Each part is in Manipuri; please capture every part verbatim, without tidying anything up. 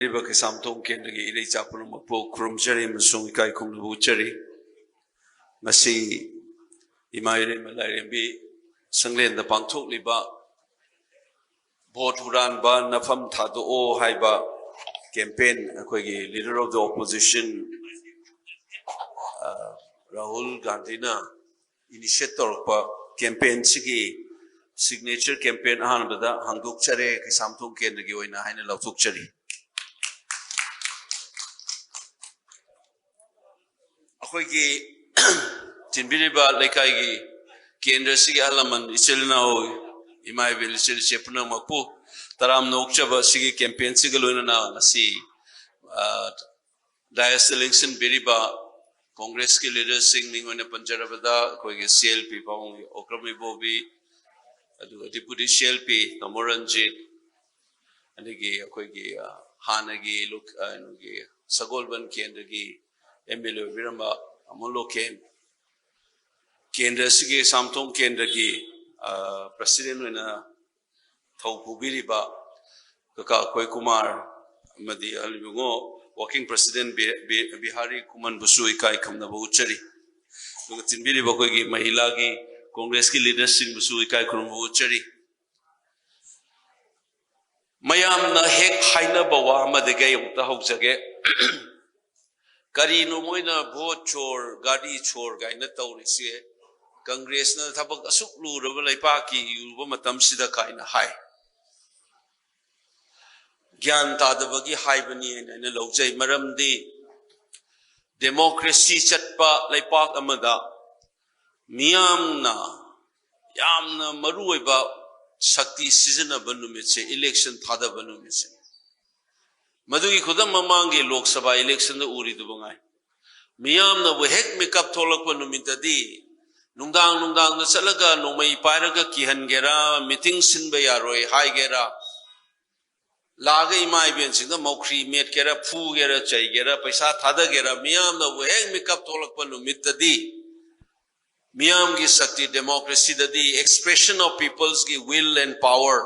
ꯂꯩꯔꯤꯕ ꯀꯩꯁꯥꯝꯊꯣꯡ ꯀꯦꯟꯗ꯭ꯔꯒꯤ ꯏꯔꯩꯆꯥ ꯄꯨꯝꯅꯃꯛꯄꯨ ꯈꯨꯔꯨꯝꯖꯔꯤ ꯑꯃꯁꯨꯡ ꯏꯀꯥꯏ ꯈꯨꯝꯅꯕ ꯎꯠꯆꯔꯤ꯫ ꯉꯁꯤ ꯏꯃꯥ ꯏꯔꯩꯃ ꯂꯥꯏꯔꯦꯝꯕꯤ ꯁꯪꯂꯦꯟꯗ ꯄꯥꯡꯊꯣꯛꯂꯤꯕ ꯚꯣꯠ ꯍꯨꯔꯥꯟꯕ ꯅꯐꯝ ꯊꯥꯗꯣꯛꯑꯣ ꯍꯥꯏꯕ ꯀꯦꯝꯄꯦꯟ, ꯑꯩꯈꯣꯏꯒꯤ leader of the opposition, ꯑ, ꯔꯥꯍꯨꯜ ꯒꯥꯟꯙꯤꯅ initiate ꯇꯧꯔꯛꯄ ꯀꯦꯝꯄꯦꯟꯁꯤꯒꯤ signature campaign ꯑꯍꯥꯟꯕꯗ ꯍꯥꯡꯗꯣꯛꯆꯔꯦ, ꯀꯩꯁꯥꯝꯊꯣꯡ ꯀꯦꯟꯗ꯭ꯔꯒꯤ ꯑꯣꯏꯅ ꯍꯥꯏꯅ ꯂꯥꯎꯊꯣꯛꯆꯔꯤ꯫ ꯑꯩꯈꯣꯏꯒꯤ ꯆꯤꯟꯕꯤꯔꯤꯕ ꯂꯩꯀꯥꯏꯒꯤ ꯀꯦꯟꯗ꯭ꯔꯁꯤꯒꯤ ꯑꯍꯜ ꯂꯃꯟ, ꯏꯆꯤꯜ ꯏꯅꯥꯎ, ꯏꯃꯥ ꯏꯕꯦꯜ, ꯏꯆꯤꯜ ꯏꯆꯦ ꯄꯨꯝꯅꯃꯛꯄꯨ ꯇꯔꯥꯝꯅ ꯑꯣꯛꯆꯕ ꯑꯁꯤꯒꯤ ꯀꯦꯝꯄꯦꯟꯁꯤꯒ ꯂꯣꯏꯅꯅ ꯉꯁꯤ, ꯑ, ꯗꯥꯌꯁꯇ ꯂꯦꯡꯁꯤꯟꯕꯤꯔꯤꯕ ꯀꯣꯡꯒ꯭ꯔꯦꯁꯀꯤ ꯂꯤꯗꯔꯁꯤꯡ ꯃꯤꯡ ꯑꯣꯏꯅ ꯄꯟꯖꯔꯕꯗ ꯑꯩꯈꯣꯏꯒꯤ ꯁꯤ ꯑꯦꯜ ꯄꯤ ꯄꯥꯕꯨꯡ ꯑꯣꯀ꯭ꯔꯝ ꯏꯕꯣꯕꯤ, ꯑꯗꯨꯒ ꯗꯤꯄꯨꯇꯤ ꯁꯤ ꯑꯦꯜ ꯄꯤ ꯇꯥꯃꯣ ꯔꯟꯖꯤꯠ, ꯑꯗꯒꯤ ꯑꯩꯈꯣꯏꯒꯤ, ꯑ, ꯍꯥꯟꯅꯒꯤ ꯂꯣꯛ-, ꯑ, ꯀꯩꯅꯣꯒꯤ ꯁꯒꯣꯜꯕꯟ ꯀꯦꯟꯗ꯭ꯔꯒꯤ ꯑꯦꯝ ꯑꯦꯜ ꯑꯦ ꯑꯣꯏꯕꯤꯔꯝꯕ ꯇꯥꯃꯣ ꯂꯣꯀꯦꯟ, ꯀꯦꯟꯗ꯭ꯔ ꯑꯁꯤꯒꯤ ꯁꯥꯝꯊꯣꯡ ꯀꯦꯟꯗ꯭ꯔꯒꯤ, ꯑ, ꯄ꯭ꯔꯁꯤꯗꯦꯟ ꯑꯣꯏꯅ ꯊꯧ ꯄꯨꯕꯤꯔꯤꯕ ꯀꯀꯥ ꯑꯩꯈꯣꯏ ꯀꯨꯃꯥꯔ ꯑꯃꯗꯤ ꯑꯍꯜ ꯏꯕꯨꯡꯉꯣ ꯋꯥꯔꯀꯤꯡ ꯄ꯭ꯔꯁꯤꯗꯦꯟ ꯕꯤ-, ꯕꯤ-, ꯕꯤꯍꯥꯔꯤ ꯈꯨꯃꯟꯕꯨꯁꯨ ꯏꯀꯥꯏ ꯈꯨꯝꯅꯕ ꯎꯠꯆꯔꯤ꯫ ꯑꯗꯨꯒ ꯆꯤꯟꯕꯤꯔꯤꯕ ꯑꯩꯈꯣꯏꯒꯤ ꯃꯍꯤꯂꯥꯒꯤ ꯀꯣꯡꯒ꯭ꯔꯦꯁꯀꯤ ꯂꯤꯗꯔꯁꯤꯡꯕꯨꯁꯨ ꯏꯀꯥꯏ ꯈꯨꯝꯅꯕ ꯎꯠꯆꯔꯤ꯫ ꯃꯌꯥꯝꯅ ꯍꯦꯛ ꯍꯥꯏꯅꯕ ꯋꯥ ꯑꯃꯗꯒꯤ ꯑꯩ ꯑꯃꯨꯛꯇ ꯍꯧꯖꯒꯦ꯫ ꯀꯔꯤꯅꯣ ꯃꯣꯏꯅ ꯚꯣꯠ ꯆꯣꯔ, ꯒꯥꯔꯤ ꯆꯣꯔ ꯀꯥꯏꯅ ꯇꯧꯔꯤꯁꯦ? ꯀꯪꯒ꯭ꯔꯦꯁꯅ ꯊꯕꯛ ꯑꯁꯨꯛ ꯂꯨꯔꯕ ꯂꯩꯄꯥꯛꯀꯤ ꯏꯔꯨꯕ ꯃꯇꯝꯁꯤꯗ ꯀꯥꯏꯅ ꯍꯥꯏ꯫ ꯒ꯭ꯌꯥꯟ ꯇꯥꯗꯕꯒꯤ ꯍꯥꯏꯕꯅꯤ ꯍꯥꯏꯅ ꯑꯩꯅ ꯂꯧꯖꯩ꯫ ꯃꯔꯝꯗꯤ democracy ꯆꯠꯄ ꯂꯩꯄꯥꯛ ꯑꯃꯗ ꯃꯤꯌꯥꯝꯅ ꯌꯥꯝꯅ ꯃꯔꯨꯑꯣꯏꯕ ꯁꯛꯇꯤ ꯁꯤꯖꯤꯟꯅꯕ ꯅꯨꯃꯤꯠꯁꯦ election ꯊꯥꯗꯕ ꯅꯨꯃꯤꯠꯁꯤꯅꯤ꯫ ꯃꯗꯨꯒꯤ ꯈꯨꯗꯝ ꯃꯃꯥꯡꯒꯤ ꯂꯣꯛ ꯁꯚꯥ electionꯗ ꯎꯔꯤꯗꯨꯕꯨ ꯉꯥꯏ꯫ ꯃꯤꯌꯥꯝꯅꯕꯨ ꯍꯦꯛ ꯃꯤꯀꯞ ꯊꯣꯛꯂꯛꯄ ꯅꯨꯃꯤꯠꯇꯗꯤ ꯅꯨꯡꯗꯥꯡ ꯅꯨꯡꯗꯥꯡꯗ ꯆꯠꯂꯒ ꯅꯣꯡꯃꯩ ꯄꯥꯏꯔꯒ ꯀꯤꯍꯟꯒꯦꯔꯥ, meeting ꯁꯤꯟꯕ ꯌꯥꯔꯣꯏ ꯍꯥꯏꯒꯦꯔꯥ, ꯂꯥꯛꯑꯒ ꯏꯃꯥ ꯏꯕꯦꯟꯁꯤꯡꯗ ꯃꯧꯈ꯭ꯔꯤ ꯃꯦꯠꯀꯦꯔꯥ, ꯐꯨꯒꯦꯔꯥ, ꯆꯩꯒꯦꯔꯥ, ꯄꯩꯁꯥ ꯊꯥꯗꯒꯦꯔꯥ, ꯃꯤꯌꯥꯝꯅꯕꯨ ꯍꯦꯛ ꯃꯤꯀꯞ ꯊꯣꯛꯂꯛꯄ ꯅꯨꯃꯤꯠꯇꯗꯤ ꯃꯤꯌꯥꯝꯒꯤ ꯁꯛꯇꯤ, democracyꯗꯗꯤ expression of peopleꯁꯀꯤ will and power,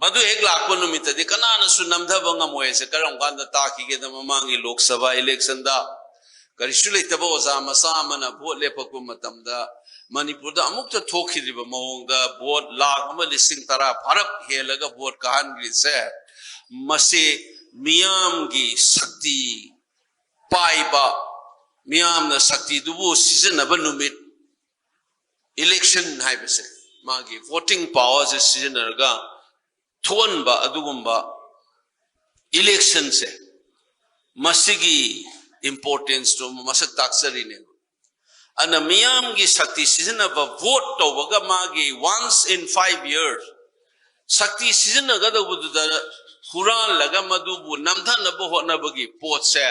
ꯃꯗꯨ ꯍꯦꯛ ꯂꯥꯛꯄ ꯅꯨꯃꯤꯠꯇꯗꯤ ꯀꯅꯥꯅꯁꯨ ꯅꯝꯊꯕ ꯉꯝꯃꯣꯏ ꯍꯥꯏꯁꯦ꯫ ꯀꯔꯝ ꯀꯥꯟꯗ ꯇꯥꯈꯤꯒꯦꯗ? ꯃꯃꯥꯡꯒꯤ ꯂꯣꯛ ꯁꯚꯥ ꯏꯂꯦꯛꯁꯟꯗ ꯀꯔꯤꯁꯨ ꯂꯩꯇꯕ ꯑꯣꯖꯥ ꯃꯆꯥ ꯑꯃꯅ ꯚꯣꯠ ꯂꯦꯞꯄꯛꯄ ꯃꯇꯝꯗ ꯃꯅꯤꯄꯨꯔꯗ ꯑꯃꯨꯛꯇ ꯊꯣꯛꯈꯤꯗ꯭ꯔꯤꯕ ꯃꯑꯣꯡꯗ ꯚꯣꯠ ꯂꯥꯈ ꯑꯃ ꯂꯤꯁꯤꯡ ꯇꯔꯥ ꯐꯥꯔꯛ ꯍꯦꯜꯂꯒ ꯚꯣꯠ ꯀꯥꯍꯟꯈ꯭ꯔꯤꯁꯦ, ꯃꯁꯤ ꯃꯤꯌꯥꯝꯒꯤ ꯁꯛꯇꯤ ꯄꯥꯏꯕ, ꯃꯤꯌꯥꯝꯅ ꯁꯛꯇꯤꯗꯨꯕꯨ ꯁꯤꯖꯤꯟꯅꯕ ꯅꯨꯃꯤꯠ, ꯏꯂꯦꯛꯁꯟ ꯍꯥꯏꯕꯁꯦ, ꯃꯥꯒꯤ ꯚꯣꯇꯤꯡ ꯄꯥꯋꯔꯁꯦ ꯁꯤꯖꯤꯟꯅꯔꯒ ꯊꯣꯛꯍꯟꯕ ꯑꯗꯨꯒꯨꯝꯕ ꯏꯂꯦꯛꯁꯟꯁꯦ, ꯃꯁꯤꯒꯤ ꯏꯝꯄꯣꯔꯇꯦꯟꯁꯇꯣ ꯃꯁꯛ ꯇꯥꯛꯆꯔꯤꯅꯦꯕ꯫ ꯑꯗꯨꯅ ꯃꯤꯌꯥꯝꯒꯤ ꯁꯛꯇꯤ ꯁꯤꯖꯤꯟꯅꯕ, ꯚꯣꯠ ꯇꯧꯕꯒ ꯃꯥꯒꯤ once in five years ꯁꯛꯇꯤ ꯁꯤꯖꯤꯟꯅꯒꯗꯧꯕꯗꯨꯗ ꯍꯨꯔꯥꯜꯂꯒ ꯃꯗꯨꯕꯨ ꯅꯝꯊꯅꯕ ꯍꯣꯠꯅꯕꯒꯤ ꯄꯣꯠꯁꯦ,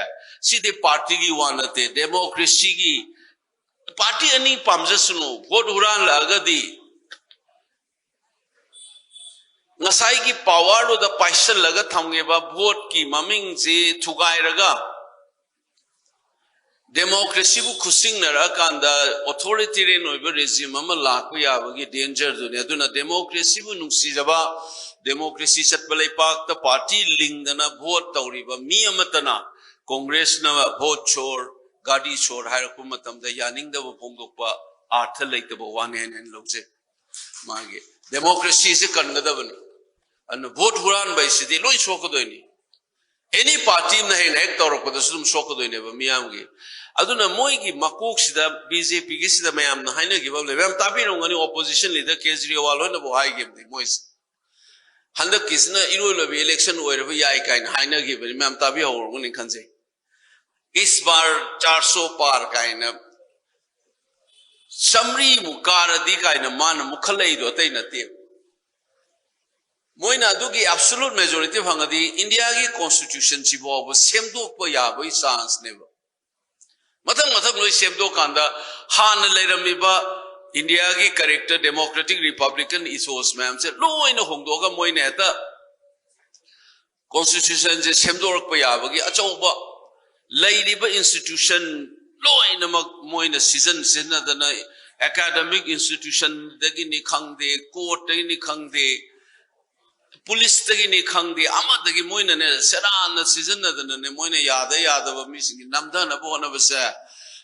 ꯁꯤꯗꯤ ꯄꯥꯔꯇꯤꯒꯤ ꯋꯥ ꯅꯠꯇꯦ, ꯗꯦꯃꯣꯀ꯭ꯔꯦꯁꯤꯒꯤ꯫ ꯄꯥꯔꯇꯤ ꯑꯅꯤ ꯄꯥꯝꯖꯁꯅꯨ, ꯚꯣꯠ ꯍꯨꯔꯥꯜꯂꯛꯑꯒꯗꯤ ꯉꯁꯥꯏꯒꯤ ꯄꯥꯋꯔꯗꯨꯗ ꯄꯥꯏꯁꯤꯜꯂꯒ ꯊꯝꯈꯤꯕ ꯚꯣꯠꯀꯤ ꯃꯃꯤꯡꯁꯤ ꯊꯨꯒꯥꯏꯔꯒ ꯗꯦꯃꯣꯀ꯭ꯔꯦꯁꯤꯕꯨ ꯈꯨꯠꯁꯤꯡꯅꯔꯛꯑꯀꯥꯟꯗ ꯑꯣꯊꯣꯔꯤꯇꯦꯔꯤꯌꯟ ꯑꯣꯏꯕ ꯔꯦꯖꯤꯝ ꯑꯃ ꯂꯥꯛꯄ ꯌꯥꯕꯒꯤ ꯗꯦꯟꯖꯔꯗꯨꯅꯤ꯫ ꯑꯗꯨꯅ ꯗꯦꯃꯣꯀ꯭ꯔꯦꯁꯤꯕꯨ ꯅꯨꯡꯁꯤꯖꯕ, ꯗꯦꯃꯣꯀ꯭ꯔꯦꯁꯤ ꯆꯠꯄ ꯂꯩꯄꯥꯛꯇ ꯄꯥꯔꯇꯤ ꯂꯤꯡꯗꯅ ꯚꯣꯠ ꯇꯧꯔꯤꯕ ꯃꯤ ꯑꯃꯠꯇꯅ ꯀꯣꯡꯒ꯭ꯔꯦꯁꯅ ꯚꯣꯠ ꯆꯣꯔ, ꯒꯥꯔꯤ ꯆꯣꯔ ꯍꯥꯏꯔꯛꯄ ꯃꯇꯝꯗ ꯌꯥꯅꯤꯡꯗꯕ ꯐꯣꯡꯗꯣꯛꯄ ꯑꯥꯔꯊ ꯂꯩꯇꯕ ꯋꯥꯅꯤ ꯍꯥꯏꯅ ꯑꯩꯅ ꯂꯧꯖꯩ꯫ ꯃꯥꯒꯤ ꯗꯦꯃꯣꯀ꯭ꯔꯦꯁꯤꯁꯦ ꯀꯟꯒꯗꯕꯅꯤ꯫ ꯑꯗꯨꯅ ꯚꯣꯠ ꯍꯨꯔꯥꯟꯕ ꯍꯥꯏꯁꯤꯗꯤ ꯂꯣꯏ ꯁꯣꯛꯀꯗꯣꯏꯅꯤ꯫ ꯑꯦꯅꯤ ꯄꯥꯔꯇꯤ ꯑꯃꯅ ꯍꯦꯟꯅ ꯍꯦꯛ ꯇꯧꯔꯛꯄꯗꯁꯨ ꯑꯗꯨꯝ ꯁꯣꯛꯀꯗꯣꯏꯅꯦꯕ ꯃꯤꯌꯥꯝꯒꯤ꯫ ꯑꯗꯨꯅ ꯃꯣꯏꯒꯤ ꯃꯀꯣꯛꯁꯤꯗ, ꯕꯤ ꯖꯦ ꯄꯤꯒꯤꯁꯤꯗ ꯃꯌꯥꯝꯅ ꯍꯥꯏꯅꯈꯤꯕ ꯑꯃ ꯂꯩ꯫ ꯃꯌꯥꯝ ꯇꯥꯕꯤꯔꯝꯒꯅꯤ, ꯑꯣꯄꯣꯖꯤꯁꯟ ꯂꯤꯗꯔ ꯀꯦꯖꯔꯤꯋꯥꯜ ꯍꯣꯏꯅꯕꯨ ꯍꯥꯏꯈꯤꯕꯅꯤ ꯃꯣꯏꯁꯦ꯫ ꯍꯟꯗꯛꯀꯤꯁꯤꯅ ꯏꯔꯣꯏ ꯂꯣꯏꯕ ꯏꯂꯦꯛꯁꯟ ꯑꯣꯏꯔꯕ ꯌꯥꯏ ꯀꯥꯏꯅ ꯍꯥꯏꯅꯈꯤꯕꯅꯤ, ꯃꯌꯥꯝ ꯇꯥꯕꯤꯍꯧꯔꯝꯒꯅꯤ ꯈꯟꯖꯩ꯫ "ꯏꯁ ꯕꯥꯔ ꯆꯥꯔ ꯁꯣ ꯄꯥꯔ" ꯀꯥꯏꯅ, ꯆꯥꯃꯔꯤꯃꯨꯛ ꯀꯥꯔꯗꯤ ꯀꯥꯏꯅ ꯃꯥꯅ ꯃꯨꯛꯈꯠꯂꯛꯏꯗꯣ ꯑꯇꯩ ꯅꯠꯇꯦ꯫ ꯃꯣꯏꯅ ꯑꯗꯨꯒꯤ ꯑꯦꯕꯁꯣꯂꯨꯠ ꯃꯦꯖꯣꯔꯤꯇꯤ ꯐꯪꯉꯗꯤ ꯏꯟꯗꯤꯌꯥꯒꯤ ꯀꯣꯟꯁꯇꯤꯇ꯭ꯌꯨꯁꯟꯁꯤ ꯐꯥꯎꯕ ꯁꯦꯝꯗꯣꯛꯄ ꯌꯥꯕꯒꯤ ꯆꯥꯟꯁꯅꯦꯕ꯫ ꯃꯊꯪ ꯃꯊꯪ ꯂꯣꯏ ꯁꯦꯝꯗꯣꯛꯀꯥꯟꯗ ꯍꯥꯟꯅ ꯂꯩꯔꯝꯃꯤꯕ ꯏꯟꯗꯤꯌꯥꯒꯤ ꯀꯦꯔꯦꯛꯇꯔ, ꯗꯦꯃꯣꯀ꯭ꯔꯦꯇꯤꯛ ꯔꯤꯄꯕ꯭ꯂꯤꯀꯟ ꯏꯊꯣꯁ ꯃꯌꯥꯝꯁꯦ ꯂꯣꯏꯅ ꯍꯣꯡꯗꯣꯛꯑꯒ ꯃꯣꯏꯅ ꯍꯦꯛꯇ ꯀꯣꯟꯁꯇꯤꯇ꯭ꯌꯨꯁꯟꯁꯦ ꯁꯦꯝꯗꯣꯔꯛꯄ ꯌꯥꯕꯒꯤ ꯑꯆꯧꯕ, ꯂꯩꯔꯤꯕ ꯏꯟꯁꯇꯤꯇ꯭ꯌꯨꯁꯟ ꯂꯣꯏꯅꯃꯛ ꯃꯣꯏꯅ ꯁꯤꯖꯟ ꯁꯤꯖꯤꯟꯅꯗꯅ, ꯑꯦꯀꯥꯗꯃꯤꯛ ꯏꯟꯁꯇꯤꯇ꯭ꯌꯨꯁꯟꯗꯒꯤꯅꯤ ꯈꯪꯗꯦ, ꯀꯣꯔꯠꯇꯒꯤꯅꯤ ꯈꯪꯗꯦ, ꯄꯨꯂꯤꯁꯇꯒꯤꯅꯤ ꯈꯪꯗꯦ, ꯑꯃꯗꯒꯤ ꯃꯣꯏꯅꯅꯦ ꯁꯦꯔꯥꯟꯅ ꯁꯤꯖꯤꯟꯅꯗꯅꯅꯦ, ꯃꯣꯏꯅ ꯌꯥꯗ ꯌꯥꯗꯕ ꯃꯤꯁꯤꯡꯒꯤ ꯅꯝꯊꯅꯕ ꯍꯣꯠꯅꯕꯁꯦ,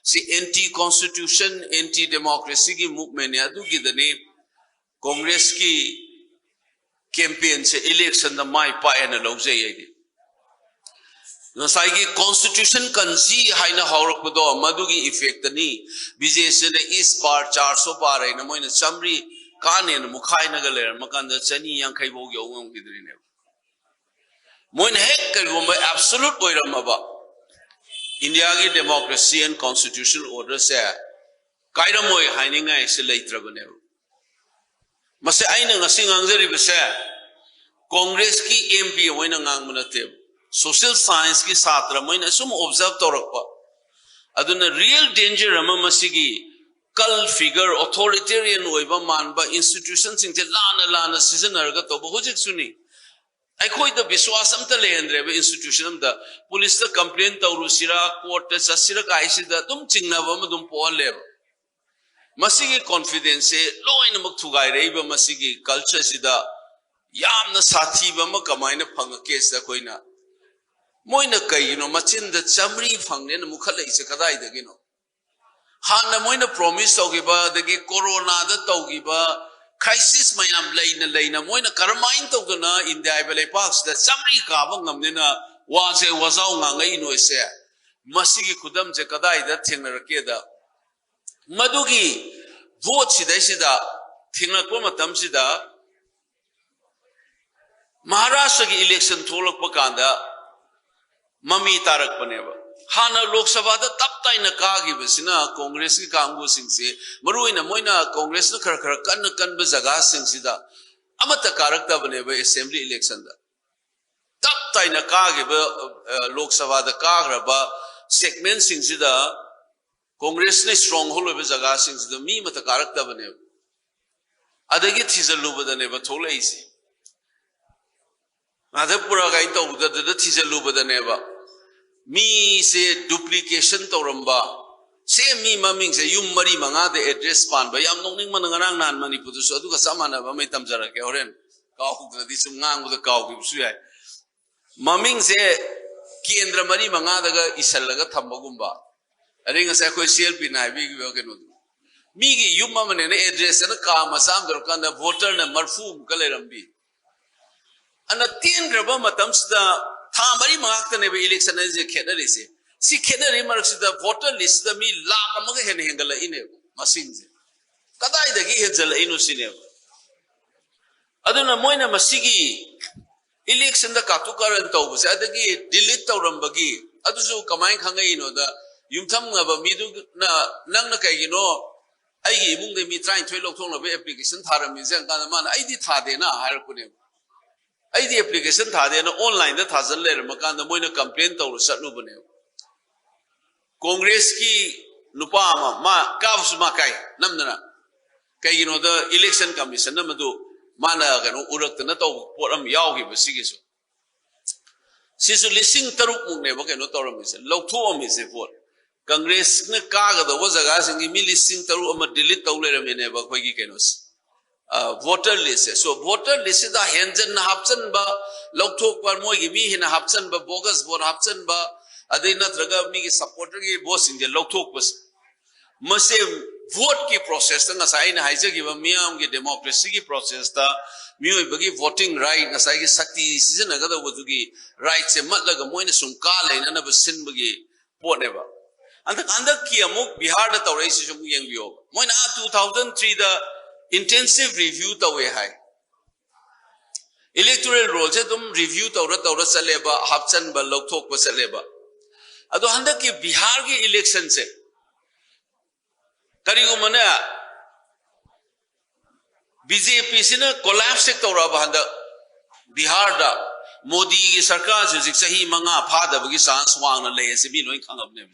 ꯁꯤ anti constitution, anti democracyꯒꯤ movementꯅꯦ꯫ ꯑꯗꯨꯒꯤꯗꯅꯤ ꯀꯣꯡꯒ꯭ꯔꯦꯁꯀꯤ campaignꯁꯦ electionꯗ ꯃꯥꯏ ꯄꯥꯛꯑꯦꯅ ꯂꯧꯖꯩ ꯑꯩꯗꯤ꯫ ꯉꯁꯥꯏꯒꯤ constitution ꯀꯟꯁꯤ ꯍꯥꯏꯅ ꯍꯧꯔꯛꯄꯗꯣ, ꯃꯗꯨꯒꯤ effectꯅꯤ꯫ ꯕꯤ ꯖꯦ ꯁꯤꯅ ꯏꯁ ꯕꯥꯔ ꯆꯥꯔ ꯁꯣ ꯄꯥꯔ ꯍꯥꯏꯅ ꯃꯣꯏꯅ ꯆꯥꯃꯔꯤ ꯀꯥꯅꯦꯅ ꯃꯨꯈꯥꯏꯅꯒ ꯂꯩꯔꯝꯃ ꯀꯥꯟꯗ ꯆꯅꯤ ꯌꯥꯡꯈꯩ ꯐꯥꯎ ꯌꯧ ꯉꯝꯈꯤꯗ꯭ꯔꯤꯅꯦꯕ꯫ ꯃꯣꯏꯅ ꯍꯦꯛ ꯀꯔꯤꯒꯨꯝꯕ absolute ꯑꯣꯏꯔꯝꯃꯕ, ꯏꯟꯗꯤꯌꯥꯒꯤ democracy and constitutional orderꯁꯦ ꯀꯥꯏꯔꯝꯃꯣꯏ ꯍꯥꯏꯅꯤꯡꯉꯥꯏꯁꯦ ꯂꯩꯇ꯭ꯔꯕꯅꯦꯕ꯫ ꯃꯁꯤ ꯑꯩꯅ ꯉꯁꯤ ꯉꯥꯡꯖꯔꯤꯕꯁꯦ ꯀꯣꯡꯒ꯭ꯔꯦꯁꯀꯤ ꯑꯦꯝ ꯄꯤ ꯑꯃ ꯑꯣꯏꯅ ꯉꯥꯡꯕ ꯅꯠꯇꯦꯕ, social scienceꯀꯤ ꯁꯥꯇ꯭ꯔ ꯑꯃ ꯑꯣꯏꯅ ꯁꯨꯝ observe ꯇꯧꯔꯛꯄ꯫ ꯑꯗꯨꯅ real danger ꯑꯃ ꯃꯁꯤꯒꯤ cult figure, authoritarian ꯑꯣꯏꯕ ꯃꯥꯟꯕ institutionꯁꯤꯡꯁꯦ ꯂꯥꯟꯅ ꯂꯥꯟꯅ ꯁꯤꯖꯤꯟꯅꯔꯒ ꯇꯧꯕ ꯍꯧꯖꯤꯛꯁꯨꯅꯤ꯫ ꯑꯩꯈꯣꯏꯗ ꯕꯤꯁ꯭ꯋꯥꯁ ꯑꯝꯇ ꯂꯩꯍꯟꯗ꯭ꯔꯦꯕ institution ꯑꯝꯗ꯫ ꯄꯨꯂꯤꯁꯇ complain ꯇꯧꯔꯨꯁꯤꯔꯥ, courtꯇ ꯆꯠꯁꯤꯔꯥ ꯀꯥꯏꯁꯤꯗ ꯑꯗꯨꯝ ꯆꯤꯡꯅꯕ ꯑꯃ ꯑꯗꯨꯝ ꯄꯣꯛꯍꯜꯂꯦꯕ꯫ ꯃꯁꯤꯒꯤ confidenceꯁꯦ ꯂꯣꯏꯅꯃꯛ ꯊꯨꯒꯥꯏꯔꯛꯏꯕ ꯃꯁꯤꯒꯤ cultureꯁꯤꯗ ꯌꯥꯝꯅ ꯁꯥꯊꯤꯕ ꯑꯃ ꯀꯃꯥꯏꯅ ꯐꯪꯉꯛꯀꯦ ꯁꯤꯗ ꯑꯩꯈꯣꯏꯅ, ꯃꯣꯏꯅ ꯀꯩꯒꯤꯅꯣ ꯃꯆꯤꯟꯗ ꯆꯥꯃꯔꯤ ꯐꯪꯅꯦꯅ ꯃꯨꯈꯠꯂꯛꯏꯁꯦ ꯀꯗꯥꯏꯗꯒꯤꯅꯣ? ꯍꯥꯟꯅ ꯃꯣꯏꯅ promise ꯇꯧꯈꯤꯕ, ꯑꯗꯒꯤ ꯀꯣꯔꯣꯅꯥꯗ ꯇꯧꯈꯤꯕ crisis ꯃꯌꯥꯝ ꯂꯩꯅ ꯂꯩꯅ ꯃꯣꯏꯅ ꯀꯔꯝꯍꯥꯏꯅ ꯇꯧꯗꯅ ꯏꯟꯗꯤꯌꯥ ꯍꯥꯏꯕ ꯂꯩꯄꯥꯛꯁꯤꯗ ꯆꯥꯃꯔꯤ ꯀꯥꯕ ꯉꯝꯅꯦꯅ ꯋꯥꯁꯦ ꯋꯥꯖꯥꯎ ꯉꯥꯡꯉꯛꯏꯅꯣꯁꯦ, ꯃꯁꯤꯒꯤ ꯈꯨꯗꯝꯁꯦ ꯀꯗꯥꯏꯗ ꯊꯦꯡꯅꯔꯛꯀꯦꯗ, ꯃꯗꯨꯒꯤ vote ꯁꯤꯗꯩꯁꯤꯗ ꯊꯦꯡꯅꯔꯛꯄ ꯃꯇꯝꯁꯤꯗ ꯃꯍꯥꯔꯥꯁꯇ꯭ꯔꯒꯤ election ꯊꯣꯛꯂꯛꯄ ꯀꯥꯟꯗ ꯃꯃꯤ ꯇꯥꯔꯛꯄꯅꯦꯕ꯫ ꯍꯥꯟꯅ ꯂꯣꯛ ꯁꯚꯥꯗ ꯇꯞ ꯇꯥꯏꯅ ꯀꯥꯈꯤꯕꯁꯤꯅ ꯀꯣꯡꯒ꯭ꯔꯦꯁꯀꯤ ꯀꯥꯡꯕꯨꯁꯤꯡꯁꯦ, ꯃꯔꯨꯑꯣꯏꯅ ꯃꯣꯏꯅ ꯀꯣꯡꯒ꯭ꯔꯦꯁꯅ ꯈꯔ ꯈꯔ ꯀꯟꯅ ꯀꯟꯕ ꯖꯒꯥꯁꯤꯡꯁꯤꯗ ꯑꯃꯠꯇ ꯀꯥꯔꯛꯇꯕꯅꯦꯕ assembly electionꯗ꯫ ꯇꯞ ꯇꯥꯏꯅ ꯀꯥꯈꯤꯕ, ꯑ, ꯂꯣꯛ ꯁꯚꯥꯗ ꯀꯥꯈ꯭ꯔꯕ segmentꯁꯤꯡꯁꯤꯗ ꯀꯣꯡꯒ꯭ꯔꯦꯁꯅ stronghold ꯑꯣꯏꯕ ꯖꯒꯥꯁꯤꯡꯁꯤꯗ ꯃꯤ ꯑꯃꯠꯇ ꯀꯥꯔꯛꯇꯕꯅꯦꯕ꯫ ꯑꯗꯒꯤ ꯊꯤꯖꯤꯜꯂꯨꯕꯗꯅꯦꯕ ꯊꯣꯛꯂꯛꯏꯁꯦ꯫ ꯃꯥꯙꯕꯄꯨꯔ ꯀꯥꯏꯅ ꯇꯧꯕꯗ ꯑꯗꯨꯗ ꯊꯤꯖꯤꯜꯂꯨꯕꯗꯅꯦꯕ ꯃꯤꯁꯦ duplication ꯇꯧꯔꯝꯕ, same ꯃꯤ ꯃꯃꯤꯡꯁꯦ ꯌꯨꯝ ꯃꯔꯤ ꯃꯉꯥꯗ address ꯄꯥꯟꯕ꯫ ꯌꯥꯝ ꯅꯣꯛꯅꯤꯡꯕꯅ ꯉꯔꯥꯡ ꯅꯍꯥꯟ ꯃꯅꯤꯄꯨꯔꯗꯁꯨ ꯑꯗꯨꯒ ꯆꯞ ꯃꯥꯟꯅꯕ ꯑꯃ ꯑꯩ ꯇꯝꯖꯔꯛꯀꯦ ꯍꯣꯔꯦꯟ꯫ ꯀꯥꯎꯗ꯭ꯔꯗꯤ ꯁꯨꯝ ꯉꯥꯡꯕꯗ ꯀꯥꯎꯈꯤꯕꯁꯨ ꯌꯥꯏ꯫ ꯃꯃꯤꯡꯁꯦ ꯀꯦꯟꯗ꯭ꯔ ꯃꯔꯤ ꯃꯉꯥꯗꯒ ꯏꯁꯜꯂꯒ ꯊꯝꯕꯒꯨꯝꯕ, ꯑꯗꯩ ꯉꯁꯥꯏ ꯑꯩꯈꯣꯏ ꯁꯤ ꯑꯦꯜ ꯄꯤꯅ ꯍꯥꯏꯕꯤꯈꯤꯕ ꯀꯩꯅꯣꯗꯣ, ꯃꯤꯒꯤ ꯌꯨꯝ ꯑꯃꯅꯦꯅ ꯑꯦꯗ꯭ꯔꯦꯁ ꯑꯅ ꯀꯥ ꯃꯆꯥ ꯑꯃ ꯇꯧꯔꯀꯥꯟꯗ ꯚꯣꯇꯔꯅ ꯃꯔꯐꯨꯃꯨꯛꯀ ꯂꯩꯔꯝꯕꯤ꯫ ꯑꯗꯨꯅ ꯇꯦꯟꯈ꯭ꯔꯕ ꯃꯇꯝꯁꯤꯗ, ꯊꯥ ꯃꯔꯤ ꯃꯉꯥ ꯈꯛꯇꯅꯦꯕ ꯏꯂꯦꯛꯁꯟ ꯑꯅꯤꯁꯦ ꯈꯦꯠꯅꯔꯤꯁꯦ꯫ ꯁꯤ ꯈꯦꯠꯅꯔꯤ ꯃꯔꯛꯁꯤꯗ ꯚꯣꯇꯔ ꯂꯤꯁꯇ ꯃꯤ ꯂꯥꯈ ꯑꯃꯒ ꯍꯦꯟꯅ ꯍꯦꯟꯒꯠꯂꯛꯏꯅꯦꯕ ꯃꯁꯤꯡꯁꯦ꯫ ꯀꯗꯥꯏꯗꯒꯤ ꯍꯦꯟꯖꯜꯂꯛꯏꯅꯣ ꯁꯤꯅꯦꯕ꯫ ꯑꯗꯨꯅ ꯃꯣꯏꯅ ꯃꯁꯤꯒꯤ ꯏꯂꯦꯛꯁꯟꯗ ꯀꯥꯇꯨ ꯀꯥꯔꯟ ꯇꯧꯕꯁꯦ, ꯑꯗꯒꯤ ꯗꯤꯂꯤꯠ ꯇꯧꯔꯝꯕꯒꯤ, ꯑꯗꯨꯁꯨ ꯀꯃꯥꯏꯅ ꯈꯪꯉꯛꯏꯅꯣꯗ, ꯌꯨꯝꯊꯪꯅꯕ ꯃꯤꯗꯨꯅ, "ꯅꯪꯅ ꯀꯩꯒꯤꯅꯣ ꯑꯩꯒꯤ ꯏꯃꯨꯡꯗ ꯃꯤ ꯇꯔꯥꯅꯤꯊꯣꯏ ꯂꯧꯊꯣꯛꯅꯕ ꯑꯦꯄ꯭ꯂꯤꯀꯦꯁꯟ ꯊꯥꯔꯝꯃꯤꯁꯦ?" ꯍꯪꯀꯥꯟꯗ ꯃꯥꯅ, "ꯑꯩꯗꯤ ꯊꯥꯗꯦꯅ" ꯍꯥꯏꯔꯛꯄꯅꯦꯕ꯫ "ꯑꯩꯗꯤ ꯑꯦꯄ꯭ꯂꯤꯀꯦꯁꯟ ꯊꯥꯗꯦꯅ ꯑꯣꯟꯂꯥꯏꯟꯗ ꯊꯥꯖꯤꯜ ꯂꯩꯔꯝꯃꯀꯥꯟꯗ ꯃꯣꯏꯅ ꯀꯝꯄ꯭ꯂꯦꯟ ꯇꯧꯔ ꯆꯠꯂꯨꯕꯅꯦꯕ"꯫ ꯀꯣꯡꯒ꯭ꯔꯦꯁꯀꯤ ꯅꯨꯄꯥ ꯑꯃ, ꯃꯥ ꯀꯥꯕꯁꯨ ꯃꯥ ꯀꯥꯏ ꯅꯝꯗꯅ, ꯀꯩꯒꯤꯅꯣꯗ ꯏꯂꯦꯛꯁꯟ ꯀꯃꯤꯁꯟꯅ ꯃꯗꯨ ꯃꯥꯅ ꯀꯩꯅꯣ ꯎꯔꯛꯇꯅ ꯇꯧꯕ ꯄꯣꯠ ꯑꯃ ꯌꯥꯎꯈꯤꯕ ꯁꯤꯒꯤꯁꯨ꯫ ꯁꯤꯁꯨ ꯂꯤꯁꯤꯡ ꯇꯔꯨꯛ ꯃꯨꯛꯅꯦꯕ ꯀꯩꯅꯣ ꯇꯧꯔꯝꯃꯤꯁꯦ, ꯂꯧꯊꯣꯛꯑꯝꯃꯤꯁꯦ ꯚꯣꯠ꯫ ꯀꯪꯒ꯭ꯔꯦꯁꯅ ꯀꯥꯒꯗꯧꯕ ꯖꯒꯥꯁꯤꯡꯒꯤ ꯃꯤ ꯂꯤꯁꯤꯡ ꯇꯔꯨꯛ ꯑꯃ ꯗꯤꯂꯤꯠ ꯇꯧ ꯂꯩꯔꯝꯃꯤꯅꯦꯕ ꯑꯩꯈꯣꯏꯒꯤ ꯀꯩꯅꯣꯁꯦ, ꯚꯣꯇꯔ ꯂꯤꯁꯁꯦ꯫ ꯁꯣ ꯚꯣꯇꯔ ꯂꯤꯁꯁꯤꯗ ꯍꯦꯟꯖꯟꯅ ꯍꯥꯞꯆꯟꯕ, ꯂꯧꯊꯣꯛꯄ, ꯃꯣꯏꯒꯤ ꯃꯤ ꯍꯦꯟꯅ ꯍꯥꯞꯆꯟꯕ, ꯕꯣꯒꯁ ꯚꯣꯠ ꯍꯥꯞꯆꯟꯕ, ꯑꯗꯩ ꯅꯠꯇ꯭ꯔꯒ ꯃꯤꯒꯤ ꯁꯞꯄꯣꯔꯇꯔꯒꯤ ꯚꯣꯠꯁꯤꯡꯁꯦ ꯂꯧꯊꯣꯛꯄꯁꯦ, ꯃꯁꯦ ꯚꯣꯠꯀꯤ ꯄ꯭ꯔꯣꯁꯦꯁꯇ, ꯉꯁꯥꯏ ꯑꯩꯅ ꯍꯥꯏꯖꯈꯤꯕ ꯃꯤꯌꯥꯝꯒꯤ ꯗꯦꯃꯣꯀ꯭ꯔꯦꯁꯤꯒꯤ ꯄ꯭ꯔꯣꯁꯦꯁꯇ, ꯃꯤꯑꯣꯏꯕꯒꯤ ꯚꯣꯇꯤꯡ ꯔꯥꯏꯠ, ꯉꯁꯥꯏꯒꯤ ꯁꯛꯇꯤ ꯁꯤꯖꯤꯟꯅꯒꯗꯧꯕꯗꯨꯒꯤ ꯔꯥꯏꯠꯁꯦ ꯃꯠꯂꯒ ꯃꯣꯏꯅ ꯁꯨꯝ ꯀꯥ ꯂꯩꯅꯅꯕ ꯁꯤꯟꯕꯒꯤ ꯄꯣꯠꯅꯦꯕ꯫ ꯍꯟꯗꯛ, ꯍꯟꯗꯛꯀꯤ ꯑꯃꯨꯛ ꯕꯤꯍꯥꯔꯗ ꯇꯧꯔꯛꯏꯁꯤꯁꯨ ꯑꯃꯨꯛ ꯌꯦꯡꯕꯤꯌꯣꯕ꯫ ꯃꯣꯏꯅ ꯑꯥ two thousand threeꯗ intensive review ꯇꯧꯋꯦ ꯍꯥꯏ꯫ ꯏꯂꯦꯛꯇꯣꯔꯦꯜ ꯔꯣꯜꯁꯦ ꯑꯗꯨꯝ ꯔꯤꯚ꯭ꯌꯨ ꯇꯧꯔ ꯇꯧꯔ ꯆꯠꯂꯦꯕ, ꯍꯥꯞꯆꯟꯕ, ꯂꯧꯊꯣꯛꯄ ꯆꯠꯂꯦꯕ꯫ ꯑꯗꯣ ꯍꯟꯗꯛꯀꯤ ꯕꯤꯍꯥꯔꯒꯤ ꯏꯂꯦꯛꯁꯟꯁꯦ ꯀꯔꯤꯒꯨꯝꯕꯅꯦ, ꯕꯤ ꯖꯦ ꯄꯤꯁꯤꯅ ꯀꯣꯂꯥꯞꯁ ꯍꯦꯛ ꯇꯧꯔꯛꯑꯕ ꯍꯟꯗꯛ ꯕꯤꯍꯥꯔꯗ, ꯃꯣꯗꯤꯒꯤ ꯁꯔꯀꯥꯔꯁꯤ ꯍꯧꯖꯤꯛ ꯆꯍꯤ ꯃꯉꯥ ꯐꯥꯗꯕꯒꯤ ꯆꯥꯟꯁ ꯋꯥꯡꯅ ꯂꯩ ꯍꯥꯏꯁꯦ ꯃꯤ ꯂꯣꯏ ꯈꯪꯉꯕꯅꯦꯕ꯫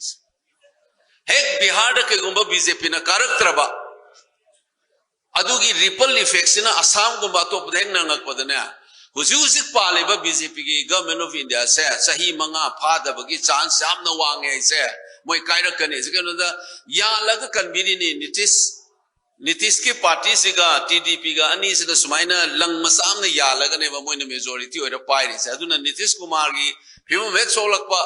ꯍꯦꯛ ꯕꯤꯍꯥꯔꯗ ꯀꯩꯒꯨꯝꯕ ꯕꯤ ꯖꯦ ꯄꯤꯅ ꯀꯥꯔꯛꯇ꯭ꯔꯕ, ꯑꯗꯨꯒꯤ ꯔꯤꯄꯜ ꯏꯐꯦꯛꯁꯤꯅ ꯑꯁꯥꯝꯒꯨꯝꯕ ꯑꯇꯣꯞꯄꯗ ꯍꯦꯛ ꯅꯪꯉꯛꯄꯗꯅꯦ, ꯍꯧꯖꯤꯛ ꯍꯧꯖꯤꯛ ꯄꯥꯜꯂꯤꯕ ꯕꯤ ꯖꯦ ꯄꯤꯒꯤ ꯒꯚꯔꯟꯃꯦꯟ ꯑꯣꯐ ꯏꯟꯗꯤꯌꯥꯁꯦ ꯆꯍꯤ ꯃꯉꯥ ꯐꯥꯗꯕꯒꯤ ꯆꯥꯟꯁ ꯌꯥꯝꯅ ꯋꯥꯡꯉꯦ ꯍꯥꯏꯁꯦ꯫ ꯃꯣꯏ ꯀꯥꯏꯔꯛꯀꯅꯤ꯫ ꯁꯤ ꯀꯩꯅꯣꯗ ꯌꯥꯜꯂꯒ ꯀꯟꯕꯤꯔꯤꯅꯤ ꯅꯤꯇꯤꯁ ꯅꯤꯇꯤꯁꯀꯤ ꯄꯥꯔꯇꯤꯁꯤꯒ ꯇꯤ ꯗꯤ ꯄꯤꯒ ꯑꯅꯤꯁꯤꯅ ꯁꯨꯃꯥꯏꯅ ꯂꯪ ꯃꯆꯥ ꯑꯃꯅ ꯌꯥꯜꯂꯒꯅꯦꯕ ꯃꯣꯏꯅ ꯃꯦꯖꯣꯔꯤꯇꯤ ꯑꯣꯏꯔ ꯄꯥꯏꯔꯤꯁꯦ꯫ ꯑꯗꯨꯅ ꯅꯤꯇꯤꯁ ꯀꯨꯃꯥꯔꯒꯤ ꯐꯤꯕꯝ ꯍꯦꯛ ꯁꯣꯛꯂꯛꯄ,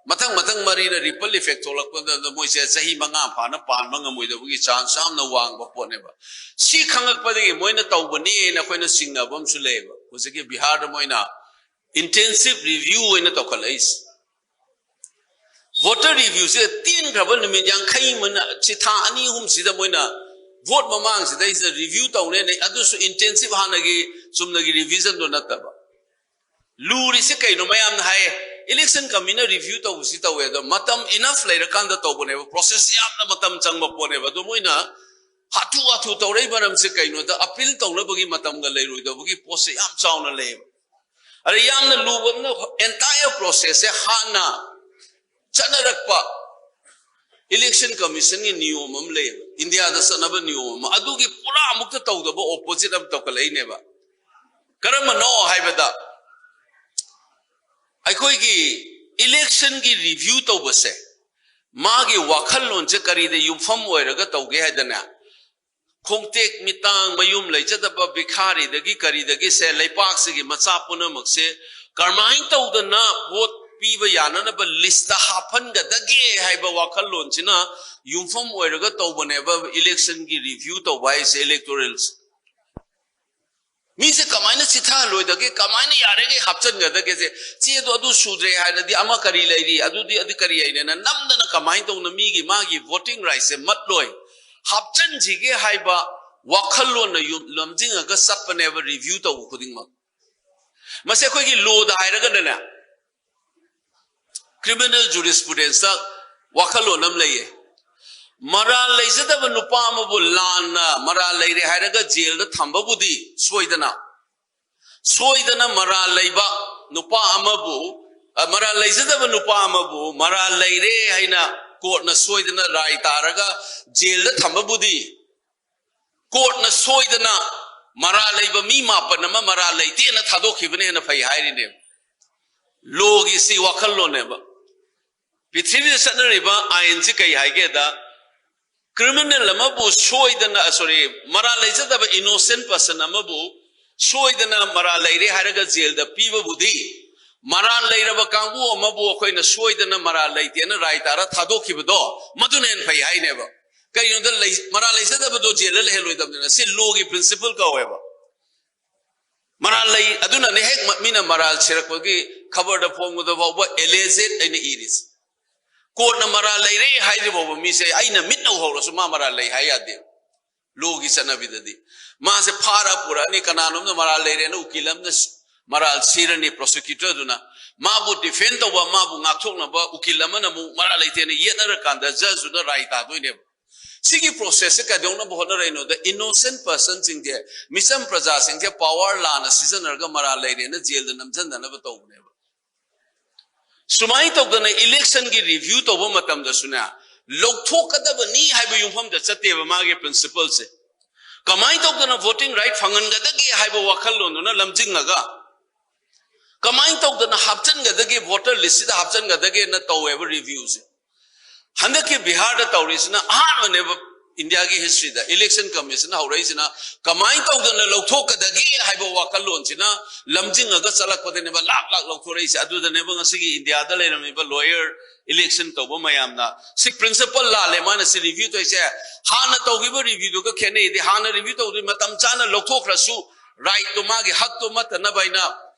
ꯃꯊꯪ ꯃꯊꯪ ꯃꯔꯤꯔ ꯔꯤꯄꯜ ꯏꯐꯦꯛ ꯊꯣꯛꯂꯛꯄꯗ ꯃꯣꯏꯁꯦ ꯆꯍꯤ ꯃꯉꯥ ꯐꯥꯅ ꯄꯥꯟꯕ ꯉꯝꯃꯣꯏꯗꯕꯒꯤ ꯆꯥꯟꯁ ꯌꯥꯝꯅ ꯋꯥꯡꯕ ꯄꯣꯠꯅꯦꯕ꯫ ꯁꯤ ꯈꯪꯉꯛꯄꯗꯒꯤ ꯃꯣꯏꯅ ꯇꯧꯕꯅꯦꯅ ꯑꯩꯈꯣꯏꯅ ꯆꯤꯡꯅꯕ ꯑꯃꯁꯨ ꯂꯩꯌꯦꯕ꯫ ꯍꯧꯖꯤꯛꯀꯤ ꯕꯤꯍꯥꯔꯗ ꯃꯣꯏꯅ ꯏꯟꯇꯦꯟꯁꯤꯞ ꯔꯤꯚ꯭ꯌꯨ ꯑꯣꯏꯅ ꯇꯧꯈꯠꯂꯛꯏꯁꯦ꯫ ꯚꯣꯇꯔ ꯔꯤꯚ꯭ꯌꯨꯁꯦ ꯇꯦꯟꯈ꯭ꯔꯕ ꯅꯨꯃꯤꯠ ꯌꯥꯡꯈꯩ ꯃꯅ-, ꯁꯤ ꯊꯥ ꯑꯅꯤ ꯑꯍꯨꯝꯁꯤꯗ ꯃꯣꯏꯅ ꯚꯣꯠ ꯃꯃꯥꯡꯁꯤꯗꯩꯁꯤꯗ ꯔꯤꯚ꯭ꯌꯨ ꯇꯧꯅꯦꯅ, ꯑꯗꯨꯁꯨ ꯏꯟꯇꯦꯟꯁꯤꯞ ꯍꯥꯟꯅꯒꯤ ꯆꯨꯝꯅꯒꯤ ꯔꯤꯚꯤꯖꯟꯗꯣ ꯅꯠꯇꯕ꯫ ꯂꯨꯔꯤꯁꯦ ꯀꯩꯅꯣ? ꯃꯌꯥꯝꯅ ꯍꯥꯏꯌꯦ, ꯏꯂꯦꯛꯁꯟ ꯀꯃꯤꯁꯟꯅ ꯔꯤꯚ꯭ꯌꯨ ꯇꯧꯕꯁꯤ ꯇꯧꯋꯦ, ꯑꯗꯣ ꯃꯇꯝ ꯏꯅꯐ ꯂꯩꯔꯀꯥꯟꯗ ꯇꯧꯕꯅꯦꯕ꯫ ꯄ꯭ꯔꯣꯁꯦꯁ ꯌꯥꯝꯅ ꯃꯇꯝ ꯆꯪꯕ ꯄꯣꯠꯅꯦꯕ꯫ ꯑꯗꯣ ꯃꯣꯏꯅ ꯍꯥꯊꯨ ꯍꯥꯊꯨ ꯇꯧꯔꯛꯏ ꯃꯔꯝꯁꯦ ꯀꯩꯅꯣꯗ, ꯑꯄꯤꯜ ꯇꯧꯅꯕꯒꯤ ꯃꯇꯝꯒ ꯂꯩꯔꯣꯏꯗꯕꯒꯤ ꯄꯣꯠꯁꯦ ꯌꯥꯝ ꯆꯥꯎꯅ ꯂꯩꯌꯦꯕ꯫ ꯑꯗ ꯌꯥꯝꯅ ꯂꯨꯕ ꯑꯃꯅ, ꯑꯦꯟꯇꯥꯌꯔ ꯄ꯭ꯔꯣꯁꯦꯁꯁꯦ ꯍꯥꯟꯅ ꯆꯠꯅꯔꯛꯄ ꯏꯂꯦꯛꯁꯟ ꯀꯃꯤꯁꯟꯒꯤ ꯅꯤꯌꯣꯝ ꯑꯃ ꯂꯩꯌꯦꯕ, ꯏꯟꯗꯤꯌꯥꯗ ꯆꯠꯅꯕ ꯅꯤꯌꯣꯝ ꯑꯃ, ꯑꯗꯨꯒꯤ ꯄꯨꯔꯥ ꯑꯃꯨꯛꯇ ꯇꯧꯗꯕ ꯑꯣꯄꯣꯖꯤꯠ ꯑꯃ ꯇꯧꯈꯠꯂꯛꯏꯅꯦꯕ꯫ ꯀꯔꯝꯕꯅꯣ ꯍꯥꯏꯕꯗ, ꯑꯩꯈꯣꯏꯒꯤ ꯏꯂꯦꯛꯁꯟꯒꯤ ꯔꯤꯚ꯭ꯌꯨ ꯇꯧꯕꯁꯦ ꯃꯥꯒꯤ ꯋꯥꯈꯜꯂꯣꯟꯁꯦ ꯀꯔꯤꯗ ꯌꯨꯝꯐꯝ ꯑꯣꯏꯔꯒ ꯇꯧꯒꯦ ꯍꯥꯏꯗꯅ, ꯈꯣꯡꯇꯦꯛ ꯃꯤꯇꯥꯡ, ꯃꯌꯨꯝ ꯂꯩꯖꯗꯕ, ꯚꯤꯈꯥꯔꯤꯗꯒꯤ ꯀꯔꯤꯗꯒꯤꯁꯦ ꯂꯩꯄꯥꯛꯁꯤꯒꯤ ꯃꯆꯥ ꯄꯨꯝꯅꯃꯛꯁꯦ ꯀꯔꯝꯍꯥꯏꯅ ꯇꯧꯗꯅ ꯚꯣꯠ ꯄꯤꯕ ꯌꯥꯅꯅꯕ ꯂꯤꯁꯇ ꯍꯥꯞꯍꯟꯒꯗꯒꯦ ꯍꯥꯏꯕ ꯋꯥꯈꯜꯂꯣꯟꯁꯤꯅ ꯌꯨꯝꯐꯝ ꯑꯣꯏꯔꯒ ꯇꯧꯕꯅꯦꯕ ꯏꯂꯦꯛꯁꯟꯒꯤ ꯔꯤꯚ꯭ꯌꯨ ꯇꯧꯕ ꯍꯥꯏꯁꯦ, ꯏꯂꯦꯛꯇꯣꯔꯦꯜꯁꯦ꯫ ꯃꯤꯁꯦ ꯀꯃꯥꯏꯅ ꯆꯤꯊꯍꯜꯂꯣꯏꯗꯒꯦ, ꯀꯃꯥꯏꯅ ꯌꯥꯔꯤꯈꯩ ꯍꯥꯞꯆꯤꯟꯒꯗꯒꯦꯁꯦ꯫ ꯆꯦꯗꯣ ꯑꯗꯨ ꯁꯨꯗ꯭ꯔꯦ ꯍꯥꯏꯔꯗꯤ ꯑꯃ ꯀꯔꯤ ꯂꯩꯔꯤ, ꯑꯗꯨꯗꯤ ꯑꯗꯨ ꯀꯔꯤ ꯍꯥꯏꯅꯦꯅ ꯅꯝꯗꯅ ꯀꯃꯥꯏꯅ ꯇꯧꯅ ꯃꯤꯒꯤ ꯃꯥꯒꯤ ꯚꯣꯇꯤꯡ ꯔꯥꯏꯠꯁꯦ ꯃꯠꯂꯣꯏ, ꯍꯥꯞꯆꯤꯟꯁꯤꯒꯦ ꯍꯥꯏꯕ ꯋꯥꯈꯜꯂꯣꯟꯅ ꯌꯨ-, ꯂꯝꯖꯤꯡꯉꯒ ꯆꯠꯄꯅꯦꯕ ꯔꯤꯚ꯭ꯌꯨ ꯇꯧꯕ ꯈꯨꯗꯤꯡꯃꯛ꯫ ꯃꯁꯤ ꯑꯩꯈꯣꯏꯒꯤ ꯂꯣꯗ ꯍꯥꯏꯔꯒꯅꯅꯦ, ꯀ꯭ꯔꯤꯃꯤꯅꯦꯜ ꯖꯨꯔꯤꯁꯄ꯭ꯔꯨꯗꯦꯟꯁꯇ ꯋꯥꯈꯜꯂꯣꯟ ꯑꯃ ꯂꯩꯌꯦ꯫ ꯃꯔꯥꯜ ꯂꯩꯖꯗꯕ ꯅꯨꯄꯥ ꯑꯃꯕꯨ ꯂꯥꯟꯅ ꯃꯔꯥꯜ ꯂꯩꯔꯦ ꯍꯥꯏꯔꯒ ꯖꯦꯜꯗ ꯊꯝꯕꯕꯨꯗꯤ ꯁꯣꯏꯗꯅ, ꯁꯣꯏꯗꯅ ꯃꯔꯥꯜ ꯂꯩꯕ ꯅꯨꯄꯥ ꯑꯃꯕꯨ, ꯑ, ꯃꯔꯥꯜ ꯂꯩꯖꯗꯕ ꯅꯨꯄꯥ ꯑꯃꯕꯨ ꯃꯔꯥꯜ ꯂꯩꯔꯦ ꯍꯥꯏꯅ ꯀꯣꯔꯠꯅ ꯁꯣꯏꯗꯅ ꯔꯥꯏ ꯇꯥꯔꯒ ꯖꯦꯜꯗ ꯊꯝꯕꯕꯨꯗꯤ ꯀꯣꯔꯠꯅ ꯁꯣꯏꯗꯅ ꯃꯔꯥꯜ ꯂꯩꯕ ꯃꯤ ꯃꯥꯄꯟ ꯑꯃ ꯃꯔꯥꯜ ꯂꯩꯇꯦꯅ ꯊꯥꯗꯣꯛꯈꯤꯕꯅ ꯍꯦꯟꯅ ꯐꯩ ꯍꯥꯏꯔꯤꯅꯦꯕ꯫ ꯂꯣꯒꯤ ꯁꯤ ꯋꯥꯈꯜꯂꯣꯟꯅꯦꯕ꯫ ꯄ꯭ꯔꯤꯊꯤꯕꯤꯗ ꯆꯠꯅꯔꯤꯕ ꯑꯥꯏꯟꯁꯤ ꯀꯩ ꯍꯥꯏꯒꯦꯗ, ꯀ꯭ꯔꯤꯃꯤꯅꯦꯜ ꯑꯃꯕꯨ ꯁꯣꯏꯗꯅ, ꯁꯣꯔꯤ, ꯃꯔꯥꯜ ꯂꯩꯖꯗꯕ ꯏꯅꯣꯁꯦꯟ ꯄꯔꯁꯟ ꯑꯃꯕꯨ ꯁꯣꯏꯗꯅ ꯃꯔꯥꯜ ꯂꯩꯔꯦ ꯍꯥꯏꯔꯒ ꯖꯦꯜꯗ ꯄꯤꯕꯕꯨꯗꯤ, ꯃꯔꯥꯜ ꯂꯩꯔꯕ ꯀꯥꯡꯕꯨ ꯑꯃꯕꯨ ꯑꯩꯈꯣꯏꯅ ꯁꯣꯏꯗꯅ ꯃꯔꯥꯜ ꯂꯩꯇꯦꯅ ꯔꯥꯏ ꯇꯥꯔ ꯊꯥꯗꯣꯛꯈꯤꯕꯗꯣ, ꯃꯗꯨꯅ ꯍꯦꯟꯅ ꯐꯩ ꯍꯥꯏꯅꯦꯕ꯫ ꯀꯩꯒꯤꯅꯣꯗ ꯂꯩ-, ꯃꯔꯥꯜ ꯂꯩꯖꯗꯕꯗꯣ ꯖꯦꯜꯗ ꯂꯩꯍꯜꯂꯣꯏꯗꯕꯅꯤꯅ꯫ ꯁꯤ ꯂꯣꯒꯤ ꯄ꯭ꯔꯤꯟꯁꯤꯄꯜ ꯀꯧꯋꯦꯕ꯫ ꯃꯔꯥꯜ ꯂꯩ, ꯑꯗꯨꯅꯅꯦ ꯍꯦꯛ ꯃ-, ꯃꯤꯅ ꯃꯔꯥꯜ ꯁꯤꯔꯛꯄꯒꯤ ꯈꯕꯔꯗ ꯐꯣꯡꯕꯗ ꯐꯥꯎꯕ ꯑꯦꯂꯦꯖꯦꯠ ꯑꯩꯅ ꯏꯔꯤꯁꯦ꯫ ꯀꯣꯔꯠꯅ ꯃꯔꯥꯜ ꯂꯩꯔꯦ ꯍꯥꯏꯗ꯭ꯔꯤ ꯐꯥꯎꯕ ꯃꯤꯁꯦ ꯑꯩꯅ ꯃꯤꯠꯅ ꯎꯍꯧꯔꯁꯨ ꯃꯥ ꯃꯔꯥꯜ ꯂꯩ ꯍꯥꯏ ꯌꯥꯗꯦ꯫ ꯂꯣꯒꯤ ꯆꯠꯅꯕꯤꯗꯗꯤ ꯃꯥꯁꯦ ꯐꯥꯔ ꯄꯨꯔꯛꯑꯅꯤ, ꯀꯅꯥꯅꯣꯝꯅ ꯃꯔꯥꯜ ꯂꯩꯔꯦꯅ ꯎꯀꯤꯜ ꯑꯃꯅ ꯁ-, ꯃꯔꯥꯜ ꯁꯤꯔꯅꯤ, ꯄ꯭ꯔꯣꯁꯤꯀ꯭ꯌꯨꯇꯔꯗꯨꯅ꯫ ꯃꯥꯕꯨ ꯗꯤꯐꯦꯟ ꯇꯧꯕ, ꯃꯥꯕꯨ ꯉꯥꯛꯊꯣꯛꯅꯕ ꯎꯀꯤꯜ ꯑꯃꯅ ꯑꯃꯨꯛ ꯃꯔꯥꯜ ꯂꯩꯇꯦꯅ ꯌꯦꯠꯅꯔꯀꯥꯟꯗ ꯖꯖꯇꯨꯅ ꯔꯥꯏ ꯇꯥꯗꯣꯏꯅꯦꯕ꯫ ꯁꯤꯒꯤ ꯄ꯭ꯔꯣꯁꯦꯁꯁꯦ ꯀꯩꯗꯧꯅꯕ ꯍꯣꯠꯅꯔꯛꯏꯅꯣꯗ, ꯏꯅꯣꯁꯦꯟ ꯄꯔꯁꯟꯁꯤꯡꯁꯦ, ꯃꯤꯆꯝ ꯄ꯭ꯔꯖꯥꯁꯤꯡꯁꯦ ꯄꯋꯥꯔ ꯂꯥꯟꯅ ꯁꯤꯖꯤꯟꯅꯔꯒ ꯃꯔꯥꯜ ꯂꯩꯔꯦꯅ ꯖꯦꯜꯗ ꯅꯝꯁꯤꯟꯗꯅꯕ ꯇꯧꯕꯅꯦꯕ꯫ ꯁꯨꯃꯥꯏꯅ ꯇꯧꯗꯅ ꯏꯂꯦꯛꯁꯟꯒꯤ ꯔꯤꯚ꯭ꯌꯨ ꯇꯧꯕ ꯃꯇꯝꯗꯁꯨꯅꯦ, ꯂꯧꯊꯣꯛꯀꯗꯕꯅꯤ ꯍꯥꯏꯕ ꯌꯨꯝꯐꯝꯗ ꯆꯠꯇꯦꯕ ꯃꯥꯒꯤ ꯄ꯭ꯔꯤꯟꯁꯤꯄꯜꯁꯦ꯫ ꯀꯃꯥꯏꯅ ꯇꯧꯗꯅ ꯚꯣꯇꯤꯡ ꯔꯥꯏꯠ ꯐꯪꯍꯟꯒꯗꯒꯦ ꯍꯥꯏꯕ ꯋꯥꯈꯜꯂꯣꯟꯗꯨꯅ ꯂꯝꯖꯤꯡꯉꯒ, ꯀꯃꯥꯏꯅ ꯇꯧꯗꯅ ꯍꯥꯞꯆꯤꯟꯒꯗꯒꯦ, ꯚꯣꯇꯔ ꯂꯤꯁꯁꯤꯗ ꯍꯥꯞꯆꯤꯟꯒꯗꯒꯦꯅ ꯇꯧꯋꯦꯕ ꯔꯤꯚ꯭ꯌꯨꯁꯦ꯫ ꯍꯟꯗꯛꯀꯤ ꯕꯤꯍꯥꯔꯗ ꯇꯧꯔꯤꯁꯤꯅ ꯑꯍꯥꯟꯕꯅꯦꯕ ꯏꯟꯗꯤꯌꯥꯒꯤ ꯍꯤꯁꯇ꯭ꯔꯤꯗ ꯏꯂꯦꯛꯁꯟ ꯀꯃꯤꯁꯟ ꯍꯧꯔꯛꯏꯁꯤꯅ꯫ ꯀꯃꯥꯏꯅ ꯇꯧꯗꯅ ꯂꯧꯊꯣꯛꯀꯗꯒꯦ ꯍꯥꯏꯕ ꯋꯥꯈꯜꯂꯣꯟꯁꯤꯅ ꯂꯝꯖꯤꯡꯉꯒ ꯆꯠꯂꯛꯄꯗꯅꯦꯕ ꯂꯥꯛ ꯂꯥꯛ ꯂꯧꯊꯣꯔꯛꯏꯁꯦ꯫ ꯑꯗꯨꯗꯅꯦꯕ ꯉꯁꯤꯒꯤ ꯏꯟꯗꯤꯌꯥꯗ ꯂꯩꯔꯝꯃꯤꯕ ꯂꯣꯌꯔ, ꯏꯂꯦꯛꯁꯟ ꯇꯧꯕ ꯃꯌꯥꯝꯅ ꯁꯤ ꯄ꯭ꯔꯤꯟꯁꯤꯄꯜ ꯂꯥꯜꯂꯦ, ꯃꯥꯅ ꯁꯤ ꯔꯤꯚ꯭ꯌꯨ ꯇꯧꯔꯤꯁꯦ ꯍꯥꯟꯅ ꯇꯧꯈꯤꯕ ꯔꯤꯚ꯭ꯌꯨꯗꯨꯒ ꯈꯦꯠꯅꯩꯗꯤ, ꯍꯥꯟꯅ ꯔꯤꯚ꯭ꯌꯨ ꯇꯧꯕꯗꯤ ꯃꯇꯝ ꯆꯥꯅ ꯂꯧꯊꯣꯛꯈ꯭ꯔꯁꯨ ꯔꯥꯏꯠꯇꯣ, ꯃꯥꯒꯤ ꯍꯛꯇꯣ ꯃꯠꯇꯅꯕ ꯍꯥꯏꯅ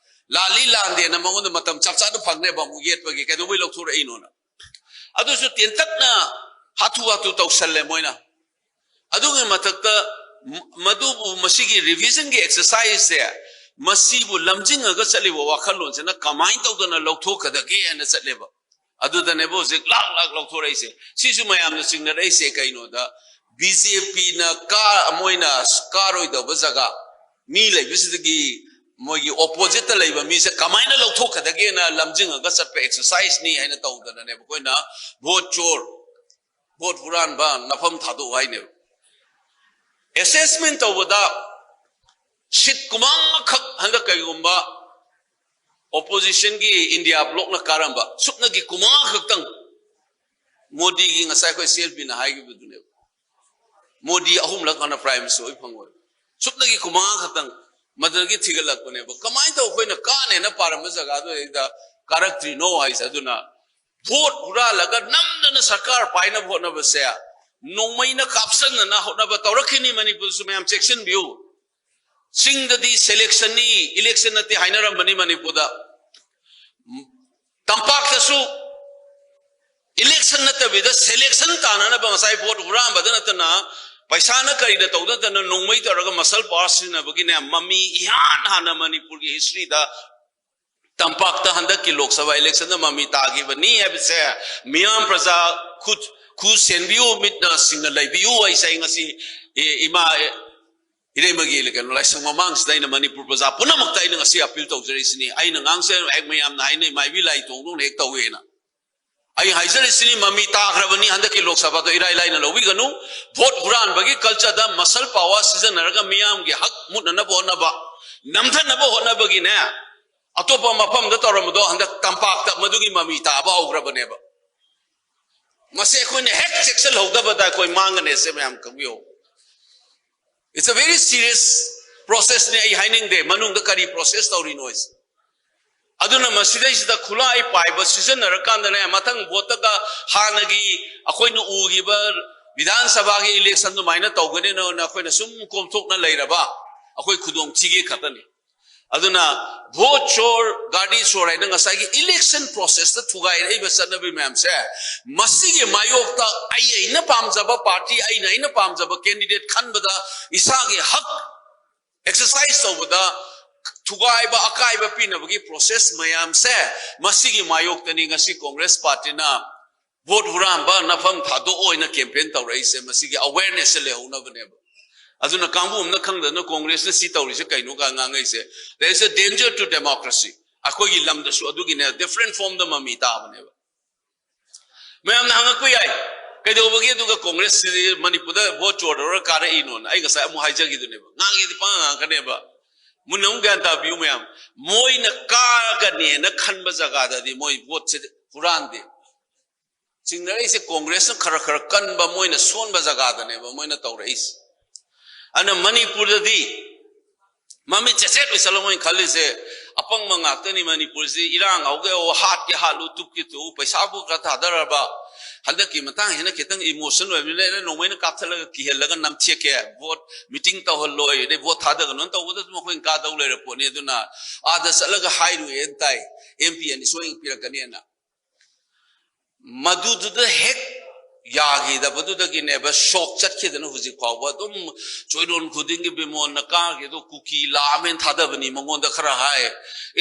ꯂꯥꯜꯂꯤ ꯂꯥꯟꯗꯦꯅ ꯃꯉꯣꯟꯗ ꯃꯇꯝ ꯆꯞ ꯆꯥꯅ ꯐꯪꯅꯦꯕ ꯑꯃꯨꯛ ꯌꯦꯠꯄꯒꯤ꯫ ꯀꯩꯗꯧꯕꯩ ꯂꯧꯊꯣꯔꯛꯏꯅꯣꯅ꯫ ꯑꯗꯨꯁꯨ ꯇꯦꯟꯇꯛꯅ ꯍꯥꯊꯨ ꯍꯥꯊꯨ ꯇꯧꯁꯜꯂꯦ ꯃꯣꯏꯅ꯫ ꯑꯗꯨꯒꯤ ꯃꯊꯛꯇ ꯃ-, ꯃꯗꯨꯕꯨ ꯃꯁꯤꯒꯤ ꯔꯤꯚꯤꯖꯟꯒꯤ ꯑꯦꯛꯁꯔꯁꯥꯏꯖꯁꯦ, ꯃꯁꯤꯕꯨ ꯂꯝꯖꯤꯡꯉꯒ ꯆꯠꯂꯤꯕ ꯋꯥꯈꯜꯂꯣꯟꯁꯤꯅ ꯀꯃꯥꯏꯅ ꯇꯧꯗꯅ ꯂꯧꯊꯣꯛꯀꯗꯒꯦ ꯍꯥꯏꯅ ꯆꯠꯂꯦꯕ꯫ ꯑꯗꯨꯗꯅꯦꯕ ꯍꯧꯖꯤꯛ ꯂꯥꯛ ꯂꯥꯛ ꯂꯧꯊꯣꯔꯛꯏꯁꯦ꯫ ꯁꯤꯁꯨ ꯃꯌꯥꯝꯅ ꯆꯤꯡꯅꯔꯛꯏꯁꯦ ꯀꯩꯅꯣꯗ, ꯕꯤ ꯖꯦ ꯄꯤꯅ ꯀꯥ-, ꯃꯣꯏꯅ ꯀꯥꯔꯣꯏꯗꯕ ꯖꯒꯥ ꯃꯤ ꯂꯩꯕꯁꯤꯗꯒꯤ ꯃꯣꯏꯒꯤ ꯑꯣꯄꯣꯖꯤꯠꯇ ꯂꯩꯕ ꯃꯤꯁꯦ ꯀꯃꯥꯏꯅ ꯂꯧꯊꯣꯛꯀꯗꯒꯦꯅ ꯂꯝꯖꯤꯡꯉꯒ ꯆꯠꯄ ꯑꯦꯛꯁꯔꯁꯥꯏꯖꯅꯤ ꯍꯥꯏꯅ ꯇꯧꯗꯅꯅꯦꯕ ꯑꯩꯈꯣꯏꯅ ꯚꯣꯠ ꯆꯣꯔ, ꯚꯣꯠ ꯍꯨꯔꯥꯟꯕ, ꯅꯐꯝ ꯊꯥꯗꯣꯛꯎ ꯍꯥꯏꯅꯦꯕ꯫ ꯑꯦꯁꯦꯁꯃꯦꯟ ꯇꯧꯕꯗ ꯁꯤꯠ ꯀꯨꯟꯃꯉꯥꯈꯛ ꯍꯟꯗꯛ ꯀꯩꯒꯨꯝꯕ ꯑꯣꯄꯣꯖꯤꯁꯟꯒꯤ ꯏꯟꯗꯤꯌꯥ ꯕ꯭ꯂꯣꯛꯅ ꯀꯥꯔꯝꯕ, ꯁꯨꯞꯅꯒꯤ ꯀꯨꯟꯃꯉꯥ ꯈꯛꯇꯪ ꯃꯣꯗꯤꯒꯤ ꯉꯁꯥꯏ ꯑꯩꯈꯣꯏ ꯁꯤ ꯑꯦꯜ ꯄꯤꯅ ꯍꯥꯏꯈꯤꯕꯗꯨꯅꯦꯕ꯫ ꯃꯣꯗꯤ ꯑꯍꯨꯝꯂꯛ ꯍꯥꯟꯅ prime minister ꯑꯣꯏ ꯐꯪꯉꯣꯏ꯫ ꯁꯨꯞꯅꯒꯤ ꯈꯨꯃꯥꯡ ꯈꯛꯇꯪ ꯃꯗꯨꯗꯒꯤ ꯊꯤꯒꯠꯂꯛꯄꯅꯦꯕ꯫ ꯀꯃꯥꯏꯅ ꯇꯧ ꯑꯩꯈꯣꯏꯅ ꯀꯥꯅꯦꯅ ꯄꯥꯔꯝꯕ ꯖꯒꯥꯗꯨꯗꯩꯗ ꯀꯥꯔꯛꯇ꯭ꯔꯤꯅꯣ ꯍꯥꯏꯁꯦ꯫ ꯑꯗꯨꯅ vote ꯍꯨꯔꯥꯜꯂꯒ ꯅꯝꯗꯅ ꯁꯔꯀꯥꯔ ꯄꯥꯏꯅꯕ ꯍꯣꯠꯅꯕꯁꯦ ꯅꯣꯡꯃꯩꯅ ꯀꯥꯞꯁꯟꯅꯅ ꯍꯣꯠꯅꯕ ꯇꯧꯔꯛꯈꯤꯅꯤ꯫ ꯃꯅꯤꯄꯨꯔꯗꯁꯨ ꯃꯌꯥꯝ ꯆꯦꯛꯁꯤꯟꯕꯤꯌꯨ꯫ ꯆꯤꯡꯗꯗꯤ selectionꯅꯤ, election ꯅꯠꯇꯦ ꯍꯥꯏꯅꯔꯝꯕꯅꯤ ꯃꯅꯤꯄꯨꯔꯗ꯫ ꯇꯝꯄꯥꯛꯇꯁꯨ election ꯅꯠꯇꯕꯤꯗ selection ꯇꯥꯅꯅꯕ ꯉꯁꯥꯏ vote ꯍꯨꯔꯥꯟꯕꯗ ꯅꯠꯇꯅ ꯄꯩꯁꯥꯅ ꯀꯔꯤꯗ ꯇꯧꯗ ꯅꯠꯇꯅ ꯅꯣꯡꯃꯩ ꯇꯧꯔꯒ muscle power ꯁꯤꯖꯤꯟꯅꯕꯒꯤꯅꯦ ꯃꯃꯤ ꯏꯍꯥꯟ ꯍꯥꯟꯅ ꯃꯅꯤꯄꯨꯔꯒꯤ historyꯗ ꯇꯝꯄꯥꯛꯇ ꯍꯟꯗꯛꯀꯤ Lok Sabha electionꯗ ꯃꯃꯤ ꯇꯥꯈꯤꯕꯅꯤ ꯍꯥꯏꯕꯁꯦ ꯃꯤꯌꯥꯝ ꯄ꯭ꯔꯖꯥ ꯈꯨ, ꯈꯨ ꯁꯦꯟꯕꯤꯌꯨ, ꯃꯤꯠꯅ ꯁꯤꯡꯅ ꯂꯩꯕꯤꯌꯨ ꯍꯥꯏꯁꯦ ꯑꯩ ꯉꯁꯤ, ꯑꯦ, ꯏꯃꯥ, ꯑꯦ, ꯏꯔꯩꯃꯒꯤ ꯀꯩꯅꯣ ꯂꯥꯏꯁꯪ ꯃꯃꯥꯡꯁꯤꯗ ꯑꯩꯅ ꯃꯅꯤꯄꯨꯔ ꯄ꯭ꯔꯖꯥ ꯄꯨꯝꯅꯃꯛꯇ ꯑꯩꯅ ꯉꯁꯤ appeal ꯇꯧꯖꯔꯤꯁꯤꯅꯤ꯫ ꯑꯩꯅ ꯉꯥꯡꯁꯦ ꯍꯦꯛ ꯃꯌꯥꯝꯅ ꯍꯥꯏꯅꯩ ꯃꯥꯏꯕꯤ ꯂꯥꯏ ꯇꯣꯡꯗꯧꯅ ꯍꯦꯛ ꯇꯧꯋꯦꯅ꯫ ꯑꯩ ꯍꯥꯏꯖꯔꯤꯁꯤꯅꯤ, ꯃꯃꯤ ꯇꯥꯈ꯭ꯔꯕꯅꯤ꯫ ꯍꯟꯗꯛꯀꯤ Lok Sabhaꯗꯣ ꯏꯔꯥꯏ ꯂꯥꯏꯅ ꯂꯧꯕꯤꯒꯅꯨ꯫ Vote ꯍꯨꯔꯥꯟꯕꯒꯤ cultureꯗ muscle power ꯁꯤꯖꯤꯟꯅꯔꯒ ꯃꯤꯌꯥꯝꯒꯤ ꯍꯛ ꯃꯨꯠꯅꯅꯕ ꯍꯣꯠꯅꯕ, ꯅꯝꯊꯅꯕ ꯍꯣꯠꯅꯕꯒꯤꯅꯦ ꯑꯇꯣꯞꯄ ꯃꯐꯝꯗ ꯇꯧꯔꯝꯕꯗꯣ ꯍꯟꯗꯛ ꯇꯝꯄꯥꯛꯇ ꯃꯗꯨꯒꯤ ꯃꯃꯤ ꯇꯥꯕ ꯍꯧꯈ꯭ꯔꯕꯅꯦꯕ꯫ ꯃꯁꯤ ꯑꯩꯈꯣꯏꯅ ꯍꯦꯛ ꯆꯦꯛꯁꯤꯜꯍꯧꯗꯕꯗ ꯑꯩꯈꯣꯏ ꯃꯥꯡꯒꯅꯤ꯫ ꯑꯁꯦ ꯃꯌꯥꯝ ꯈꯪꯕꯤꯌꯨ꯫ It's a very serious processꯅꯤ꯫ ꯑꯩ ꯍꯥꯏꯅꯤꯡꯗꯦ ꯃꯅꯨꯡꯗ ꯀꯔꯤ process ꯇꯧꯔꯤꯅꯣ ꯍꯥꯏꯁꯦ꯫ ꯑꯗꯨꯅ ꯃꯁꯤꯗꯩꯁꯤꯗ ꯈꯨꯠꯂꯥꯏ ꯄꯥꯏꯕ ꯁꯤꯖꯤꯟꯅꯔꯀꯥꯟꯗꯅꯦ ꯃꯊꯪ voteꯇꯒ ꯍꯥꯟꯅꯒꯤ ꯑꯩꯈꯣꯏꯅ ꯎꯈꯤꯕ ꯕꯤꯙꯥꯟ ꯁꯚꯥꯒꯤ election ꯑꯗꯨꯃꯥꯏꯅ ꯇꯧꯒꯅꯤꯅ ꯑꯩꯈꯣꯏꯅ ꯁꯨꯝ ꯀꯣꯝꯊꯣꯛꯅ ꯂꯩꯔꯕ ꯑꯩꯈꯣꯏ ꯈꯨꯗꯣꯡ ꯊꯤꯒꯦ ꯈꯛꯇꯅꯤ꯫ ꯑꯗꯨꯅ vote ꯆꯣꯔ, ꯒꯥꯔꯤ ꯆꯣꯔ ꯍꯥꯏꯅ ꯉꯁꯥꯏꯒꯤ election processꯇ ꯊꯨꯒꯥꯏꯔꯛꯏꯕ ꯆꯠꯅꯕꯤ ꯃꯌꯥꯝꯁꯦ, ꯃꯁꯤꯒꯤ ꯃꯥꯌꯣꯛꯇ ꯑꯩ ꯑꯩꯅ ꯄꯥꯝꯖꯕ party, ꯑꯩꯅ ꯑꯩꯅ ꯄꯥꯝꯖꯕ candidate ꯈꯟꯕꯗ ꯏꯁꯥꯒꯤ ꯍꯛ exercise ꯇꯧꯕꯗ ꯊꯨꯒꯥꯏꯕ, ꯑꯀꯥꯏꯕ ꯄꯤꯅꯕꯒꯤ process ꯃꯌꯥꯝꯁꯦ, ꯃꯁꯤꯒꯤ ꯃꯥꯌꯣꯛꯇꯅꯤ ꯉꯁꯤ Congress partyꯅ vote ꯍꯨꯔꯥꯟꯕ ꯅꯐꯝ ꯊꯥꯗꯣꯛꯑꯣ ꯍꯥꯏꯅ campaign ꯇꯧꯔꯛꯏꯁꯦ꯫ ꯃꯁꯤꯒꯤ awarenessꯁꯦ ꯂꯩꯍꯧꯅꯕꯅꯦꯕ꯫ ꯑꯗꯨꯅ ꯀꯥꯡꯕꯨ ꯑꯃꯅ ꯈꯪꯗꯅ Congressꯅ ꯁꯤ ꯇꯧꯔꯤꯁꯦ ꯀꯩꯅꯣ ꯀꯥꯏ ꯉꯥꯡꯉꯛꯏꯁꯦ꯫ There is a danger to democracy꯫ ꯑꯩꯈꯣꯏꯒꯤ ꯂꯝꯗꯁꯨ ꯑꯗꯨꯒꯤꯅꯦ different formꯗ ꯃꯃꯤ ꯇꯥꯕꯅꯦꯕ꯫ ꯃꯌꯥꯝꯅ ꯍꯪꯉꯛꯄ ꯌꯥꯏ, "ꯀꯩꯗꯧꯕꯒꯤ ꯑꯗꯨꯒ Congressꯁꯤꯗꯤ ꯃꯅꯤꯄꯨꯔꯗ vote ꯆꯣꯔ ꯇꯧꯔꯒ ꯀꯥꯔꯛꯏꯅꯣꯅ?" ꯑꯩ ꯉꯁꯥꯏ ꯑꯃꯨꯛ ꯍꯥꯏꯖꯈꯤꯗꯨꯅꯦꯕ, ꯉꯥꯡꯉꯦꯗꯤ ꯄꯉꯥꯡ ꯉꯥꯡꯉꯛꯀꯅꯦꯕ꯫ ꯃꯨꯟꯅ ꯑꯃꯨꯛ ꯒ꯭ꯌꯥꯟ ꯇꯥꯕꯤꯌꯨ ꯃꯌꯥꯝ, ꯃꯣꯏꯅ ꯀꯥꯒꯅꯦꯅ ꯈꯟꯕ ꯖꯒꯥꯗꯗꯤ ꯃꯣꯏ voteꯁꯦ ꯍꯨꯔꯥꯟꯗꯦ꯫ ꯆꯤꯡꯅꯔꯛꯏꯁꯦ ꯀꯣꯡꯒ꯭ꯔꯦꯁꯅ ꯈꯔ ꯈꯔ ꯀꯟꯕ, ꯃꯣꯏꯅ ꯁꯣꯟꯕ ꯖꯒꯥꯗꯅꯦꯕ ꯃꯣꯏꯅ ꯇꯧꯔꯛꯏꯁꯦ꯫ ꯑꯗꯨꯅ ꯃꯅꯤꯄꯨꯔꯗꯗꯤ ꯃꯃꯤꯠ ꯆꯦꯠꯆꯦꯠ ꯑꯣꯏꯁꯜꯂ ꯃꯣꯏꯅ ꯈꯜꯂꯤꯁꯦ, ꯑꯄꯪꯕ ꯉꯥꯛꯇꯅꯤ ꯃꯅꯤꯄꯨꯔꯁꯤ, ꯏꯔꯥꯡ ꯍꯧꯒꯦ ꯍꯥꯠꯀꯦ ꯍꯥꯠꯂꯨ, ꯇꯨꯞꯀꯦ ꯇꯨ, ꯄꯩꯁꯥꯕꯨ ꯈꯔ ꯊꯥꯗꯔꯕ꯫ ꯍꯟꯗꯛꯀꯤ ꯃꯇꯥꯡꯁꯤꯅ ꯈꯤꯇꯪ ꯏꯃꯣꯁꯟ ꯑꯣꯏꯕꯅꯤꯅ ꯑꯩꯅ ꯅꯣꯡꯃꯩꯅ ꯀꯥꯞꯊꯠꯂꯒ ꯀꯤꯍꯜꯂꯒ ꯅꯝꯊꯦꯛꯀꯦ꯫ ꯚꯣꯠ ꯃꯤꯇꯤꯡ ꯇꯧꯍꯜꯂꯣꯏ, ꯑꯗꯩ ꯚꯣꯠ ꯊꯥꯗꯒꯅꯨ ꯇꯧꯕꯗ ꯑꯗꯨꯝ ꯑꯩꯈꯣꯏꯅ ꯀꯥꯗꯧ ꯂꯩꯔ ꯄꯣꯠꯅꯤ꯫ ꯑꯗꯨꯅ ꯑꯥꯗ ꯆꯠꯂꯒ ꯍꯥꯏꯔꯨꯏꯅ ꯇꯥꯏ, ꯑꯦꯝ ꯄꯤ ꯑꯅꯤ ꯁꯣꯏꯅ ꯄꯤꯔꯛꯀꯅꯤꯅ꯫ ꯃꯗꯨꯗꯨꯗ ꯍꯦꯛ ꯌꯥꯈꯤꯗꯕꯗꯨꯗꯒꯤꯅꯦꯕ ꯁꯣꯛ ꯆꯠꯈꯤꯗꯅ ꯍꯧꯖꯤꯛ ꯐꯥꯎꯕ ꯑꯗꯨꯝ ꯆꯣꯏꯔꯣꯟ ꯈꯨꯗꯤꯡꯒꯤ ꯕꯤꯃꯣꯟꯅ ꯀꯥꯈꯤ, ꯑꯗꯣ ꯀꯨꯀꯤ ꯂꯥꯛꯑꯃꯦꯅ ꯊꯥꯗꯕꯅꯤ ꯃꯉꯣꯟꯗ ꯈꯔ ꯍꯥꯏ꯫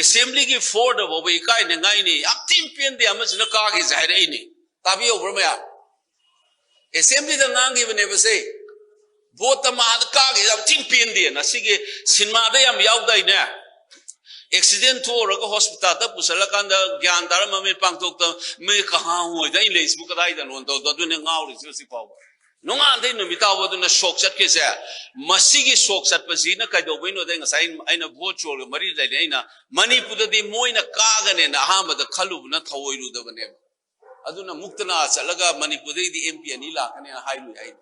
ꯑꯦꯁꯦꯝꯕ꯭ꯂꯤꯒꯤ ꯐ꯭ꯂꯣꯔꯗ ꯐꯥꯎꯕ ꯏꯀꯥꯏꯅꯉꯥꯏꯅꯤ, ꯌꯥꯝ ꯊꯤꯅ ꯄꯦꯟꯗꯦ ꯑꯃꯁꯤꯅ ꯀꯥꯈꯤꯁꯦ ꯍꯥꯏꯔꯛꯏꯅꯤ꯫ ꯇꯥꯕꯤꯍꯧꯕ꯭ꯔꯥ ꯃꯌꯥꯝ? ꯑꯦꯁꯦꯝꯕ꯭ꯂꯤꯗ ꯉꯥꯡꯈꯤꯕꯅꯦꯕꯁꯦ, ꯚꯣꯠꯇ ꯃꯥꯗ ꯀꯥꯈꯤꯁꯦ ꯌꯥꯝ ꯊꯤꯅ ꯄꯦꯟꯗꯦꯅ꯫ ꯁꯤꯒꯤ ꯁꯤꯅꯦꯃꯥꯗ ꯌꯥꯝ ꯌꯥꯎꯗꯥꯏꯅꯦ? ꯑꯦꯛꯁꯤꯗꯦꯟ ꯊꯣꯛꯎꯔꯒ ꯍꯣꯁꯄꯤꯇꯥꯜꯗ ꯄꯨꯁꯜꯂꯀꯥꯟꯗ ꯒ꯭ꯌꯥꯟ ꯇꯥꯔ ꯃꯃꯤꯠ ꯄꯥꯡꯊꯣꯛꯇ ꯃꯤ ꯀꯍꯥꯡ ꯑꯣꯏꯗ ꯑꯩ ꯂꯩꯁꯤꯕꯨ ꯀꯗꯥꯏꯗꯅꯣ ꯇꯧꯗꯣ, ꯑꯗꯨꯅꯦ ꯉꯥꯎꯔꯤꯁꯦ ꯍꯧꯖꯤꯛ ꯐꯥꯎꯕ꯫ ꯅꯣꯡꯉꯥꯟꯗꯩ ꯅꯨꯃꯤꯠ ꯇꯥꯕ ꯑꯗꯨꯅ ꯁꯣꯛ ꯆꯠꯈꯤꯁꯦ꯫ ꯃꯁꯤꯒꯤ ꯁꯣꯛ ꯆꯠꯄꯁꯤꯅ ꯀꯩꯗꯧꯕꯩꯅꯣꯗ ꯉꯁꯥꯏ ꯑꯩꯅ ꯚꯣꯠ ꯆꯣꯔꯒ ꯃꯔꯤ ꯂꯩꯅꯩ꯫ ꯑꯩꯅ ꯃꯅꯤꯄꯨꯔꯗꯗꯤ ꯃꯣꯏꯅ ꯀꯥꯒꯅꯦꯅ ꯑꯍꯥꯟꯕꯗ ꯈꯜꯂꯨꯕꯅ ꯊꯧꯑꯣꯏꯔꯨꯗꯕꯅꯦꯕ꯫ ꯑꯗꯨꯅ ꯃꯨꯛꯇꯅꯥ ꯆꯠꯂꯒ ꯃꯅꯤꯄꯨꯔꯗꯩꯗꯤ ꯑꯦꯝ ꯄꯤ ꯑꯅꯤ ꯂꯥꯛꯀꯅꯦꯅ ꯍꯥꯏꯔꯨꯏ ꯑꯩꯅ꯫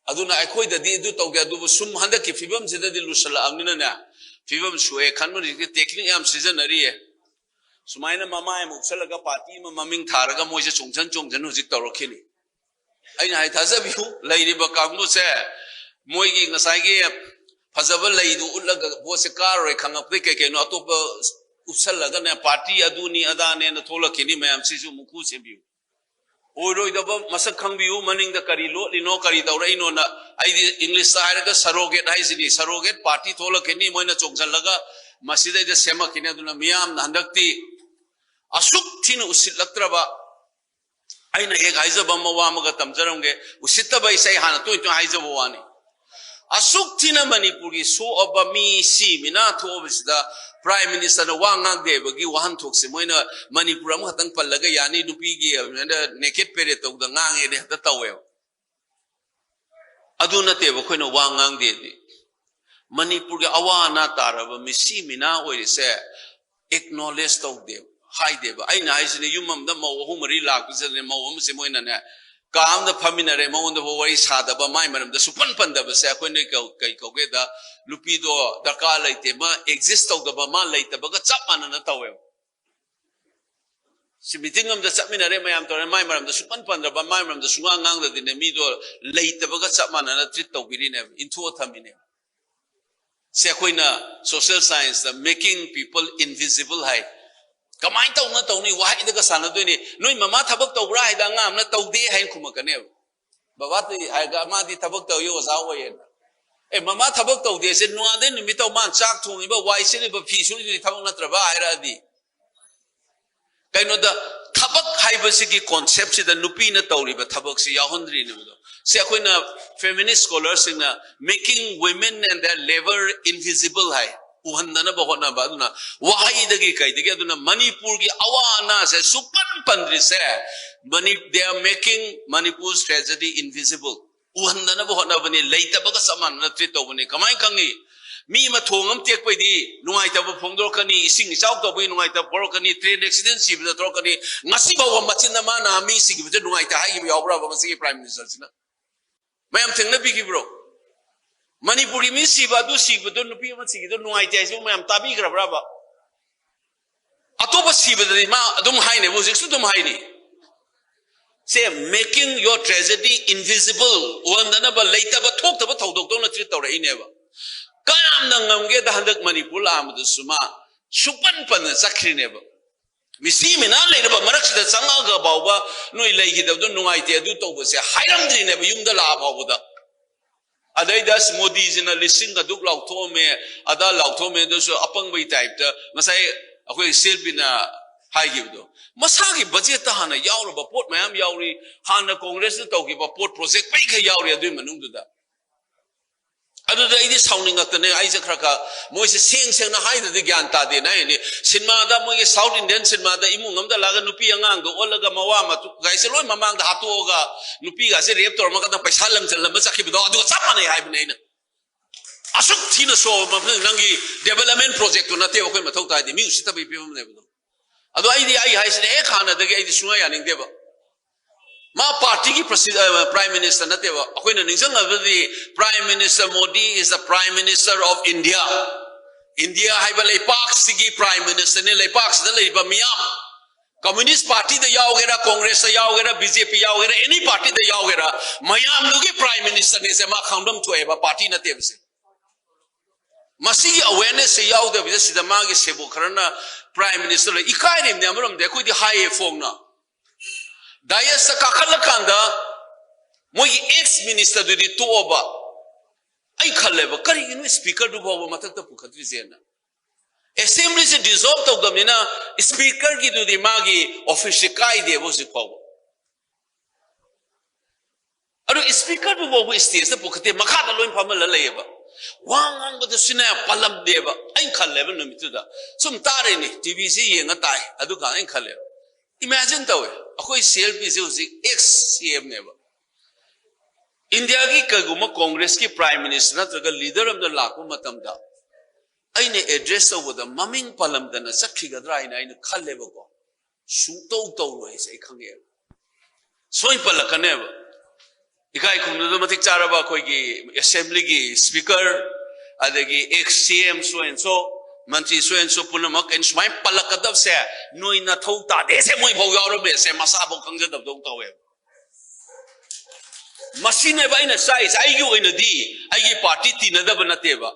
ꯑꯗꯨꯅ ꯑꯩꯈꯣꯏꯗꯗꯤ ꯑꯗꯨ ꯇꯧꯒꯦ, ꯑꯗꯨꯕꯨ ꯁꯨꯝ ꯍꯟꯗꯛꯀꯤ ꯐꯤꯕꯝꯁꯤꯗꯗꯤ ꯂꯨꯁꯜꯂꯛꯑꯕꯅꯤꯅꯅꯦ, ꯐꯤꯕꯝ ꯁꯣꯛꯑꯦ ꯈꯟꯕ ꯍꯧꯖꯤꯛꯇꯤ ꯇꯦꯛꯅꯤꯛ ꯌꯥꯝ ꯁꯤꯖꯤꯟꯅꯔꯤꯌꯦ꯫ ꯁꯨꯃꯥꯏꯅ ꯃꯃꯥꯏ ꯑꯃ ꯎꯞꯁꯜꯂꯒ ꯄꯥꯔꯇꯤ ꯑꯃ ꯃꯃꯤꯡ ꯊꯥꯔꯒ ꯃꯣꯏꯁꯦ ꯆꯣꯡꯁꯟ ꯆꯣꯡꯁꯟ ꯍꯧꯖꯤꯛ ꯇꯧꯔꯛꯈꯤꯅꯤ꯫ ꯑꯩꯅ ꯍꯥꯏ ꯊꯥꯖꯕꯤꯌꯨ, ꯂꯩꯔꯤꯕ ꯀꯥꯡꯕꯨꯁꯦ ꯃꯣꯏꯒꯤ ꯉꯁꯥꯏꯒꯤ ꯐꯖꯕ ꯂꯩꯗꯨ ꯎꯠꯂꯒ ꯚꯣꯠꯁꯦ ꯀꯥꯔꯔꯣꯏ ꯈꯪꯉꯛꯄꯗꯩ ꯀꯩ ꯀꯩꯅꯣ ꯑꯇꯣꯞꯄ ꯎꯞꯁꯜꯂꯒꯅꯦ ꯄꯥꯔꯇꯤ ꯑꯗꯨꯅꯤ ꯑꯗꯥꯅꯦꯅ ꯊꯣꯛꯂꯛꯈꯤꯅꯤ꯫ ꯃꯌꯥꯝꯁꯤꯁꯨ ꯃꯨꯛꯈꯨ ꯁꯦꯝꯕꯤꯌꯨ꯫ ꯑꯣꯏꯔꯣꯏꯗꯕ ꯃꯁꯛ ꯈꯪꯕꯤꯌꯨ, ꯃꯅꯤꯡꯗ ꯀꯔꯤ ꯂꯣꯠꯂꯤꯅꯣ, ꯀꯔꯤ ꯇꯧꯔꯛꯏꯅꯣꯅ꯫ ꯑꯩꯗꯤ ꯏꯪꯂꯤꯁꯇ ꯍꯥꯏꯔꯒ ꯁꯔꯣꯒꯦꯠ ꯍꯥꯏꯁꯤꯅꯤ, ꯁꯔꯣꯒꯦꯠ ꯄꯥꯔꯇꯤ ꯊꯣꯛꯂꯛꯈꯤꯅꯤ, ꯃꯣꯏꯅ ꯆꯣꯡꯁꯤꯜꯂꯒ ꯃꯁꯤꯗꯩꯗ ꯁꯦꯝꯃꯛꯈꯤꯅꯤ꯫ ꯑꯗꯨꯅ ꯃꯤꯌꯥꯝꯅ ꯍꯟꯗꯛꯇꯤ ꯑꯁꯨꯛ ꯊꯤꯅ ꯎꯁꯤꯠꯂꯛꯇ꯭ꯔꯕ, ꯑꯩꯅ ꯍꯦꯛ ꯍꯥꯏꯖꯕ ꯑꯃ, ꯋꯥ ꯑꯃꯒ ꯇꯝꯖꯔꯝꯒꯦ, ꯎꯁꯤꯠꯇꯕ ꯏꯁꯩ ꯍꯥꯟꯅ ꯇꯣꯏ ꯇꯣꯏ ꯍꯥꯏꯖꯕ ꯋꯥꯅꯤ꯫ ꯑꯁꯨꯛ ꯊꯤꯅ ꯃꯅꯤꯄꯨꯔꯒꯤ ꯁꯣꯛꯑꯕ ꯃꯤ ꯁꯤ ꯃꯤꯅꯥ ꯊꯣꯛꯑꯕꯁꯤꯗ ꯄ꯭ꯔꯥꯏꯝ ꯃꯤꯅꯤꯁꯇꯔꯅ ꯋꯥ ꯉꯥꯡꯗꯦ ꯍꯥꯏꯕꯒꯤ ꯋꯥꯍꯟꯊꯣꯛꯁꯦ ꯃꯣꯏꯅ ꯃꯅꯤꯄꯨꯔ ꯑꯃꯈꯛꯇꯪ ꯄꯜꯂꯒ ꯌꯥꯅꯤ, ꯅꯨꯄꯤꯒꯤ ꯑꯗꯨꯃꯥꯏꯅ ꯅꯦꯀꯦꯠ ꯄꯦꯔꯦꯠ ꯇꯧꯗ ꯉꯥꯡꯉꯦꯅ ꯍꯦꯛꯇ ꯇꯧꯋꯦꯕ꯫ ꯑꯗꯨ ꯅꯠꯇꯦꯕ ꯑꯩꯈꯣꯏꯅ ꯋꯥ ꯉꯥꯡꯗꯦꯗꯤ꯫ ꯃꯅꯤꯄꯨꯔꯒꯤ ꯑꯋꯥ ꯑꯅꯥ ꯇꯥꯔꯕ ꯃꯤꯁꯤ ꯃꯤꯅꯥ ꯑꯣꯏꯔꯤꯁꯦ ꯑꯦꯛꯅꯣꯂꯦꯖ ꯇꯧꯗꯦꯕ꯫ ꯍꯥꯏꯗꯦꯕ꯫ ꯑꯩꯅ ꯍꯥꯏꯁꯤꯅ, ꯌꯨꯝ ꯑꯃꯗ ꯃꯧ ꯑꯍꯨꯝ ꯃꯔꯤ ꯂꯥꯛꯄꯁꯤꯗꯅꯦ, ꯃꯧ ꯑꯃꯁꯦ ꯃꯣꯏꯅꯅꯦ, ꯀꯥ ꯑꯃꯗ ꯐꯝꯃꯤꯟꯅꯔꯦ, ꯃꯉꯣꯟꯗꯐꯥꯎ ꯋꯥꯔꯤ ꯁꯥꯗꯕ, ꯃꯥꯏ ꯃꯔꯝꯗ ꯁꯨꯛꯄꯟ ꯄꯟꯗꯕꯁꯦ ꯑꯩꯈꯣꯏꯅ ꯀꯩ-, ꯀꯩ ꯀꯧꯒꯦꯗ, ꯅꯨꯄꯤꯗꯣ ꯗꯔꯀꯥꯔ ꯂꯩꯇꯦ, ꯃꯥ exist ꯇꯧꯗꯕ, ꯃꯥ ꯂꯩꯇꯕꯒ ꯆꯞ ꯃꯥꯟꯅꯅ ꯇꯧꯋꯦꯕ꯫ ꯁꯤ meeting ꯑꯃꯗ ꯆꯠꯃꯤꯟꯅꯔꯦ, ꯃꯌꯥꯝ ꯇꯧꯔꯦ, ꯃꯥꯏ ꯃꯔꯝꯗ ꯁꯨꯛꯄꯟ ꯄꯟꯗ꯭ꯔꯕ, ꯃꯥꯏ ꯃꯔꯝꯗ ꯁꯨꯡꯉꯥꯡ ꯉꯥꯡꯗ꯭ꯔꯗꯤꯅꯦ, ꯃꯤꯗꯣ ꯂꯩꯇꯕꯒ ꯆꯞ ꯃꯥꯟꯅꯅ treat ꯇꯧꯕꯤꯔꯤꯅꯦꯕ, ꯏꯟꯊꯣꯛꯑ ꯊꯝꯃꯤꯅꯦꯕ꯫ ꯁꯦ ꯑꯩꯈꯣꯏꯅ social science ꯇ making people invisible ꯍꯥꯏ꯫ ꯀꯃꯥꯏꯅ ꯇꯧꯅ ꯇꯧꯅꯤ? ꯋꯥꯍꯩꯗꯒ ꯁꯥꯟꯅꯗꯣꯏꯅꯤ꯫ "ꯅꯣꯏ ꯃꯃꯥ ꯊꯕꯛ ꯇꯧꯕ꯭ꯔꯥ?" ꯍꯥꯏꯗ ꯑꯉꯥꯡ ꯑꯃꯅ "ꯇꯧꯗꯦ" ꯍꯥꯏꯅ ꯈꯨꯝꯃꯛꯀꯅꯦꯕ꯫ "ꯕꯕꯥꯗꯤ" ꯍꯥꯏꯔꯒ, "ꯃꯥꯗꯤ ꯊꯕꯛ ꯇꯧꯏ, ꯑꯣꯖꯥ ꯑꯣꯏꯌꯦꯅ"꯫ "ꯑꯦ, ꯃꯃꯥ ꯊꯕꯛ ꯇꯧꯗꯦꯁꯦ ꯅꯣꯡꯉꯥꯟꯗꯩ ꯅꯨꯃꯤꯠ ꯇꯧ ꯃꯥꯅ ꯆꯥꯛ ꯊꯣꯡꯉꯤꯕ, ꯋꯥꯏ ꯁꯤꯠꯂꯤꯕ, ꯐꯤ ꯁꯨꯔꯤꯗꯨꯗꯤ ꯊꯕꯛ ꯅꯠꯇ꯭ꯔꯕ?" ꯍꯥꯏꯔꯛꯑꯗꯤ꯫ ꯀꯩꯅꯣꯗ, ꯊꯕꯛ ꯍꯥꯏꯕꯁꯤꯒꯤ concept ꯁꯤꯗ ꯅꯨꯄꯤꯅ ꯇꯧꯔꯤꯕ ꯊꯕꯛꯁꯤ ꯌꯥꯎꯍꯟꯗ꯭ꯔꯤꯅꯦꯕꯗꯣ꯫ ꯁꯤ ꯑꯩꯈꯣꯏꯅ feminist scholar ꯁꯤꯡꯅ making women and their labour invisible ꯍꯥꯏ, ꯎꯍꯟꯗꯅꯕ ꯍꯣꯠꯅꯕ꯫ ꯑꯗꯨꯅ ꯋꯥꯍꯩꯗꯒꯤ ꯀꯩꯗꯒꯤ, ꯑꯗꯨꯅ ꯃꯅꯤꯄꯨꯔꯒꯤ ꯑꯋꯥ ꯑꯅꯥꯁꯦ ꯁꯨꯛꯄꯟ ꯄꯟꯗ꯭ꯔꯤꯁꯦ, Mani-, they are making Manipur's tragedy invisible꯫ ꯎꯍꯟꯗꯅꯕ ꯍꯣꯠꯅꯕꯅꯤ, ꯂꯩꯇꯕꯒ ꯆꯞ ꯃꯥꯟꯅꯅ treat ꯇꯧꯕꯅꯤ꯫ ꯀꯃꯥꯏꯅ ꯈꯪꯉꯤ? ꯃꯤ ꯑꯃ ꯊꯣꯡ ꯑꯃ ꯇꯦꯛꯄꯩꯗꯤ ꯅꯨꯡꯉꯥꯏꯇꯕ ꯐꯣꯡꯗꯣꯔꯛꯀꯅꯤ, ꯏꯁꯤꯡ ꯏꯆꯥꯎ ꯇꯧꯕꯒꯤ ꯅꯨꯡꯉꯥꯏꯇꯕ ꯐꯣꯡꯗꯣꯔꯛꯀꯅꯤ, train accident ꯁꯤꯕꯗ ꯊꯣꯛꯂꯛꯀꯅꯤ꯫ ꯉꯁꯤ ꯐꯥꯎꯕ ꯃꯆꯤꯟꯗ ꯃꯥꯅ ꯃꯤ ꯁꯤꯈꯤꯕꯁꯦ ꯅꯨꯡꯉꯥꯏꯇꯦ ꯍꯥꯏꯈꯤꯕ ꯌꯥꯎꯕ꯭ꯔꯕ ꯉꯁꯤꯒꯤ Prime Minister ꯁꯤꯅ? ꯃꯌꯥꯝ ꯊꯦꯡꯅꯕꯤꯈꯤꯕ꯭ꯔꯣ? ꯃꯅꯤꯄꯨꯔꯒꯤ ꯃꯤ ꯁꯤꯕ, ꯑꯗꯨ ꯁꯤꯕꯗꯣ, ꯅꯨꯄꯤ ꯑꯃ ꯁꯤꯈꯤꯕꯗꯣ ꯅꯨꯡꯉꯥꯏꯇꯦ ꯍꯥꯏꯁꯤꯕꯨ ꯃꯌꯥꯝ ꯇꯥꯕꯤꯈ꯭ꯔꯕ꯭ꯔꯕ? ꯑꯇꯣꯞꯄ ꯁꯤꯕꯗꯗꯤ ꯃꯥ ꯑꯗꯨꯝ ꯍꯥꯏꯅꯦꯕ, ꯍꯧꯖꯤꯛꯁꯨ ꯑꯗꯨꯝ ꯍꯥꯏꯅꯤ꯫ ꯁꯦ, making your tragedy invisible, ꯎꯍꯟꯗꯅꯕ, ꯂꯩꯇꯕ ꯊꯣꯛꯇꯕ ꯊꯧꯗꯣꯛꯇꯧꯅ treat ꯇꯧꯔꯛꯏꯅꯦꯕ꯫ ꯀꯌꯥꯝꯅ ꯉꯝꯒꯦꯗ, ꯍꯟꯗꯛ ꯃꯅꯤꯄꯨꯔ ꯂꯥꯛꯑꯝꯕꯗꯁꯨ ꯃꯥ ꯁꯨꯛꯄꯟ ꯄꯟꯅ ꯆꯠꯈ꯭ꯔꯤꯅꯦꯕ꯫ ꯃꯤꯆꯤ ꯃꯤꯅꯥ ꯂꯩꯔꯕ ꯃꯔꯛꯁꯤꯗ ꯆꯪꯉꯛꯑꯒ ꯐꯥꯎꯕ ꯅꯣꯏ ꯂꯩꯈꯤꯗꯕꯗꯣ ꯅꯨꯡꯉꯥꯏꯇꯦ, ꯑꯗꯨ ꯇꯧꯕꯁꯦ ꯍꯥꯏꯔꯝꯗ꯭ꯔꯤꯅꯦꯕ ꯌꯨꯝꯗ ꯂꯥꯛꯑ ꯐꯥꯎꯕꯗ꯫ ꯑꯗꯩꯗ ꯑꯁ ꯃꯣꯗꯤꯁꯤꯅ ꯂꯤꯁꯤꯡ ꯑꯗꯨꯛ ꯂꯥꯎꯊꯣꯛꯑꯝꯃꯦ, ꯑꯗꯥ ꯂꯥꯎꯊꯣꯛꯑꯝꯃꯦ, ꯑꯗꯨꯁꯨ ꯑꯄꯪꯕꯒꯤ type ꯇ ꯉꯁꯥꯏ ꯑꯩꯈꯣꯏ ꯁꯤ ꯑꯦꯜ ꯄꯤꯅ ꯍꯥꯏꯈꯤꯕꯗꯣ꯫ ꯃꯁꯥꯒꯤ budget ꯇ ꯍꯥꯟꯅ ꯌꯥꯎꯔꯕ ꯄꯣꯠ ꯃꯌꯥꯝ ꯌꯥꯎꯔꯤ, ꯍꯥꯟꯅ Congress ꯅ ꯇꯧꯈꯤꯕ ꯄꯣꯠ project ꯄꯩꯈꯩ ꯌꯥꯎꯔꯤ ꯑꯗꯨꯒꯤ ꯃꯅꯨꯡꯗꯨꯗ꯫ ꯑꯗꯨꯗ ꯑꯩꯗꯤ ꯁꯥꯎꯅꯤꯡꯉꯛꯇꯅꯦ, ꯑꯩꯁꯦ ꯈꯔ ꯈꯔ ꯃꯣꯏꯁꯦ ꯁꯦꯡ ꯁꯦꯡꯅ ꯍꯥꯏꯗ꯭ꯔꯗꯤ ꯒ꯭ꯌꯥꯟ ꯇꯥꯗꯦꯅ ꯍꯥꯏꯅꯤ꯫ ꯁꯤꯅꯦꯃꯥꯗ, ꯃꯣꯏꯒꯤ South Indian ꯁꯤꯅꯦꯃꯥꯗ ꯏꯃꯨꯡ ꯑꯃꯗ ꯂꯥꯛꯑꯒ ꯅꯨꯄꯤ ꯑꯉꯥꯡꯗꯣ ꯑꯣꯜꯂꯒ ꯃꯋꯥ ꯃꯆꯨ ꯀꯥꯏꯁꯦ ꯂꯣꯏ ꯃꯃꯥꯡꯗ ꯍꯥꯠꯇꯣꯛꯑꯒ ꯅꯨꯄꯤꯒꯥꯁꯦ rape ꯇꯧꯔꯝꯃꯀꯥꯟꯗ ꯄꯩꯁꯥ ꯂꯪꯁꯤꯜꯂꯝꯕ ꯆꯠꯈꯤꯕꯗꯣ ꯑꯗꯨꯒ ꯆꯞ ꯃꯥꯟꯅꯩ ꯍꯥꯏꯕꯅꯦ ꯑꯩꯅ꯫ ꯑꯁꯨꯛ ꯊꯤꯅ ꯁꯣꯛꯑꯕ ꯃꯐꯝꯗ ꯅꯪꯒꯤ development project ꯇꯨ ꯅꯠꯇꯦꯕ ꯑꯩꯈꯣꯏ ꯃꯊꯧ ꯇꯥꯏꯗꯤ, ꯃꯤ ꯎꯁꯤꯠꯇꯕꯒꯤ ꯐꯤꯕꯝꯅꯦꯕ ꯑꯗꯣ꯫ ꯑꯗꯣ ꯑꯩꯗꯤ, ꯑꯩ ꯍꯥꯏꯁꯤꯅꯦ, ꯍꯦꯛ ꯍꯥꯟꯅꯗꯒꯤ ꯑꯩꯗꯤ ꯁꯨꯡꯌꯥ ꯌꯥꯅꯤꯡꯗꯦꯕ꯫ ꯃꯥ ꯄꯥꯔꯇꯤꯒꯤ ꯄ꯭ꯔꯁꯤ-, ꯑ, Prime Minister ꯅꯠꯇꯦꯕ꯫ ꯑꯩꯈꯣꯏꯅ ꯅꯤꯡꯁꯤꯡꯅꯕꯗꯤ, Prime Minister Modi is the Prime Minister of India꯫ India ꯍꯥꯏꯕ ꯂꯩꯄꯥꯛꯁꯤꯒꯤ Prime Ministerꯅꯤ꯫ ꯂꯩꯄꯥꯛꯁꯤꯗ ꯂꯩꯔꯤꯕ ꯃꯤꯌꯥꯝ, Communist Partyꯗ ꯌꯥꯎꯒꯦꯔꯥ, Congressꯇ ꯌꯥꯎꯒꯦꯔꯥ, BJP ꯌꯥꯎꯒꯦꯔꯥ, any partyꯗ ꯌꯥꯎꯒꯦꯔꯥ, ꯃꯌꯥꯝꯗꯨꯒꯤ Prime Ministerꯅꯤꯁꯦ ꯃꯥ ꯈꯪꯐꯝ ꯊꯣꯛꯑꯦꯕ, party ꯅꯠꯇꯦꯕꯁꯦ꯫ ꯃꯁꯤꯒꯤ awarenessꯁꯦ ꯌꯥꯎꯗꯕꯤꯗ ꯁꯤꯗ ꯃꯥꯒꯤ ꯁꯦꯕꯣꯛ ꯈꯔꯅ Prime Minister ꯂꯩ꯫ ꯏꯀꯥꯏꯔꯤꯕꯅꯦ ꯑꯃꯔꯣꯝꯗ, ꯑꯩꯈꯣꯏꯗꯤ ꯍꯥꯏꯌꯦ ꯐꯣꯡꯅ꯫ Dais ꯀꯥꯈꯠꯂꯀꯥꯟꯗ ꯃꯣꯏꯒꯤ ex ministerꯗꯨꯗꯤ ꯇꯣꯛꯑꯕ꯫ ꯑꯩ ꯈꯜꯂꯦꯕ, ꯀꯔꯤꯒꯤꯅꯣ Speakerꯗꯨ ꯐꯥꯎꯕ ꯃꯊꯛꯇ ꯄꯨꯈꯠꯇ꯭ꯔꯤꯁꯦꯅ꯫ Assemblyꯁꯦ dissolve ꯇꯧꯗꯕꯅꯤꯅ Speakerꯒꯤꯗꯨꯗꯤ ꯃꯥꯒꯤ officeꯁꯦ ꯀꯥꯏꯗꯦꯕ ꯍꯧꯖꯤꯛ ꯐꯥꯎꯕ꯫ ꯑꯗꯨ Speakerꯗꯨ ꯐꯥꯎꯕ stageꯇ ꯄꯨꯈꯠꯇꯦ, ꯃꯈꯥꯗ ꯂꯣꯏ ꯐꯝꯍꯜꯂ ꯂꯩꯌꯦꯕ꯫ ꯋꯥ ꯉꯥꯡꯕꯗꯁꯨꯅꯦ ꯄꯜꯂꯝꯗꯦꯕ꯫ ꯑꯩꯅ ꯈꯜꯂꯦꯕ ꯅꯨꯃꯤꯠꯇꯨꯗ꯫ ꯁꯨꯝ ꯇꯥꯔꯤꯅꯤ, TVꯁꯤ ꯌꯦꯡꯉ ꯇꯥꯏ꯫ ꯑꯗꯨꯀꯥꯟꯗ ꯑꯩꯅ ꯈꯜꯂꯦꯕ, imagine ꯇꯧꯋꯦ, ꯑꯩꯈꯣꯏ CLPꯁꯦ ꯍꯧꯖꯤꯛ ex CMꯅꯦꯕ꯫ ꯏꯟꯗꯤꯌꯥꯒꯤ ꯀꯩꯒꯨꯝꯕ Congressꯀꯤ Prime Minister ꯅꯠꯇ꯭ꯔꯒ leader ꯑꯃꯅ ꯂꯥꯛꯄ ꯃꯇꯝꯗ ꯑꯩꯅ address ꯇꯧꯕꯗ ꯃꯃꯤꯡ ꯄꯜꯂꯝꯗꯅ ꯆꯠꯈꯤꯒꯗ꯭ꯔꯥ ꯍꯥꯏꯅ ꯑꯩꯅ ꯈꯜꯂꯦꯕꯀꯣ꯫ ꯁꯨꯡꯇꯧ ꯇꯧꯔꯣꯏ ꯍꯥꯏꯁꯦ ꯑꯩ ꯈꯪꯉꯦꯕ꯫ ꯁꯣꯏ ꯄꯜꯂꯛꯀꯅꯦꯕ꯫ ꯏꯀꯥꯏ ꯈꯨꯝꯅꯗꯕ ꯃꯇꯤꯛ ꯆꯥꯔꯕ ꯑꯩꯈꯣꯏꯒꯤ Assemblyꯒꯤ Speaker, ꯑꯗꯒꯤ ex CM so and so, Mantri so and so ꯄꯨꯝꯅꯃꯛ ꯑꯩꯅ ꯁꯨꯃꯥꯏꯅ ꯄꯜꯂꯛꯀꯗꯕꯁꯦ ꯅꯣꯏ ꯅꯊꯧ ꯇꯥꯗꯦꯁꯦ ꯃꯣꯏ ꯐꯥꯎ ꯌꯥꯎꯔꯝꯃꯦꯁꯦ ꯃꯁꯥꯐꯥꯎ ꯈꯪꯖꯗꯕꯗꯧ ꯇꯧꯋꯦꯕ꯫ ꯃꯁꯤꯅꯦꯕ ꯑꯩꯅ ꯆꯥꯛꯏꯁꯦ꯫ ꯑꯩꯒꯤ ꯑꯣꯏꯅꯗꯤ ꯑꯩꯒꯤ party ꯇꯤꯟꯅꯗꯕ ꯅꯠꯇꯦꯕ꯫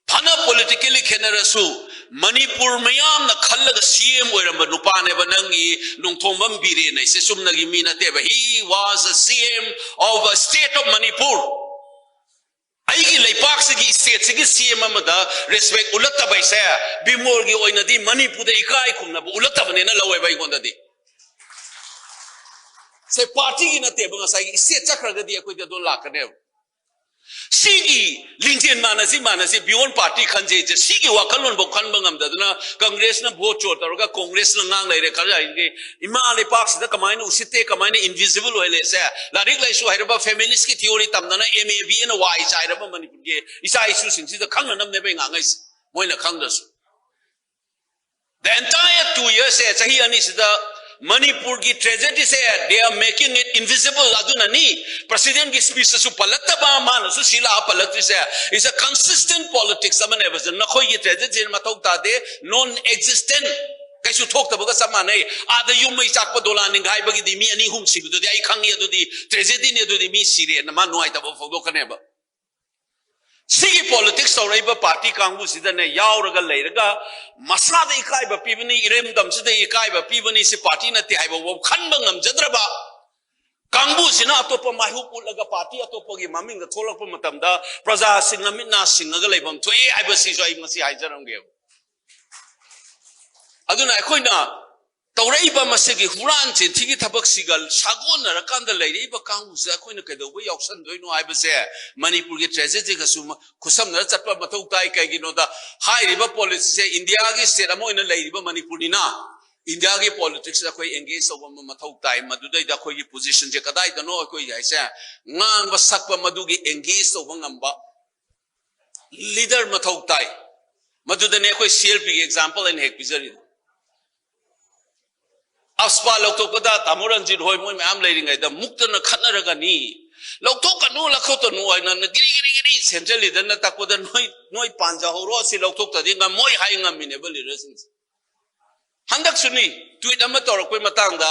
ꯐꯅ politically ꯈꯦꯠꯅꯔꯁꯨ ꯃꯅꯤꯄꯨꯔ ꯃꯤꯌꯥꯝꯅ ꯈꯜꯂꯒ CM ꯑꯣꯏꯔꯝꯕ ꯅꯨꯄꯥꯅꯦꯕ ꯅꯪꯒꯤ ꯅꯣꯡꯊꯣꯝꯕꯝ ꯕꯤꯔꯦꯟ ꯍꯥꯏꯁꯦ꯫ ꯆꯨꯝꯅꯒꯤ ꯃꯤ ꯅꯠꯇꯦꯕ꯫ He was a CM of a state of Manipur꯫ ꯑꯩꯒꯤ ꯂꯩꯄꯥꯛꯁꯤꯒꯤ stateꯁꯤꯒꯤ CM ꯑꯃꯗ respect ꯎꯠꯂꯛꯇꯕ ꯍꯥꯏꯁꯦ ꯕꯤꯃꯣꯜꯒꯤ ꯑꯣꯏꯅꯗꯤ ꯃꯅꯤꯄꯨꯔꯗ ꯏꯀꯥꯏ ꯈꯨꯝꯅꯕ ꯎꯠꯂꯛꯇꯕꯅꯦꯅ ꯂꯧꯋꯦꯕ ꯑꯩꯉꯣꯟꯗꯗꯤ꯫ ꯁꯦ partyꯒꯤ ꯅꯠꯇꯦꯕ, ꯉꯁꯥꯏꯒꯤ state ꯆꯠꯈ꯭ꯔꯒꯗꯤ ꯑꯩꯈꯣꯏꯗꯤ ꯑꯗꯨꯝ ꯂꯥꯛꯀꯅꯦꯕ꯫ ꯁꯤꯒꯤ ꯂꯤꯡꯖꯦꯜ ꯃꯥꯟꯅꯁꯤ ꯃꯥꯟꯅꯁꯤ, beyond party ꯈꯟꯖꯩꯁꯦ, ꯁꯤꯒꯤ ꯋꯥꯈꯜꯂꯣꯟꯐꯥꯎ ꯈꯟꯕ ꯉꯝꯗꯗꯅ Congressꯅ vote ꯆꯣꯔ ꯇꯧꯔꯒ Congressꯅ ꯉꯥꯡ ꯂꯩꯔꯦ ꯈꯜꯂ ꯍꯥꯏꯗꯤ ꯏꯃꯥ ꯂꯩꯄꯥꯛꯁꯤꯗ ꯀꯃꯥꯏꯅ ꯎꯁꯤꯠꯇꯦ, ꯀꯃꯥꯏꯅ invisible ꯑꯣꯏꯍꯜꯂꯦꯁꯦ꯫ ꯂꯥꯏꯔꯤꯛ ꯂꯥꯏꯁꯨ ꯍꯩꯔꯕ feministꯀꯤ theory ꯇꯝꯗꯅ MA BAꯅ ꯋꯥꯏ ꯆꯥꯏꯔꯕ ꯃꯅꯤꯄꯨꯔꯒꯤ ꯏꯆꯥ ꯏꯁꯨꯁꯤꯡꯁꯤꯗ ꯈꯪꯅꯅꯕꯅꯦꯕ ꯑꯩ ꯉꯥꯡꯉꯛꯏꯁꯦ, ꯃꯣꯏꯅ ꯈꯪꯗ꯭ꯔꯁꯨ꯫ The entire two years ꯁꯦ, ꯆꯍꯤ ꯑꯅꯤꯁꯤꯗ ꯃꯅꯤꯄꯨꯔꯒꯤ tragedy say, they are making it invisible. ꯑꯗꯨꯅꯅꯤ president ꯀꯤ speech ꯇꯁꯨ ꯄꯜꯂꯛꯇꯕ, ꯃꯥꯅꯁꯨ ꯁꯤ ꯂꯥꯛꯑ ꯄꯜꯂꯛꯇ꯭ꯔꯤꯁꯦ. It's a consistent politics ꯑꯃꯅꯦꯕ ꯁꯦ. ꯅꯈꯣꯏꯒꯤ tragedy ꯁꯦ ꯃꯊꯧ ꯇꯥꯗꯦ, non existent, ꯀꯩꯁꯨ ꯊꯣꯛꯇꯕꯒ ꯆꯞ ꯃꯥꯟꯅꯩ. ꯑꯥꯗ ꯌꯨꯝ ꯃꯩ ꯆꯥꯛꯄ, ꯗꯣꯂꯥꯟ ꯅꯤꯡꯈꯥꯏꯕꯒꯤꯗꯤ ꯃꯤ ꯑꯅꯤ ꯑꯍꯨꯝ ꯁꯤꯕꯗꯨꯗꯤ ꯑꯩ ꯈꯪꯉꯤ, ꯑꯗꯨꯗꯤ tragedy ꯅꯤ, ꯑꯗꯨꯗꯤ ꯃꯤ ꯁꯤꯔꯦꯅ ꯃꯥ ꯅꯨꯡꯉꯥꯏꯇꯕ ꯐꯣꯡꯗꯣꯛꯀꯅꯦꯕ. ꯁꯤꯒꯤ politics ꯇꯧꯔꯛꯏꯕ party ꯀꯥꯡꯕꯨꯁꯤꯗꯅꯦ ꯌꯥꯎꯔꯒ ꯂꯩꯔꯒ, ꯃꯁꯥꯗ ꯏꯀꯥꯏꯕ ꯄꯤꯕꯅꯤ, ꯏꯔꯝꯗꯝꯁꯤꯗ ꯏꯀꯥꯏꯕ ꯄꯤꯕꯅꯤ, ꯁꯤ party ꯅꯠꯇꯦ ꯍꯥꯏꯕ ꯋꯥ ꯈꯟꯕ ꯉꯝꯖꯗ꯭ꯔꯕ ꯀꯥꯡꯕꯨꯁꯤꯅ ꯑꯇꯣꯞꯄ ꯃꯥꯏꯍꯨꯞ ꯎꯠꯂꯒ party ꯑꯇꯣꯞꯄꯒꯤ ꯃꯃꯤꯡꯗ ꯊꯣꯛꯂꯛꯄ ꯃꯇꯝꯗ ꯄ꯭ꯔꯖꯥꯁꯤꯡꯅ ꯃꯤꯠ ꯅꯥ ꯁꯤꯡꯉꯒ ꯂꯩꯐꯝ ꯊꯣꯛꯏ ꯍꯥꯏꯕꯁꯤꯁꯨ ꯑꯩ ꯉꯁꯤ ꯍꯥꯏꯖꯔꯝꯒꯦꯕ꯫ ꯑꯗꯨꯅ ꯑꯩꯈꯣꯏꯅ ꯇꯧꯔꯛꯏꯕ ꯃꯁꯤꯒꯤ ꯍꯨꯔꯥꯟ ꯆꯤꯟꯊꯤꯒꯤ ꯊꯕꯛꯁꯤꯒ ꯁꯥꯒꯣꯟꯅꯔꯀꯥꯟꯗ ꯂꯩꯔꯛꯏꯕ ꯀꯥꯡꯕꯨꯁꯦ ꯑꯩꯈꯣꯏꯅ ꯀꯩꯗꯧꯕ ꯌꯥꯎꯁꯟꯗꯣꯏꯅꯣ ꯍꯥꯏꯕꯁꯦ ꯃꯅꯤꯄꯨꯔꯒꯤ tragedy ꯒꯁꯨ ꯃ-, ꯈꯨꯠꯁꯝꯅꯔ ꯆꯠꯄ ꯃꯊꯧ ꯇꯥꯏ꯫ ꯀꯩꯒꯤꯅꯣꯗ, ꯍꯥꯏꯔꯤꯕ policy ꯁꯦ ꯏꯟꯗꯤꯌꯥꯒꯤ state ꯑꯃ ꯑꯣꯏꯅ ꯂꯩꯔꯤꯕ ꯃꯅꯤꯄꯨꯔꯅꯤꯅ ꯏꯟꯗꯤꯌꯥꯒꯤ politics ꯇ ꯑꯩꯈꯣꯏ engage ꯇꯧꯕ ꯑꯃ ꯃꯊꯧ ꯇꯥꯏ꯫ ꯃꯗꯨꯗꯩꯗ ꯑꯩꯈꯣꯏꯒꯤ position ꯁꯦ ꯀꯗꯥꯏꯗꯅꯣ ꯑꯩꯈꯣꯏ ꯍꯥꯏꯁꯦ, ꯉꯥꯡꯕ ꯁꯛꯄ ꯃꯗꯨꯒꯤ engage ꯇꯧꯕ ꯉꯝꯕ leader ꯃꯊꯧ ꯇꯥꯏ꯫ ꯃꯗꯨꯗꯅꯦ ꯑꯩꯈꯣꯏ C L P ꯒꯤ example ꯑꯩꯅ ꯍꯦꯛ ꯄꯤꯖꯔꯤꯗꯣ꯫ AFSPA ꯂꯧꯊꯣꯛꯄꯗ ꯇꯥꯃꯣ ꯔꯟꯖꯤꯠ ꯍꯣꯏ ꯃꯣꯏ ꯃꯌꯥꯝ ꯂꯩꯔꯤꯉꯩꯗ ꯃꯨꯛꯇꯅ ꯈꯠꯅꯔꯒꯅꯤ, "ꯂꯧꯊꯣꯛꯀꯅꯨ, ꯂꯧꯊꯣꯛꯀꯅꯨ" ꯍꯥꯏꯅ ꯒꯤꯔꯤ ꯒꯤꯔꯤ ꯒꯤꯔꯤ central leader ꯅ ꯇꯛꯄꯗ, "ꯅꯣꯏ, ꯅꯣꯏ ꯄꯥꯟꯖꯍꯧꯔꯣ, ꯁꯤ ꯂꯧꯊꯣꯛꯇꯗꯤ ꯉꯝꯃꯣꯏ" ꯍꯥꯏ ꯉꯝꯃꯤꯅꯦꯕ leader ꯁꯤꯡꯁꯦ꯫ ꯍꯟꯗꯛꯁꯨꯅꯤ, tweet ꯑꯃ ꯇꯧꯔꯛꯄꯩ ꯃꯇꯥꯡꯗ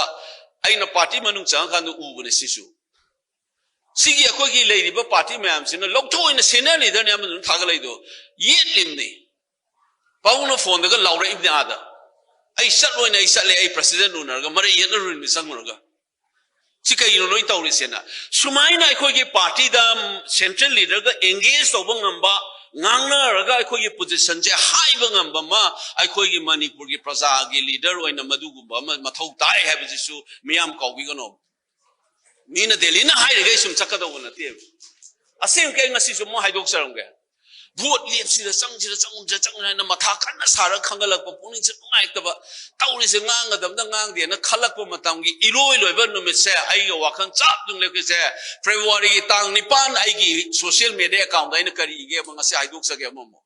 ꯑꯩꯅ party ꯃꯅꯨꯡ ꯆꯪꯉꯀꯥꯟꯗ ꯎꯕꯅꯦ ꯁꯤꯁꯨ꯫ ꯁꯤꯒꯤ ꯑꯩꯈꯣꯏꯒꯤ ꯂꯩꯔꯤꯕ party ꯃꯌꯥꯝꯁꯤꯅ ꯂꯧꯊꯣꯛꯑꯣꯏꯅ senior leader ꯅꯤ ꯑꯃꯗꯨꯅ ꯊꯥꯒꯠꯂꯛꯏꯗꯣ, ꯌꯦꯠꯂꯤꯕꯅꯤ꯫ ꯄꯥꯕꯨꯡꯅ phone ꯗꯒ ꯂꯥꯎꯔꯛꯏꯕꯅꯤ ꯑꯥꯗ, "ꯑꯩ ꯆꯠꯂꯣꯏꯅ ꯑꯩ ꯆꯠꯂꯦ, ꯑꯩ president ꯎꯅꯔꯒ ꯃꯔꯩ ꯌꯦꯠꯅꯔꯨꯔꯤꯅꯤ ꯆꯪꯉꯨꯔꯒ"꯫ ꯁꯤ ꯀꯩꯅꯣ ꯅꯣꯏ ꯇꯧꯔꯤꯁꯦꯅ? ꯁꯨꯃꯥꯏꯅ ꯑꯩꯈꯣꯏꯒꯤ party ꯗ central leader ꯒ engage ꯇꯧꯕ ꯉꯝꯕ, ꯉꯥꯡꯅꯔꯒ ꯑꯩꯈꯣꯏꯒꯤ position ꯁꯦ ꯍꯥꯏꯕ ꯉꯝꯕ ꯑꯃ ꯑꯩꯈꯣꯏꯒꯤ ꯃꯅꯤꯄꯨꯔꯒꯤ ꯄ꯭ꯔꯖꯥꯒꯤ leader ꯑꯣꯏꯅ ꯃꯗꯨꯒꯨꯝꯕ ꯑꯃ ꯃꯊꯧ ꯇꯥꯏ ꯍꯥꯏꯕꯁꯤꯁꯨ ꯃꯤꯌꯥꯝ ꯀꯥꯎꯕꯤꯒꯅꯣ꯫ ꯃꯤꯅ ꯗꯦꯜꯂꯤꯅ ꯍꯥꯏꯔꯤꯈꯩ ꯁꯨꯝ ꯆꯠꯀꯗꯧꯕ ꯅꯠꯇꯦꯕ꯫ ꯑꯁꯦꯡꯕꯀꯤ ꯑꯩ ꯉꯁꯤꯁꯨ ꯑꯃꯨꯛ ꯍꯥꯏꯗꯣꯛꯆꯔꯝꯒꯦ꯫ Vote ꯂꯦꯞꯁꯤꯔ ꯆꯪꯁꯤꯔ ꯆꯪꯒꯨꯝꯁꯤꯔ ꯆꯪꯁꯤꯔ ꯍꯥꯏꯅ ꯃꯊꯥ ꯀꯟꯅ ꯁꯥꯔꯒ ꯈꯟꯒꯠꯂꯛꯄ, ꯄꯨꯛꯅꯤꯡꯁꯦ ꯅꯨꯡꯉꯥꯏꯇꯕ, ꯇꯧꯔꯤꯁꯦ ꯉꯥꯡꯒꯗꯕꯗ ꯉꯥꯡꯗꯦꯅ ꯈꯜꯂꯛꯄ ꯃꯇꯝꯒꯤ ꯏꯔꯣꯏ ꯂꯣꯏꯕ ꯅꯨꯃꯤꯠꯁꯦ ꯑꯩꯒ ꯋꯥꯈꯜ ꯆꯞ ꯌꯨꯡ ꯂꯦꯞꯈꯤꯁꯦ꯫ February ꯒꯤ ꯇꯥꯡ ꯅꯤꯄꯥꯟ ꯑꯩꯒꯤ social media account ꯗ ꯑꯩꯅ ꯀꯔꯤ ꯏꯒꯦꯕ ꯉꯁꯤ ꯍꯥꯏꯗꯣꯛꯆꯒꯦ ꯑꯃꯃꯨꯛ꯫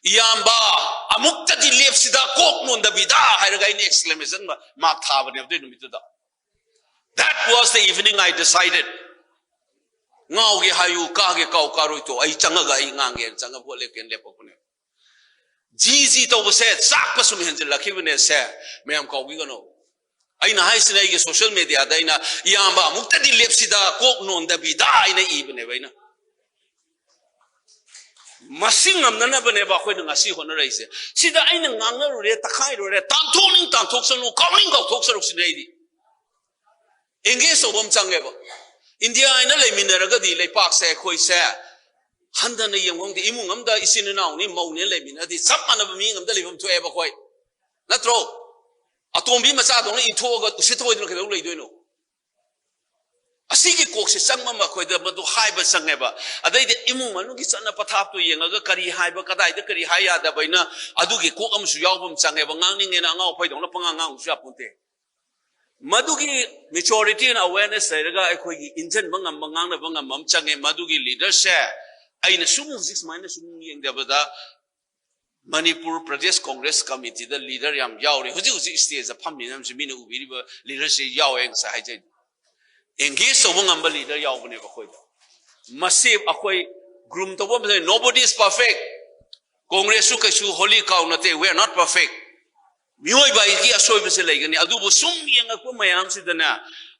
"ꯏꯌꯥꯝꯕ, ꯑꯃꯨꯛꯇꯗꯤ ꯂꯦꯞꯁꯤꯗ, ꯀꯣꯛ ꯅꯣꯟꯗꯕꯤꯗ" ꯍꯥꯏꯔꯒ ꯑꯩꯅ exclamation mark ꯊꯥꯕꯅꯦꯕ ꯑꯗꯨꯏ ꯅꯨꯃꯤꯠꯇꯨꯗ꯫ That was the evening I decided. ꯉꯥꯎꯒꯦ ꯍꯥꯏꯌꯨ, ꯀꯥꯒꯦ ꯀꯥꯎ, ꯀꯥꯔꯣꯏ ꯇꯣ, ꯑꯩ ꯆꯪꯉꯒ ꯑꯩ ꯉꯥꯡꯒꯦꯅ ꯆꯪꯉꯒ ꯚꯣꯠ ꯂꯦꯞꯀꯦꯅ ꯂꯦꯞꯄꯛꯄꯅꯦ꯫ ꯖꯤ ꯖꯤ ꯇꯧꯕꯁꯦ ꯆꯥꯛꯄ ꯁꯨꯝ ꯍꯦꯟꯖꯤꯜꯂꯛꯈꯤꯕꯅꯦ ꯁꯦ, ꯃꯌꯥꯝ ꯀꯥꯎꯕꯤꯒꯅꯨ꯫ ꯑꯩꯅ ꯍꯥꯏꯁꯤꯅ ꯑꯩꯒꯤ social mediaꯗ ꯑꯩꯅ "ꯏꯌꯥꯝꯕ ꯑꯃꯨꯛꯇꯗꯤ ꯂꯦꯞꯁꯤꯗ, ꯀꯣꯛ ꯅꯣꯟꯗꯕꯤꯗ" ꯑꯩꯅ ꯏꯕꯅꯦꯕ ꯑꯩꯅ꯫ ꯃꯁꯤ ꯉꯝꯅꯅꯕꯅꯦꯕ ꯑꯩꯈꯣꯏꯅ ꯉꯁꯤ ꯍꯣꯠꯅꯔꯛꯏꯁꯦ꯫ ꯁꯤꯗ ꯑꯩꯅ ꯉꯥꯡꯅꯔꯨꯔꯦ, ꯇꯛꯈꯥꯏꯔꯨꯔꯦ, ꯇꯥꯟꯊꯣꯛꯅꯤꯡ ꯇꯥꯟꯊꯣꯛꯆꯅꯨ, ꯀꯥꯎꯅꯤꯡ ꯀꯥꯎꯊꯣꯛꯆꯔꯨꯁꯤꯅꯦ ꯑꯩꯗꯤ꯫ Engage ꯇꯧꯕ ꯑꯃ ꯆꯪꯉꯦꯕ꯫ ꯏꯟꯗꯤꯌꯥ ꯍꯥꯏꯅ ꯂꯩꯃꯤꯟꯅꯔꯒꯗꯤ ꯂꯩꯄꯥꯛꯁꯦ ꯑꯩꯈꯣꯏꯁꯦ ꯍꯟꯊꯅ ꯌꯦꯡꯕ ꯈꯪꯗꯦ꯫ ꯏꯃꯨꯡ ꯑꯃꯗ ꯏꯆꯤꯟ ꯏꯅꯥꯎꯅꯤ, ꯃꯧꯅꯦ ꯂꯩꯃꯤꯟꯅꯔꯗꯤ ꯆꯞ ꯃꯥꯟꯅꯕ ꯃꯤ ꯑꯃꯗ ꯂꯩꯐꯝ ꯊꯣꯛꯑꯦꯕ ꯑꯩꯈꯣꯏ꯫ ꯅꯠꯇ꯭ꯔꯣ? ꯑꯇꯣꯝꯕꯤ ꯃꯆꯥꯗꯧꯅ ꯏꯟꯊꯣꯛꯑꯒ ꯎꯁꯤꯠ ꯊꯑꯣꯏꯗꯅ ꯀꯩꯗꯧ ꯂꯩꯗꯣꯏꯅꯣ? ꯑꯁꯤꯒꯤ ꯀꯣꯛꯁꯦ ꯆꯪꯕ ꯑꯃ ꯑꯩꯈꯣꯏꯗ ꯃꯗꯨ ꯍꯥꯏꯕ ꯆꯪꯉꯦꯕ꯫ ꯑꯗꯩꯗꯤ ꯏꯃꯨꯡ ꯃꯅꯨꯡꯒꯤ ꯆꯠꯅ ꯄꯊꯥꯞꯇꯣ ꯌꯦꯡꯉꯒ ꯀꯔꯤ ꯍꯥꯏꯕ, ꯀꯗꯥꯏꯗ ꯀꯔꯤ ꯍꯥꯏ ꯌꯥꯗꯕ ꯍꯥꯏꯅ ꯑꯗꯨꯒꯤ ꯀꯣꯛ ꯑꯃꯁꯨ ꯌꯥꯎꯕ ꯑꯃ ꯆꯪꯉꯦꯕ꯫ ꯉꯥꯡꯅꯤꯡꯉꯦꯅ ꯑꯉꯥꯎ ꯑꯐꯩꯗꯧꯅ ꯄꯉꯥꯡ ꯉꯥꯡꯕꯁꯨ ꯌꯥꯄꯣꯟꯇꯦ꯫ ꯃꯗꯨꯒꯤ maturity and awareness ꯂꯩꯔꯒ ꯑꯩꯈꯣꯏꯒꯤ ꯏꯟꯖꯟꯕ ꯉꯝꯕ, ꯉꯥꯡꯅꯕ ꯉꯝꯕ ꯑꯃ ꯆꯪꯉꯦ꯫ ꯃꯗꯨꯒꯤ leaderꯁꯦ ꯑꯩꯅ ꯁꯨꯝ ꯍꯧꯖꯤꯛ ꯁꯨꯃꯥꯏꯅ ꯁꯨꯝ ꯌꯦꯡꯖꯕꯗ ꯃꯅꯤꯄꯨꯔ ꯄ꯭ꯔꯗꯦꯁ ꯀꯣꯡꯒ꯭ꯔꯦꯁ ꯀꯃꯤꯇꯤꯗ leader ꯌꯥꯝ ꯌꯥꯎꯔꯤ꯫ ꯍꯧꯖꯤꯛ ꯍꯧꯖꯤꯛ stageꯇ ꯐꯝꯃꯤ ꯃꯌꯥꯝꯁꯤ, ꯃꯤꯅ ꯎꯕꯤꯔꯤꯕ leaderꯁꯤ ꯌꯥꯎꯋꯦ꯫ ꯑꯩ ꯉꯁꯥꯏ ꯍꯥꯏꯖꯩ, engage ꯇꯧꯕ ꯉꯝꯕ leader ꯌꯥꯎꯕꯅꯦꯕ ꯑꯩꯈꯣꯏꯗ꯫ ꯃꯁꯤ ꯑꯩꯈꯣꯏ groom ꯇꯧꯕ ꯑꯃ ꯂꯩ, "Nobody is perfect." ꯀꯣꯡꯒ꯭ꯔꯦꯁꯁꯨ ꯀꯩꯁꯨ holy cow ꯅꯠꯇꯦ, we are not perfect꯫ ꯃꯤꯑꯣꯏꯕ ꯑꯩꯒꯤ ꯑꯁꯣꯏꯕꯁꯦ ꯂꯩꯒꯅꯤ, ꯑꯗꯨꯕꯨ ꯁꯨꯝ ꯌꯦꯡꯉꯛꯄ ꯃꯌꯥꯝꯁꯤꯗꯅꯦ,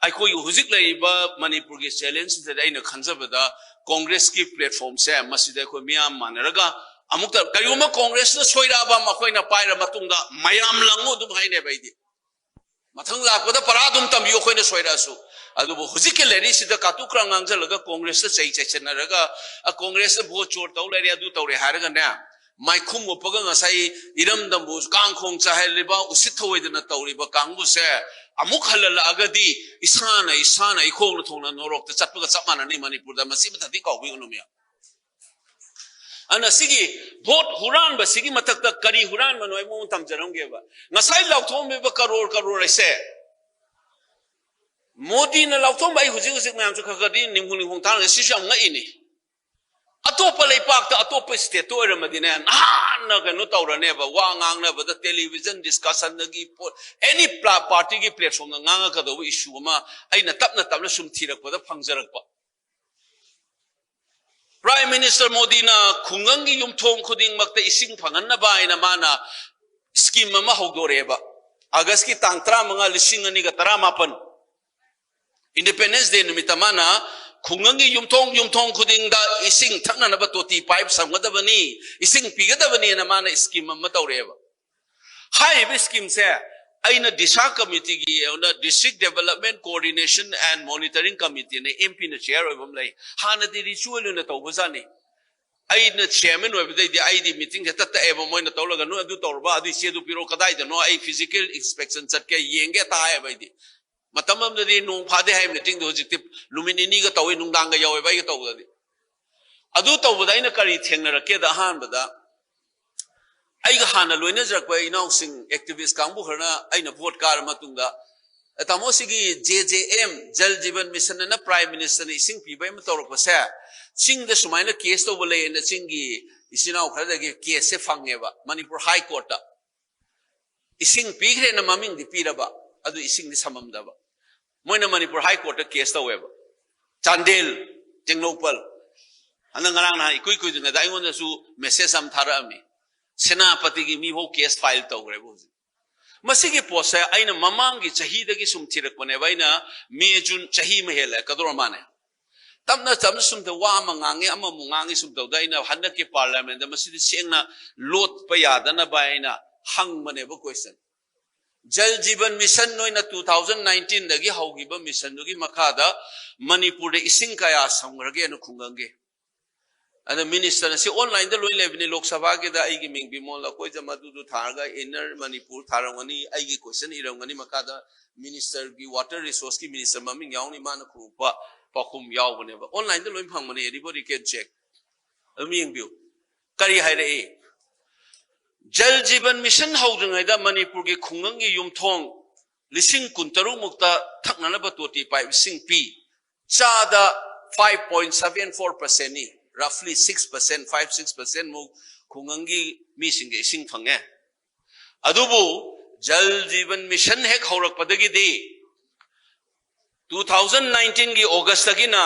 ꯑꯩꯈꯣꯏꯒꯤ ꯍꯧꯖꯤꯛ ꯂꯩꯔꯤꯕ ꯃꯅꯤꯄꯨꯔꯒꯤ challengeꯁꯤꯗꯗꯤ ꯑꯩꯅ ꯈꯟꯖꯕꯗ ꯀꯣꯡꯒ꯭ꯔꯦꯁꯀꯤ platformꯁꯦ ꯃꯁꯤꯗ ꯑꯩꯈꯣꯏ ꯃꯤꯌꯥꯝ ꯃꯥꯟꯅꯔꯒ ꯑꯃꯨꯛꯇ, ꯀꯔꯤꯒꯨꯝꯕ ꯀꯣꯡꯒ꯭ꯔꯦꯁꯅ ꯁꯣꯏꯔꯛꯑꯕ ꯃꯈꯣꯏꯅ ꯄꯥꯏꯔ ꯃꯇꯨꯡꯗ ꯃꯌꯥꯝ ꯂꯪꯉꯨ ꯑꯗꯨꯝ ꯍꯥꯏꯅꯦꯕ ꯑꯩꯗꯤ꯫ ꯃꯊꯪ ꯂꯥꯛꯄꯗ ꯄꯔꯥ ꯑꯗꯨꯝ ꯇꯝꯕꯤꯌꯨ ꯑꯩꯈꯣꯏꯅ ꯁꯣꯏꯔꯛꯑꯁꯨ꯫ ꯑꯗꯨꯕꯨ ꯍꯧꯖꯤꯛꯀꯤ ꯂꯩꯔꯤꯁꯤꯗ ꯀꯥꯇꯨ ꯀꯔꯥꯡ ꯉꯥꯡꯁꯤꯜꯂꯒ ꯀꯣꯡꯒ꯭ꯔꯦꯁꯇ ꯆꯩ ꯆꯩꯁꯤꯟꯅꯔꯒ, "ꯑ, ꯀꯣꯡꯒ꯭ꯔꯦꯁꯅ ꯚꯣꯠ ꯆꯣꯔ ꯇꯧ ꯂꯩꯔꯦ, ꯑꯗꯨ ꯇꯧꯔꯦ" ꯍꯥꯏꯔꯒꯅꯦ, ꯃꯥꯏꯈꯨꯝ ꯎꯞꯄꯒ ꯉꯁꯥꯏ ꯏꯔꯝꯗꯝꯕꯨ ꯀꯥꯡꯈꯣꯡ ꯆꯥꯏꯍꯜꯂꯤꯕ, ꯎꯁꯤꯠ ꯊꯑꯣꯏꯗꯅ ꯇꯧꯔꯤꯕ ꯀꯥꯡꯕꯨꯁꯦ ꯑꯃꯨꯛ ꯍꯜꯂꯜꯂꯛꯑꯒꯗꯤ ꯏꯁꯥꯅ ꯏꯁꯥꯅ ꯏꯈꯣꯡꯅ ꯊꯣꯡꯅ ꯅꯣꯔꯣꯛꯇ ꯆꯠꯄꯒ ꯆꯞ ꯃꯥꯟꯅꯅꯤ ꯃꯅꯤꯄꯨꯔꯗ꯫ ꯃꯁꯤ ꯃꯊꯛꯇꯤ ꯀꯥꯎꯕꯤꯒꯅꯨ ꯃꯌꯥꯝ꯫ ꯑꯗꯨꯅ ꯁꯤꯒꯤ ꯚꯣꯠ ꯍꯨꯔꯥꯟꯕꯁꯤꯒꯤ ꯃꯊꯛꯇ ꯀꯔꯤ ꯍꯨꯔꯥꯟꯕꯅꯣ ꯑꯩ ꯃꯉꯣꯟꯗ ꯇꯝꯖꯔꯝꯒꯦꯕ꯫ ꯉꯁꯥꯏ ꯂꯥꯎꯊꯣꯛꯑꯝꯃꯤꯕ ꯀꯔꯣꯔ ꯀꯔꯣꯔ ꯑꯩꯁꯦ, ꯃꯣꯗꯤꯅ ꯂꯥꯎꯊꯣꯛꯑꯝꯕ, ꯑꯩ ꯍꯧꯖꯤꯛ ꯍꯧꯖꯤꯛ ꯃꯌꯥꯝꯁꯨ ꯈꯔ ꯈꯔꯗꯤ ꯅꯤꯡꯍꯨ ꯅꯤꯡꯍꯨ ꯇꯥꯔꯒ ꯁꯤꯁꯨ ꯌꯥꯝ ꯉꯛꯏꯅꯦ꯫ ꯑꯇꯣꯞꯄ ꯂꯩꯄꯥꯛꯇ, ꯑꯇꯣꯞꯄ stateꯇ ꯑꯣꯏꯔꯝꯃꯗꯤꯅꯦ, ꯅꯍꯥꯟ ꯀꯩꯅꯣ ꯇꯧꯔꯅꯦꯕ, ꯋꯥ ꯉꯥꯡꯅꯕꯗ television discussionꯗꯒꯤ any partyꯒꯤ platformꯗ ꯉꯥꯡꯉꯛꯀꯗꯧꯕ issue ꯑꯃ ꯑꯩꯅ ꯇꯞꯅ ꯇꯞꯅ ꯁꯨꯝ ꯊꯤꯔꯛꯄꯗ ꯐꯪꯖꯔꯛꯄ꯫ Prime Minister ꯃꯣꯗꯤꯅ ꯈꯨꯡꯒꯪꯒꯤ ꯌꯨꯝꯊꯣꯡ ꯈꯨꯗꯤꯡꯃꯛꯇ ꯏꯁꯤꯡ ꯐꯪꯍꯟꯅꯕ ꯍꯥꯏꯅ ꯃꯥꯅ scheme ꯑꯃ ꯍꯧꯗꯣꯔꯛꯑꯦꯕ꯫ Augustꯀꯤ ꯇꯥꯡ ꯇꯔꯥꯃꯉꯥ, ꯂꯤꯁꯤꯡ ꯑꯅꯤꯒ ꯇꯔꯥꯃꯥꯄꯟ, Independence Day ꯅꯨꯃꯤꯠꯇ ꯃꯥꯅ ꯈꯨꯡꯒꯪꯒꯤ ꯌꯨꯝꯊꯣꯡ ꯌꯨꯝꯊꯣꯡ ꯈꯨꯗꯤꯡꯗ ꯏꯁꯤꯡ ꯊꯛꯅꯅꯕ ꯇꯣꯇꯤ pipe ꯁꯝꯒꯗꯕꯅꯤ, ꯏꯁꯤꯡ ꯄꯤꯒꯗꯕꯅꯤꯅ ꯃꯥꯅ scheme ꯑꯃ ꯇꯧꯔꯛꯑꯦꯕ꯫ ꯍꯥꯏꯔꯤꯕ schemeꯁꯦ ꯑꯩꯅ DISHA committeeꯒꯤ ꯑꯣꯏꯅ District Development Coordination and Monitoring Committeeꯅ MPꯅ chair ꯑꯣꯏꯕ ꯑꯃ ꯂꯩ꯫ ꯍꯥꯟꯅꯗꯤ ritual ꯑꯣꯏꯅ ꯇꯧꯕꯖꯥꯠꯅꯤ꯫ ꯑꯩꯅ chairman ꯑꯣꯏꯕꯗꯩꯗꯤ ꯑꯩꯗꯤ meetingꯁꯦ ꯇꯠꯇꯛꯑꯦꯕ, ꯃꯣꯏꯅ ꯇꯧꯔꯒ "ꯅꯣꯏ ꯑꯗꯨ ꯇꯧꯔꯕ, ꯑꯗꯨ ꯏꯆꯦꯗꯨ ꯄꯤꯔꯛꯑꯣ, ꯀꯗꯥꯏꯗꯅꯣ, ꯑꯩ physical inspection ꯆꯠꯀꯦ, ꯌꯦꯡꯒꯦ" ꯇꯥꯏꯌꯦꯕ ꯑꯩꯗꯤ꯫ ꯃꯇꯝ ꯑꯃꯗꯗꯤ ꯅꯣꯡ ꯐꯥꯗꯦ ꯍꯥꯏ meetingꯗꯣ, ꯍꯧꯖꯤꯛꯇꯤ ꯅꯨꯃꯤꯠ ꯅꯤꯅꯤꯒ ꯇꯧꯏ, ꯅꯨꯡꯗꯥꯡꯒ ꯌꯥꯎꯋꯦꯕ ꯑꯩꯒ ꯇꯧꯕꯗꯗꯤ꯫ ꯑꯗꯨ ꯇꯧꯕꯗ ꯑꯩꯅ ꯀꯔꯤ ꯊꯦꯡꯅꯔꯛꯀꯦꯗ, ꯑꯍꯥꯟꯕꯗ ꯑꯩꯒ ꯍꯥꯟꯅ ꯂꯣꯏꯅꯖꯔꯛꯄ ꯏꯅꯥꯎꯁꯤꯡ activist ꯀꯥꯡꯕꯨ ꯈꯔꯅ ꯑꯩꯅ vote ꯀꯥꯔ ꯃꯇꯨꯡꯗ, "ꯇꯥꯃꯣ, ꯁꯤꯒꯤ JJM, Jal Jeevan Mission ꯑꯅ Prime Ministerꯅ ꯏꯁꯤꯡ ꯄꯤꯕ ꯑꯃ ꯇꯧꯔꯛꯄꯁꯦ, ꯆꯤꯡꯗ ꯁꯨꯃꯥꯏꯅ case ꯇꯧꯕ ꯂꯩꯌꯦꯅ" ꯆꯤꯡꯒꯤ ꯏꯆꯤꯟ ꯏꯅꯥꯎ ꯈꯔꯗꯒꯤ caseꯁꯦ ꯐꯪꯉꯦꯕ ꯃꯅꯤꯄꯨꯔ High Courtꯇ꯫ ꯏꯁꯤꯡ ꯄꯤꯈ꯭ꯔꯦꯅ ꯃꯃꯤꯡꯗꯤ ꯄꯤꯔꯕ, ꯑꯗꯨ ꯏꯁꯤꯡꯗꯤ ꯁꯝꯃꯝꯗꯕ꯫ ꯃꯣꯏꯅ ꯃꯅꯤꯄꯨꯔ High Courtꯇ case ꯇꯧꯋꯦꯕ꯫ ꯆꯥꯟꯗꯦꯜ, ꯇꯦꯡꯅꯧꯄꯜ꯫ ꯍꯟꯗꯛ ꯉꯔꯥꯡ ꯅꯍꯥꯟ ꯏꯀꯨꯏ ꯀꯨꯏꯗ꯭ꯔꯤꯉꯩꯗ ꯑꯩꯉꯣꯟꯗꯁꯨ message ꯑꯃ ꯊꯥꯔꯛꯑꯝꯃꯤ꯫ ꯁꯦꯅꯥꯄꯇꯤꯒꯤ ꯃꯤꯐꯧ case file ꯇꯧꯈ꯭ꯔꯦꯕ ꯍꯧꯖꯤꯛ꯫ ꯃꯁꯤꯒꯤ ꯄꯣꯠꯁꯦ ꯑꯩꯅ ꯃꯃꯥꯡꯒꯤ ꯆꯍꯤꯗꯒꯤ ꯁꯨꯝ ꯊꯤꯔꯛꯄꯅꯦꯕ꯫ ꯑꯩꯅ May, June ꯆꯍꯤ ꯑꯃ ꯍꯦꯜꯂꯦ ꯀꯗꯧꯔ ꯃꯥꯅꯦ꯫ ꯇꯞꯅ ꯇꯞꯅ ꯁꯨꯝ ꯇꯧ, ꯋꯥ ꯑꯃ ꯉꯥꯡꯉꯦ, ꯑꯃꯃꯨꯛ ꯉꯥꯡꯉꯦ, ꯁꯨꯝ ꯇꯧꯗ ꯑꯩꯅ ꯍꯟꯗꯛꯀꯤ parliamentꯗ ꯃꯁꯤꯗꯤ ꯁꯦꯡꯅ ꯂꯣꯠꯄ ꯌꯥꯗꯅꯕ ꯑꯩꯅ ꯍꯪꯕꯅꯦꯕ question꯫ Jal Jeevan Mission ꯅꯣꯏꯅ two thousand nineteenꯗꯒꯤ ꯍꯧꯈꯤꯕ missionꯗꯨꯒꯤ ꯃꯈꯥꯗ ꯃꯅꯤꯄꯨꯔꯗ ꯏꯁꯤꯡ ꯀꯌꯥ ꯁꯝꯈ꯭ꯔꯒꯦꯅ ꯈꯨꯡꯒꯪꯒꯤ? ꯑꯗ ministerꯅ ꯁꯤ onlineꯗ ꯂꯣꯏ ꯂꯩꯕꯅꯤ, Lok Sabhaꯒꯤꯗ ꯑꯩꯒꯤ ꯃꯤꯡ ꯕꯤꯃꯣꯜ ꯑꯩꯈꯣꯏꯗ ꯃꯗꯨꯗꯨ ꯊꯥꯔꯒ Inner Manipur ꯊꯥꯔꯝꯒꯅꯤ, ꯑꯩꯒꯤ question ꯏꯔꯝꯒꯅꯤ, ꯃꯈꯥꯗ ministerꯒꯤ water resourceꯀꯤ minister ꯃꯃꯤꯡ ꯌꯥꯎꯅꯤ, ꯃꯥꯅ ꯈꯨꯔꯨꯞꯄ ꯄꯥꯎꯈꯨꯝ ꯌꯥꯎꯕꯅꯦꯕ꯫ Onlineꯗ ꯂꯣꯏ ꯐꯪꯕꯅꯦ, anybody can check꯫ ꯑꯗꯨꯝ ꯌꯦꯡꯕꯤꯌꯨ꯫ ꯀꯔꯤ ꯍꯥꯏꯔꯛꯏ? Jal Jeevan Mission ꯍꯧꯗ꯭ꯔꯤꯉꯩꯗ ꯃꯅꯤꯄꯨꯔꯒꯤ ꯈꯨꯡꯒꯪꯒꯤ ꯌꯨꯝꯊꯣꯡ ꯂꯤꯁꯤꯡ ꯀꯨꯟꯇꯔꯨꯛ ꯃꯨꯛꯇ ꯊꯛꯅꯅꯕ ꯇꯣꯇꯤ pipe ꯏꯁꯤꯡ ꯄꯤ꯫ ꯆꯥꯗ five point seven four percentꯅꯤ, roughly six percent, five, six percent ꯃꯨꯛ ꯈꯨꯡꯒꯪꯒꯤ ꯃꯤꯁꯤꯡꯒ ꯏꯁꯤꯡ ꯐꯪꯉꯦ꯫ ꯑꯗꯨꯕꯨ ꯖꯜ ꯖꯤꯕꯟ ꯃꯤꯁꯟ ꯍꯦꯛ ꯍꯧꯔꯛꯄꯗꯒꯤꯗꯤ two thousand nineteen ꯒꯤ August ꯇꯒꯤꯅ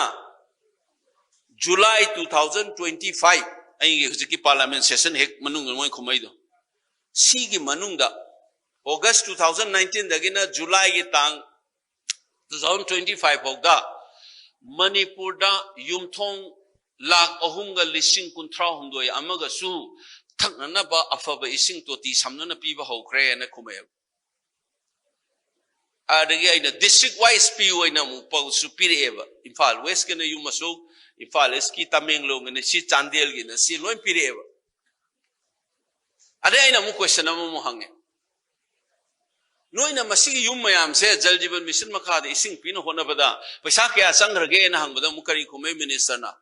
July two thousand twenty five, ꯑꯩꯒꯤ ꯍꯧꯖꯤꯛꯀꯤ parliament session ꯍꯦꯛ ꯃꯅꯨꯡꯗ ꯃꯣꯏ ꯈꯨꯝꯃꯩꯗꯣ, ꯁꯤꯒꯤ ꯃꯅꯨꯡꯗ August two thousand nineteen ꯗꯒꯤꯅ July ꯒꯤ ꯇꯥꯡ two thousand twenty five ꯐꯥꯎꯗ ꯃꯅꯤꯄꯨꯔꯗ ꯌꯨꯝꯊꯣꯡ ꯂꯥꯈ ꯑꯍꯨꯝꯒ ꯂꯤꯁꯤꯡ ꯀꯨꯟꯊ꯭ꯔꯥ ꯍꯨꯝꯗꯣꯏ ꯑꯃꯒꯁꯨ ꯊꯛꯅꯅꯕ ꯑꯐꯕ ꯏꯁꯤꯡ ꯇꯣꯇꯤ ꯁꯝꯅꯅ ꯄꯤꯕ ꯍꯧꯈ꯭ꯔꯦꯅ ꯈꯨꯝꯃꯛꯑꯦꯕ꯫ ꯑꯗꯒꯤ ꯑꯩꯅ district wise ꯄꯤꯌꯨ ꯑꯣꯏꯅ ꯑꯃꯨꯛ ꯄꯥꯎꯁꯨ ꯄꯤꯔꯛꯑꯦꯕ꯫ ꯏꯝꯐꯥꯜ West ꯀꯤꯅ ꯌꯨꯝ ꯑꯁꯨꯛ, ꯏꯝꯐꯥꯜ East ꯀꯤ, ꯇꯃꯦꯡꯂꯣꯡꯒꯤꯅ ꯁꯤ, ꯆꯥꯟꯗꯦꯜꯒꯤꯅ ꯁꯤ, ꯂꯣꯏ ꯄꯤꯔꯛꯑꯦꯕ꯫ ꯑꯗꯩ ꯑꯩꯅ ꯑꯃꯨꯛ question ꯑꯃꯃꯨꯛ ꯍꯪꯉꯦ, "ꯅꯣꯏꯅ ꯃꯁꯤꯒꯤ ꯌꯨꯝ ꯃꯌꯥꯝꯁꯦ ꯖꯜ ꯖꯤꯕꯟ ꯃꯤꯁꯟ ꯃꯈꯥꯗ ꯏꯁꯤꯡ ꯄꯤꯅ ꯍꯣꯠꯅꯕꯗ ꯄꯩꯁꯥ ꯀꯌꯥ ꯆꯪꯈ꯭ꯔꯒꯦꯅ?" ꯍꯪꯕꯗ ꯑꯃꯨꯛ ꯀꯔꯤ ꯈꯨꯝꯃꯦ ministerꯅ?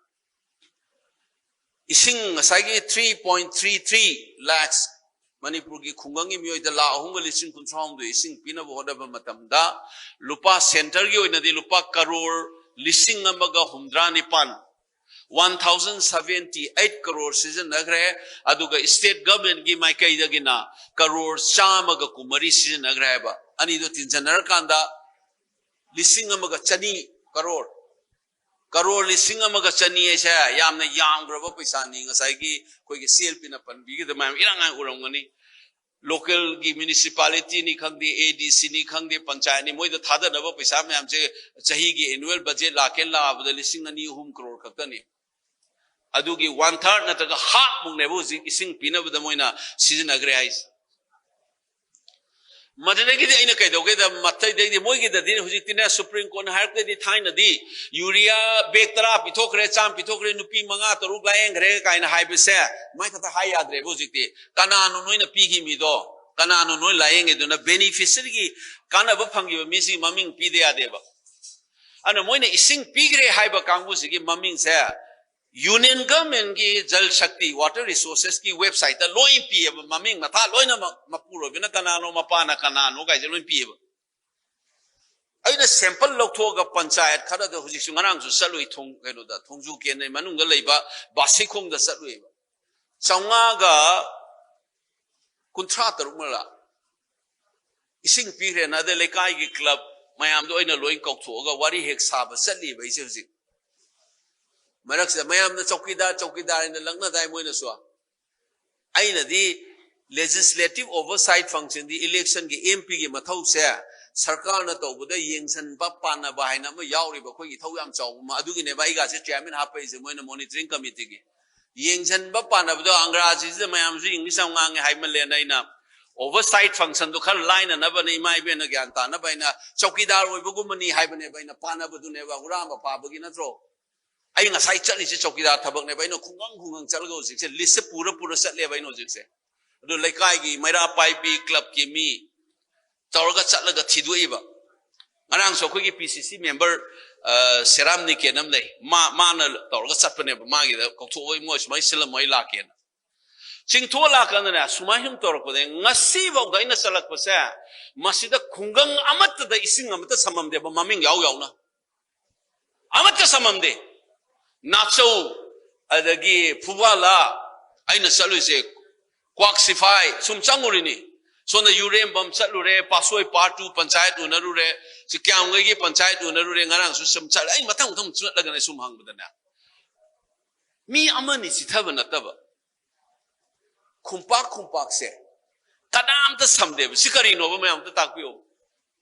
ꯏꯁꯤꯡ ꯉꯁꯥꯏꯒꯤ three point three three lakhs, ꯃꯅꯤꯄꯨꯔꯒꯤ ꯈꯨꯡꯒꯪꯒꯤ ꯃꯤꯑꯣꯏꯗ ꯂꯥꯈ ꯑꯍꯨꯝꯒ ꯂꯤꯁꯤꯡ ꯀꯨꯟꯊ꯭ꯔꯥ ꯍꯨꯝꯗꯣꯏ ꯏꯁꯤꯡ ꯄꯤꯅꯕ ꯍꯣꯠꯅꯕ ꯃꯇꯝꯗ ꯂꯨꯄꯥ centreꯒꯤ ꯑꯣꯏꯅꯗꯤ ꯂꯨꯄꯥ ꯀꯔꯣꯔ ꯂꯤꯁꯤꯡ ꯑꯃꯒ ꯍꯨꯝꯗ꯭ꯔꯥ ꯅꯤꯄꯥꯟ, one thousand seventy eight crore ꯁꯤꯖꯤꯟꯅꯈ꯭ꯔꯦ꯫ ꯑꯗꯨꯒ state governmentꯀꯤ ꯃꯥꯏꯀꯩꯗꯒꯤꯅ ꯀꯔꯣꯔ ꯆꯥꯝꯃꯒ ꯀꯨꯟꯃꯔꯤ ꯁꯤꯖꯤꯟꯅꯈ꯭ꯔꯦ ꯍꯥꯏꯕ꯫ ꯑꯅꯤꯗꯣ ꯇꯤꯟꯁꯤꯟꯅꯔꯀꯥꯟꯗ ꯂꯤꯁꯤꯡ ꯑꯃꯒ ꯆꯅꯤ ꯀꯔꯣꯔ, ꯀꯔꯣꯔ ꯂꯤꯁꯤꯡ ꯑꯃꯒ ꯆꯅꯤ ꯍꯥꯏꯁꯦ ꯌꯥꯝꯅ ꯌꯥꯝꯈ꯭ꯔꯕ ꯄꯩꯁꯥꯅꯤ꯫ ꯉꯁꯥꯏꯒꯤ ꯑꯩꯈꯣꯏꯒꯤ CLPꯅ ꯄꯟꯕꯤꯒꯗꯕ ꯃꯌꯥꯝ ꯏꯔꯥꯡ ꯂꯥꯡ ꯎꯔꯝꯒꯅꯤ꯫ Localꯒꯤ municipalityꯅꯤ ꯈꯪꯗꯦ, ADCꯅꯤ ꯈꯪꯗꯦ, ꯄꯟꯆꯥꯌꯠꯅꯤ, ꯃꯣꯏꯗ ꯊꯥꯗꯅꯕ ꯄꯩꯁꯥ ꯃꯌꯥꯝꯁꯦ ꯆꯍꯤꯒꯤ annual budget ꯂꯥꯛꯀꯦ ꯂꯥꯛꯑꯕꯗ ꯂꯤꯁꯤꯡ ꯑꯅꯤ ꯑꯍꯨꯝ ꯀꯔꯣꯔ ꯈꯛꯇꯅꯤ꯫ ꯑꯗꯨꯒꯤ one third ꯅꯠꯇ꯭ꯔꯒ half ꯃꯨꯛꯅꯦꯕ ꯍꯧꯖꯤꯛ ꯏꯁꯤꯡ ꯄꯤꯅꯕꯗ ꯃꯣꯏꯅ ꯁꯤꯖꯤꯟꯅꯈ꯭ꯔꯦ ꯍꯥꯏꯁꯦ꯫ ꯃꯗꯨꯗꯒꯤꯗꯤ ꯑꯩꯅ ꯀꯩꯗꯧꯒꯦꯗ, ꯃꯊꯩꯗꯩꯗꯤ ꯃꯣꯏꯒꯤꯗꯗꯤ ꯍꯧꯖꯤꯛꯇꯤꯅꯦ, Supreme Courtꯅ ꯍꯥꯏꯔꯛꯇꯗꯤ ꯊꯥꯏꯅꯗꯤ ꯌꯨꯔꯤꯌꯥ bag ꯇꯔꯥ ꯄꯤꯊꯣꯛꯈ꯭ꯔꯦ, ꯆꯥꯝꯃ ꯄꯤꯊꯣꯛꯈ꯭ꯔꯦ, ꯅꯨꯄꯤ ꯃꯉꯥ ꯇꯔꯨꯛ ꯂꯥꯌꯦꯡꯈ꯭ꯔꯦ ꯀꯥꯏꯅ ꯍꯥꯏꯕꯁꯦ ꯃꯥꯏ ꯈꯛꯇ ꯍꯥꯏ ꯌꯥꯗ꯭ꯔꯦꯕ ꯍꯧꯖꯤꯛꯇꯤ꯫ ꯀꯅꯥꯅꯣ ꯅꯣꯏꯅ ꯄꯤꯈꯤ ꯃꯤꯗꯣ? ꯀꯅꯥꯅꯣ ꯅꯣꯏ ꯂꯥꯌꯦꯡꯉꯤꯗꯨꯅ? Beneficiaryꯒꯤ ꯀꯥꯟꯅꯕ ꯐꯪꯈꯤꯕ ꯃꯤꯁꯤꯒꯤ ꯃꯃꯤꯡ ꯄꯤꯗ ꯌꯥꯗꯦꯕ꯫ ꯑꯗꯨꯅ ꯃꯣꯏꯅ ꯏꯁꯤꯡ ꯄꯤꯈ꯭ꯔꯦ ꯍꯥꯏꯕ ꯀꯥꯡꯕꯨꯁꯤꯒꯤ ꯃꯃꯤꯡꯁꯦ Union Governmentꯀꯤ Jal Shakti Water Resourcesꯀꯤ websiteꯇ ꯂꯣꯏ ꯄꯤꯌꯦꯕ, ꯃꯃꯤꯡ ꯃꯊꯥ ꯂꯣꯏꯅꯃꯛ, ꯃꯄꯨꯔꯣꯏꯕꯅ ꯀꯅꯥꯅꯣ, ꯃꯄꯥꯅ ꯀꯅꯥꯅꯣ ꯀꯥꯏꯁꯦ ꯂꯣꯏ ꯄꯤꯌꯦꯕ꯫ ꯑꯩꯅ sample ꯂꯧꯊꯣꯛꯑꯒ ꯄꯟꯆꯥꯌꯠ ꯈꯔꯗ ꯍꯧꯖꯤꯛꯁꯨ, ꯉꯔꯥꯡꯁꯨ ꯆꯠꯂꯨꯏ, ꯊꯣꯡ-, ꯀꯩꯅꯣꯗ, ꯊꯣꯡꯖꯨ ꯀꯦꯟꯗ꯭ꯔ ꯃꯅꯨꯡꯗ ꯂꯩꯕ ꯕꯥꯁꯤꯈꯣꯡꯗ ꯆꯠꯂꯨꯏꯕ꯫ ꯆꯥꯝꯃꯉꯥꯒ ꯀꯨꯟꯊ꯭ꯔꯥ ꯇꯔꯨꯛ ꯃꯔ ꯏꯁꯤꯡ ꯄꯤꯈ꯭ꯔꯦꯅ, ꯑꯗꯩ ꯂꯩꯀꯥꯏꯒꯤ ꯀ꯭ꯂꯕ ꯃꯌꯥꯝꯗꯣ ꯑꯩꯅ ꯂꯣꯏ ꯀꯧꯊꯣꯛꯑꯒ ꯋꯥꯔꯤ ꯍꯦꯛ ꯁꯥꯕ ꯆꯠꯂꯤꯕ ꯑꯩꯁꯦ ꯍꯧꯖꯤꯛ꯫ ꯃꯔꯛꯁꯤꯗ ꯃꯌꯥꯝꯅ ꯆꯧꯀꯤꯗꯥꯔ, ꯆꯧꯀꯤꯗꯥꯔ ꯍꯥꯏꯅ ꯂꯛꯅꯗꯥꯏ ꯃꯣꯏꯅꯁꯨ꯫ ꯑꯩꯅꯗꯤ legislative oversight functionꯗꯤ electionꯒꯤ, M Pꯒꯤ ꯃꯊꯧꯁꯦ ꯁꯔꯀꯥꯔꯅ ꯇꯧꯕꯗ ꯌꯦꯡꯁꯤꯟꯕ ꯄꯥꯟꯅꯕ ꯍꯥꯏꯅ ꯑꯃ ꯌꯥꯎꯔꯤꯕ ꯑꯩꯈꯣꯏꯒꯤ ꯏꯊꯧ ꯌꯥꯝ ꯆꯥꯎꯕ ꯑꯃ, ꯑꯗꯨꯒꯤꯅꯦꯕ ꯑꯩꯒꯥꯁꯦ chairman ꯍꯥꯞꯄꯛꯏꯁꯦ ꯃꯣꯏꯅ monitoring committeeꯒꯤ꯫ ꯌꯦꯡꯁꯤꯟꯕ ꯄꯥꯟꯅꯕꯗꯣ ꯑꯪꯒ꯭ꯔꯥꯖꯤꯁꯤꯗ ꯃꯌꯥꯝꯁꯨ English ꯌꯥꯝ ꯉꯥꯡꯉꯦ ꯍꯥꯏꯃꯜꯂꯦꯅ ꯑꯩꯅ oversight functionꯗꯣ ꯈꯔ ꯂꯥꯏꯅꯅꯕꯅ ꯏꯃꯥ ꯏꯕꯦꯟꯅ ꯒ꯭ꯌꯥꯟ ꯇꯥꯅꯕ ꯑꯩꯅ ꯆꯧꯀꯤꯗꯥꯔ ꯑꯣꯏꯕꯒꯨꯝꯕꯅꯤ ꯍꯥꯏꯕꯅꯦꯕ ꯑꯩꯅ ꯄꯥꯟꯅꯕꯗꯨꯅꯦꯕ ꯍꯨꯔꯥꯟꯕ ꯐꯥꯕꯒꯤ ꯅꯠꯇ꯭ꯔꯣ? ꯑꯩ ꯉꯁꯥꯏ ꯆꯠꯂꯤꯁꯦ ꯆꯧꯀꯤꯗꯥꯔ ꯊꯕꯛꯅꯦꯕ꯫ ꯑꯩꯅ ꯈꯨꯡꯒꯪ ꯈꯨꯡꯒꯪ ꯆꯠꯂꯒ ꯍꯧꯖꯤꯛꯁꯦ listꯁꯦ ꯄꯨꯔ ꯄꯨꯔ ꯆꯠꯂꯦꯕ ꯑꯩꯅ ꯍꯧꯖꯤꯛꯁꯦ꯫ ꯑꯗꯨ ꯂꯩꯀꯥꯏꯒꯤ ꯃꯩꯔꯥ ꯄꯥꯏꯕꯤ clubꯀꯤ ꯃꯤ ꯇꯧꯔꯒ ꯆꯠꯂꯒ ꯊꯤꯗꯣꯛꯏꯕ꯫ ꯉꯔꯥꯡꯁꯨ ꯑꯩꯈꯣꯏꯒꯤ P C C member, ꯑ, ꯁꯦꯔꯥꯝ ꯅꯤꯀꯦꯟ ꯑꯃ ꯂꯩ, ꯃꯥ, ꯃꯥꯅ ꯇꯧꯔꯒ ꯆꯠꯄꯅꯦꯕ꯫ ꯃꯥꯒꯤꯗ ꯀꯧꯊꯣꯛꯑꯣ, ꯏꯃꯣꯏ ꯁꯨꯃꯥꯏꯅ ꯁꯤꯜꯂꯝꯃꯣ, ꯑꯩ ꯂꯥꯛꯀꯦꯅ꯫ ꯆꯤꯡꯊꯣꯛꯑ ꯂꯥꯛꯀꯥꯟꯗꯅꯦ, ꯁꯨꯃꯥꯏꯅ ꯁꯨꯝ ꯇꯧꯔꯛꯄꯗ ꯉꯁꯤꯐꯥꯎꯗ ꯑꯩꯅ ꯆꯠꯂꯛꯄꯁꯦ ꯃꯁꯤꯗ ꯈꯨꯡꯒꯪ ꯑꯃꯠꯇꯗ ꯏꯁꯤꯡ ꯑꯃꯠꯇ ꯁꯝꯃꯝꯗꯦꯕ, ꯃꯃꯤꯡ ꯌꯥꯎ ꯌꯥꯎꯅ꯫ ꯑꯃꯠꯇ ꯁꯝꯃꯝꯗꯦ꯫ ꯅꯥꯆꯧ, ꯑꯗꯒꯤ ꯐꯨꯕꯥꯂꯥ, ꯑꯩꯅ ꯆꯠꯂꯨꯏꯁꯦ ꯀ꯭ꯋꯥꯛ ꯁꯤꯐꯥꯏ ꯁꯨꯝ ꯆꯪꯉꯨꯔꯤꯅꯤ꯫ ꯁꯣꯝꯗ ꯌꯨꯔꯦꯝꯕꯝ ꯆꯠꯂꯨꯔꯦ, ꯄꯥꯠꯁꯣꯏ part two ꯄꯟꯆꯥꯌꯠ ꯎꯅꯔꯨꯔꯦ, ꯁꯤ ꯀ꯭ꯌꯥꯝꯒꯩꯒꯤ ꯄꯟꯆꯥꯌꯠ ꯎꯅꯔꯨꯔꯦ, ꯉꯔꯥꯡꯁꯨ ꯁꯨꯝ ꯆꯠꯂꯦ꯫ ꯑꯩ ꯃꯊꯪ ꯃꯊꯪ ꯆꯠꯂꯒꯅꯦ ꯁꯨꯝ ꯍꯪꯕꯗꯅꯦ, ꯃꯤ ꯑꯃꯅꯤ ꯆꯤꯊꯕ ꯅꯠꯇꯕ, ꯈꯨꯝꯄꯥꯛ ꯈꯨꯝꯄꯥꯛꯁꯦ ꯀꯅꯥꯝꯇ ꯁꯝꯗꯦꯕ꯫ ꯁꯤ ꯀꯔꯤꯅꯣꯕ? ꯃꯌꯥꯝ ꯑꯝꯇ ꯇꯥꯛꯄꯤꯌꯣ꯫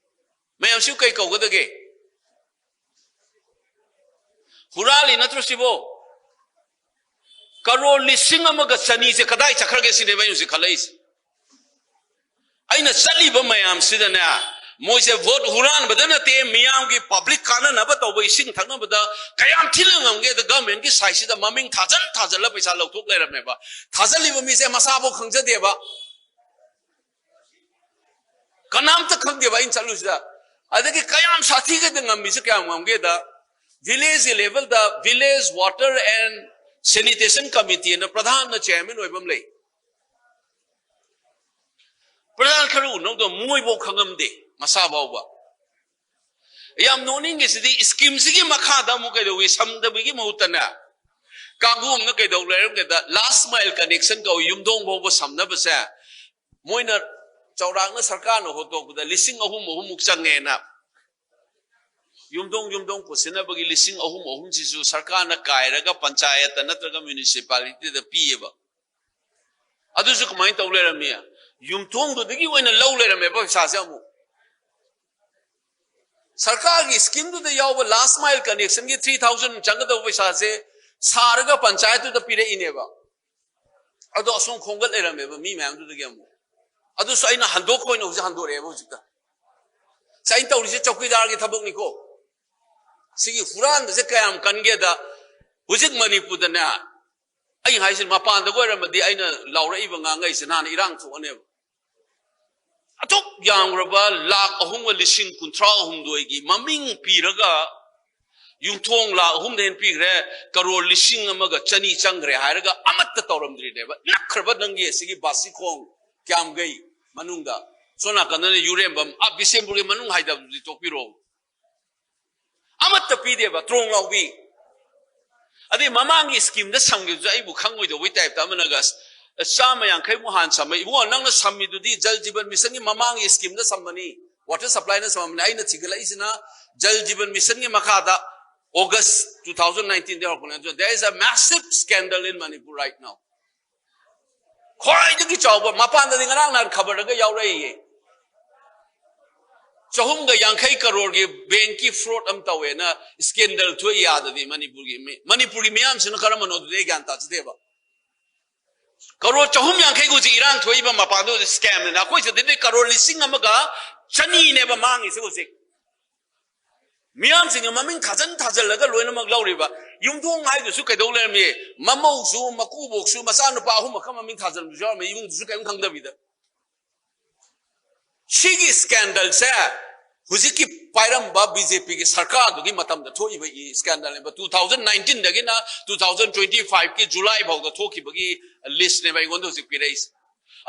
ꯃꯌꯥꯝꯁꯤꯕꯨ ꯀꯩ ꯀꯧꯒꯗꯒꯦ? ꯍꯨꯔꯥꯜꯂꯤ ꯅꯠꯇ꯭ꯔꯣ ꯁꯤꯕꯣ? ꯀꯔꯣꯔ ꯂꯤꯁꯤꯡ ꯑꯃꯒ ꯆꯅꯤꯁꯦ ꯀꯗꯥꯏ ꯆꯠꯈ꯭ꯔꯒꯦ ꯁꯤꯅꯦꯕ ꯑꯩꯅ ꯍꯧꯖꯤꯛ ꯈꯜꯂꯛꯏꯁꯦ꯫ ꯑꯩꯅ ꯆꯠꯂꯤꯕ ꯃꯌꯥꯝꯁꯤꯗꯅꯦ, ꯃꯣꯏꯁꯦ vote ꯍꯨꯔꯥꯟꯕꯗ ꯅꯠꯇꯦ, ꯃꯤꯌꯥꯝꯒꯤ public ꯀꯥꯟꯅꯅꯕ ꯇꯧꯕ, ꯏꯁꯤꯡ ꯊꯛꯅꯕꯗ ꯀꯌꯥꯝ ꯊꯤꯅ ꯉꯝꯒꯦꯗ governmentꯀꯤ sideꯁꯤꯗ ꯃꯃꯤꯡ ꯊꯥꯖꯟ ꯊꯥꯖꯜꯂ ꯄꯩꯁꯥ ꯂꯧꯊꯣꯛ ꯂꯩꯔꯝꯃꯦꯕ꯫ ꯊꯥꯖꯜꯂꯤꯕ ꯃꯤꯁꯦ ꯃꯁꯥꯐꯥꯎ ꯈꯪꯖꯗꯦꯕ꯫ ꯀꯅꯥꯝꯇ ꯈꯪꯗꯦꯕ ꯑꯩꯅ ꯆꯠꯂꯨꯁꯤꯗ꯫ ꯑꯗꯒꯤ ꯀꯌꯥꯝ ꯁꯥꯊꯤꯒꯦꯗ, ꯉꯝꯃꯤꯁꯦ ꯀꯌꯥꯝ ꯉꯝꯒꯦꯗ, village levelꯗ village water and sanitation committeeꯅ ꯄ꯭ꯔꯙꯥꯟꯅ chairman ꯑꯣꯏꯕ ꯑꯃ ꯂꯩ꯫ ꯄ꯭ꯔꯙꯥꯟ ꯈꯔ ꯎꯅꯧꯗꯣ ꯃꯣꯏꯐꯥꯎ ꯈꯪꯉꯝꯗꯦ ꯃꯁꯥ ꯐꯥꯎꯕ꯫ ꯌꯥꯝ ꯅꯣꯛꯅꯤꯡꯉꯤꯁꯤꯗꯤ schemeꯁꯤꯒꯤ ꯃꯈꯥꯗ ꯑꯃꯨꯛ ꯀꯩꯗꯧꯏ, ꯁꯝꯗꯕꯒꯤ ꯃꯍꯨꯠꯇꯅꯦ, ꯀꯥꯡꯕꯨ ꯑꯃꯅ ꯀꯩꯗꯧ ꯂꯩꯔꯝꯒꯦꯗ, ꯂꯥꯁ ꯃꯥꯏꯜ ꯀꯅꯦꯛꯁꯟ ꯀꯧꯏ, ꯌꯨꯝꯊꯣꯡ ꯐꯥꯎꯕ ꯁꯝꯅꯕꯁꯦ ꯃꯣꯏꯅ ꯆꯥꯎꯔꯥꯛꯅ ꯁꯔꯀꯥꯔꯅ ꯍꯣꯠꯇꯣꯛꯄꯗ ꯂꯤꯁꯤꯡ ꯑꯍꯨꯝ, ꯑꯍꯨꯝꯃꯨꯛ ꯆꯪꯉꯦꯅ꯫ ꯌꯨꯝꯊꯣꯡ ꯌꯨꯝꯊꯣꯡ ꯄꯨꯁꯤꯟꯅꯕꯒꯤ ꯂꯤꯁꯤꯡ ꯑꯍꯨꯝ, ꯑꯍꯨꯝꯁꯤꯁꯨ ꯁꯔꯀꯥꯔꯅ ꯀꯥꯏꯔꯒ ꯄꯟꯆꯥꯌꯠꯇ ꯅꯠꯇ꯭ꯔꯒ ꯃ꯭ꯌꯨꯅꯤꯁꯤꯄꯥꯂꯤꯇꯤꯗ ꯄꯤꯌꯦꯕ꯫ ꯑꯗꯨꯁꯨ ꯀꯃꯥꯏꯅ ꯇꯧ ꯂꯩꯔꯝꯃꯤ? ꯌꯨꯝꯊꯣꯡꯗꯨꯗꯒꯤ ꯑꯣꯏꯅ ꯂꯧ ꯂꯩꯔꯝꯃꯦꯕ ꯄꯩꯁꯥꯁꯦ ꯑꯃꯨꯛ꯫ ꯁꯔꯀꯥꯔꯒꯤ ꯁ꯭ꯀꯤꯝꯗꯨꯗ ꯌꯥꯎꯕ ꯂꯥꯁ ꯃꯥꯏꯜ ꯀꯅꯦꯛꯁꯟꯒꯤ ꯊ꯭ꯔꯤ ꯊꯥꯎꯖꯟ ꯆꯪꯒꯗꯧꯕ ꯄꯩꯁꯥꯁꯦ ꯁꯥꯔꯒ ꯄꯟꯆꯥꯌꯠꯇꯨꯗ ꯄꯤꯔꯛꯏꯅꯦꯕ꯫ ꯑꯗꯣ ꯑꯁꯣꯝ ꯈꯣꯝꯒꯠ ꯂꯩꯔꯝꯃꯦꯕ ꯃꯤ ꯃꯌꯥꯝꯗꯨꯗꯒꯤ ꯑꯃꯨꯛ꯫ ꯑꯗꯨꯁꯨ ꯑꯩꯅ ꯍꯟꯗꯣꯛꯄ ꯑꯣꯏꯅ ꯍꯧꯖꯤꯛ ꯍꯟꯗꯣꯔꯛꯑꯦꯕ ꯍꯧꯖꯤꯛꯇ꯫ ꯁꯤ ꯑꯩꯅ ꯇꯧꯔꯤꯁꯦ ꯆꯧꯀꯤꯗꯥꯔꯒꯤ ꯊꯕꯛꯅꯤꯀꯣ꯫ ꯁꯤꯒꯤ ꯍꯨꯔꯥꯟꯕꯁꯦ ꯀꯌꯥꯝ ꯀꯟꯒꯦꯗ, ꯍꯧꯖꯤꯛ ꯃꯅꯤꯄꯨꯔꯗꯅꯦ, ꯑꯩ ꯍꯥꯏꯁꯤ ꯃꯄꯥꯟꯗꯒ ꯑꯣꯏꯔꯝꯃꯗꯤ ꯑꯩꯅ ꯂꯥꯎꯔꯛꯏꯕ ꯉꯥꯡꯉꯛꯏꯁꯦ ꯅꯍꯥꯟ ꯏꯔꯥꯡ ꯊꯣꯛꯑꯅꯦꯕ꯫ ꯑꯗꯨꯛ ꯌꯥꯝꯈ꯭ꯔꯕ ꯂꯥꯈ ꯑꯍꯨꯝꯒ ꯂꯤꯁꯤꯡ ꯀꯨꯟꯊ꯭ꯔꯥ ꯍꯨꯝꯗꯣꯏꯒꯤ ꯃꯃꯤꯡ ꯄꯤꯔꯒ ꯌꯨꯝꯊꯣꯡ ꯂꯥꯈ ꯑꯍꯨꯝꯗ ꯍꯦꯟꯅ ꯄꯤꯈ꯭ꯔꯦ, ꯀꯔꯣꯔ ꯂꯤꯁꯤꯡ ꯑꯃꯒ ꯆꯅꯤ ꯆꯪꯈ꯭ꯔꯦ ꯍꯥꯏꯔꯒ ꯑꯃꯠꯇ ꯇꯧꯔꯝꯗ꯭ꯔꯤꯅꯦꯕ꯫ ꯅꯛꯈ꯭ꯔꯕ ꯅꯪꯒꯤ ꯑꯁꯤꯒꯤ ꯕꯥꯁꯤꯈꯣꯡ ꯀ꯭ꯌꯥꯝꯒꯩ ꯃꯅꯨꯡꯗ, ꯁꯣꯝ ꯅꯥꯀꯟꯗꯅ ꯌꯨꯔꯦꯝꯕꯝ, ꯑꯥ, ꯕꯤꯁꯦꯝꯄꯨꯔꯒꯤ ꯃꯅꯨꯡ ꯍꯥꯏꯗꯕꯗꯨꯗꯤ ꯇꯣꯛꯄꯤꯔꯣ꯫ ꯑꯃꯠꯇ ꯄꯤꯗꯦꯕ, ꯇ꯭ꯔꯣꯡ ꯂꯥꯎꯕꯤ꯫ ꯑꯗꯩ ꯃꯃꯥꯡꯒꯤ ꯁ꯭ꯀꯤꯝꯗ ꯁꯝꯈꯤꯕꯁꯨ ꯑꯩꯕꯨ ꯈꯪꯉꯣꯏꯗꯧꯕꯩ ꯇꯥꯏꯞꯇ ꯑꯃꯅꯒ ꯑꯁ, ꯆꯥꯝꯃ ꯌꯥꯡꯈꯩꯃꯨꯛ ꯍꯥꯟꯅ ꯁꯝꯃꯦ꯫ ꯏꯕꯨꯡꯉꯣ, ꯅꯪꯅ ꯁꯝꯃꯤꯗꯨꯗꯤ ꯖꯜ ꯖꯤꯕꯟ ꯃꯤꯁꯟꯒꯤ ꯃꯃꯥꯡꯒꯤ ꯁ꯭ꯀꯤꯝꯗ ꯁꯝꯕꯅꯤ, ꯋꯥꯇꯔ ꯁꯄ꯭ꯂꯥꯏꯅ ꯁꯝꯃꯝꯕꯅꯤ꯫ ꯑꯩꯅ ꯊꯤꯒꯠꯂꯛꯏꯁꯤꯅ ꯖꯜ ꯖꯤꯕꯟ ꯃꯤꯁꯟꯒꯤ ꯃꯈꯥꯗ ꯑꯣꯒꯁ ꯇꯨ ꯊꯥꯎꯖꯟ ꯅꯥꯏꯟꯇꯤꯟꯗ ꯍꯧꯔꯛꯄꯅꯦ꯫ ꯑꯗꯨꯅ there is a massive scandal in Manipur right now. ꯈ꯭ꯋꯥꯏꯗꯒꯤ ꯆꯥꯎꯕ, ꯃꯄꯥꯟꯗꯗꯤ ꯉꯔꯥꯡ ꯅꯍꯥꯟ ꯈꯕꯔꯗꯒ ꯌꯥꯎꯔꯛꯏꯌꯦ, ꯆꯍꯨꯝꯒ ꯌꯥꯡꯈꯩ ꯀꯔꯣꯔꯒꯤ ꯕꯦꯡꯀꯤ ꯐ꯭ꯔꯣꯗ ꯑꯃ ꯇꯧꯋꯦꯅ ꯁ꯭ꯀꯦꯟꯗꯜ ꯊꯣꯛꯏ ꯑꯥꯗꯗꯤ꯫ ꯃꯅꯤꯄꯨꯔꯒꯤ ꯃꯤ-, ꯃꯅꯤꯄꯨꯔꯒꯤ ꯃꯤꯌꯥꯝꯁꯤꯅ ꯀꯔꯝꯕꯅꯣ ꯑꯗꯨꯗꯤ ꯑꯩ ꯒ꯭ꯌꯥꯟ ꯇꯥꯖꯗꯦꯕ꯫ ꯀꯔꯣꯔ ꯆꯍꯨꯝ ꯌꯥꯡꯈꯩꯒ ꯍꯧꯖꯤꯛ ꯏꯔꯥꯡ ꯊꯣꯛꯏꯕ ꯃꯄꯥꯟꯗ ꯍꯧꯖꯤꯛ ꯁ꯭ꯀꯦꯝꯅꯤꯅ, ꯑꯩꯈꯣꯏ ꯁꯤꯗꯗꯤ ꯀꯔꯣꯔ ꯂꯤꯁꯤꯡ ꯑꯃꯒ ꯆꯅꯤꯅꯦꯕ ꯃꯥꯡꯉꯤꯁꯦ ꯍꯧꯖꯤꯛ꯫ ꯃꯤꯌꯥꯝꯁꯤꯡꯅ ꯃꯃꯤꯡ ꯊꯥꯖꯟ ꯊꯥꯖꯜꯂꯒ ꯂꯣꯏꯅꯃꯛ ꯂꯧꯔꯤꯕ꯫ ꯌꯨꯝꯊꯣꯡ ꯍꯥꯏꯗꯨꯁꯨ ꯀꯩꯗꯧ ꯂꯩꯔꯝꯃꯤ? ꯃꯃꯧꯁꯨ, ꯃꯀꯨꯕꯣꯛꯁꯨ, ꯃꯆꯥꯅꯨꯄꯥ ꯑꯍꯨꯝꯃꯛꯀ ꯃꯃꯤꯡ ꯊꯥꯖꯟꯕꯁꯨ ꯌꯥꯎꯔꯝꯃꯤ, ꯏꯃꯨꯡꯗꯨꯁꯨ ꯀꯔꯤꯝ ꯈꯪꯗꯕꯤꯗ꯫ ꯁꯤꯒꯤ ꯁ꯭ꯀꯦꯟꯗꯜꯁꯦ ꯍꯧꯖꯤꯛꯀꯤ ꯄꯥꯏꯔꯝꯕ ꯕꯤ ꯖꯦ ꯄꯤꯒꯤ ꯁꯔꯀꯥꯔꯗꯨꯒꯤ ꯃꯇꯝꯗ ꯊꯣꯛꯏꯕ ꯏ-, ꯁ꯭ꯀꯦꯟꯗꯜꯅꯦꯕ꯫ ꯇꯨ ꯊꯥꯎꯖꯟ ꯅꯥꯏꯟꯇꯤꯟꯗꯒꯤꯅ ꯇꯨ ꯊꯥꯎꯖꯟ ꯇ꯭ꯋꯦꯟꯇꯤ ꯐꯥꯏꯚꯀꯤ ꯖꯨꯂꯥꯏ ꯐꯥꯎꯗ ꯊꯣꯛꯈꯤꯕꯒꯤ ꯂꯤꯁꯅꯦꯕ ꯑꯩꯉꯣꯟꯗ ꯍꯧꯖꯤꯛ ꯄꯤꯔꯛꯏꯁꯦ꯫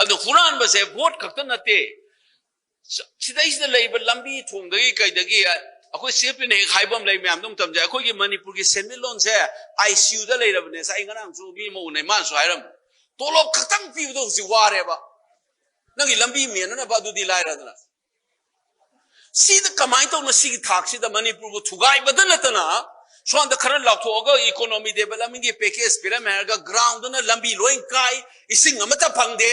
ꯑꯗꯨ ꯍꯨꯔꯥꯟꯕꯁꯦ ꯚꯣꯠ ꯈꯛꯇ ꯅꯠꯇꯦ, ꯁ-, ꯁꯤꯗꯩꯁꯤꯗ ꯂꯩꯕ ꯂꯝꯕꯤ ꯊꯣꯡꯗꯒꯤ ꯀꯩꯗꯒꯤ, ꯑ, ꯑꯩꯈꯣꯏ ꯆꯦ ꯄꯤꯅ ꯍꯦꯛ ꯍꯥꯏꯕ ꯑꯃ ꯂꯩ, ꯃꯌꯥꯝꯗ ꯑꯃꯨꯛ ꯇꯝꯖꯩ꯫ ꯑꯩꯈꯣꯏꯒꯤ ꯃꯅꯤꯄꯨꯔꯒꯤ ꯁꯦꯟꯃꯤꯠꯂꯣꯟꯁꯦ ꯑꯥꯏ ꯁꯤ ꯌꯨꯗ ꯂꯩꯔꯕꯅꯦ꯫ ꯉꯁꯥꯏ ꯑꯩ ꯉꯔꯥꯡꯁꯨ ꯃꯤ ꯑꯃ ꯎꯅꯩ, ꯃꯥꯅꯁꯨ ꯍꯥꯏꯔꯝꯃꯤ, ꯇꯣꯂꯣꯞ ꯈꯛꯇꯪ ꯄꯤꯕꯗꯣ ꯍꯧꯖꯤꯛ ꯋꯥꯔꯦꯕ꯫ ꯅꯪꯒꯤ ꯂꯝꯕꯤ ꯃꯦꯟꯅꯅꯕ ꯑꯗꯨꯗꯤ ꯂꯥꯏꯔꯗꯅ, ꯁꯤꯗ ꯀꯃꯥꯏꯅ ꯇꯧꯅ ꯁꯤꯒꯤ ꯊꯥꯛꯁꯤꯗ ꯃꯅꯤꯄꯨꯔꯕꯨ ꯊꯨꯒꯥꯏꯕꯗ ꯅꯠꯇꯅ, ꯁꯣꯝꯗ ꯈꯔ ꯂꯥꯎꯊꯣꯛꯑꯒ economy developmentꯒꯤ package ꯄꯤꯔꯝꯃꯦ ꯍꯥꯏꯔꯒ groundꯗꯅ ꯂꯝꯕꯤ ꯂꯣꯏ ꯀꯥꯏ, ꯏꯁꯤꯡ ꯑꯃꯠꯇ ꯐꯪꯗꯦ꯫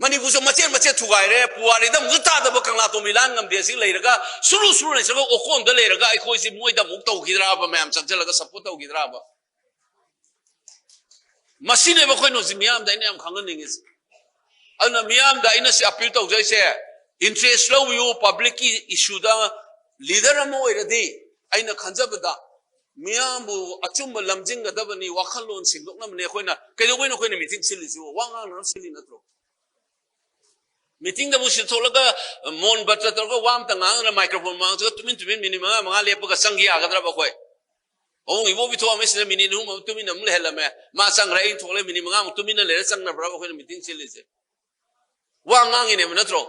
ꯃꯅꯤꯄꯨꯔꯁꯨ ꯃꯆꯦꯠ ꯃꯆꯦꯠ ꯊꯨꯒꯥꯏꯔꯦ, ꯄꯨꯋꯥꯔꯤꯗ ꯑꯃꯨꯛꯁꯨ ꯇꯥꯗꯕ ꯀꯪꯂꯥꯇꯣꯡꯕꯤ ꯂꯥꯟ ꯉꯝꯗꯦ꯫ ꯑꯁꯤ ꯂꯩꯔꯒ ꯁꯨꯔꯨ ꯁꯨꯔꯨ ꯂꯩꯆꯠꯂꯒ ꯑꯣꯀꯣꯟꯗ ꯂꯩꯔꯒ ꯑꯩꯈꯣꯏꯁꯤ ꯃꯣꯏꯗ ꯑꯃꯨꯛ ꯇꯧꯈꯤꯗ꯭ꯔꯥꯕ, ꯃꯌꯥꯝ ꯆꯪꯁꯤꯜꯂꯒ support ꯇꯧꯈꯤꯗ꯭ꯔꯥꯕ? ꯃꯁꯤꯅꯦꯕ ꯑꯩꯈꯣꯏꯅ ꯍꯧꯖꯤꯛ ꯃꯤꯌꯥꯝꯗ ꯑꯩꯅ ꯌꯥꯝ ꯈꯪꯍꯟꯅꯤꯡꯉꯤꯁꯦ꯫ ꯑꯗꯨꯅ ꯃꯤꯌꯥꯝꯗ ꯑꯩꯅ ꯁꯤ appeal ꯇꯧꯖꯩꯁꯦ, interest ꯂꯧꯕꯤꯌꯨ꯫ Publicꯀꯤ issueꯗ leader ꯑꯃ ꯑꯣꯏꯔꯗꯤ, ꯑꯩꯅ ꯈꯟꯖꯕꯗ ꯃꯤꯌꯥꯝꯕꯨ ꯑꯆꯨꯝꯕ ꯂꯝꯖꯤꯡꯒꯗꯕꯅꯤ, ꯋꯥꯈꯜꯂꯣꯟ ꯁꯦꯡꯗꯣꯛꯅꯕꯅꯤ꯫ ꯑꯩꯈꯣꯏꯅ ꯀꯩꯗꯧꯕꯩꯅꯣ ꯑꯩꯈꯣꯏꯅ meeting ꯁꯤꯜꯂꯤꯁꯤꯕꯨ? ꯋꯥ ꯉꯥꯡꯅꯕ ꯁꯤꯜꯂꯤ ꯅꯠꯇ꯭ꯔꯣ? Meetingꯗꯕꯨ ꯁꯤꯊꯣꯛꯂꯒ ꯃꯣꯟ ꯕꯠꯇ ꯇꯧꯔꯒ ꯋꯥ ꯑꯝꯇ ꯉꯥꯡꯗꯅ microphone ꯃꯃꯥꯡꯗ ꯇꯨꯃꯤꯟ ꯇꯨꯃꯤꯟ minute ꯃꯉꯥ ꯃꯉꯥ ꯂꯦꯞꯄꯒ ꯆꯪꯈꯤ ꯌꯥꯒꯗ꯭ꯔꯕ ꯑꯩꯈꯣꯏ? ꯑꯃꯨꯛ ꯏꯕꯣꯕꯤ ꯊꯣꯛꯑꯝꯃꯤ, ꯁꯤꯗ minute ꯑꯍꯨꯝ ꯑꯃ ꯇꯨꯃꯤꯟꯅ ꯑꯃꯨꯛ ꯂꯩꯍꯜꯂꯝꯃꯦ꯫ ꯃꯥ ꯆꯪꯈ꯭ꯔꯦ, ꯑꯩ ꯊꯣꯛꯂꯦ, minute ꯃꯉꯥꯃꯨꯛ ꯇꯨꯃꯤꯟꯅ ꯂꯩꯔ ꯆꯪꯅꯕ꯭ꯔꯕ ꯑꯩꯈꯣꯏꯅ meeting ꯁꯤꯜꯂꯤꯁꯦ? ꯋꯥ ꯉꯥꯡꯉꯤꯅꯦꯕ ꯅꯠꯇ꯭ꯔꯣ?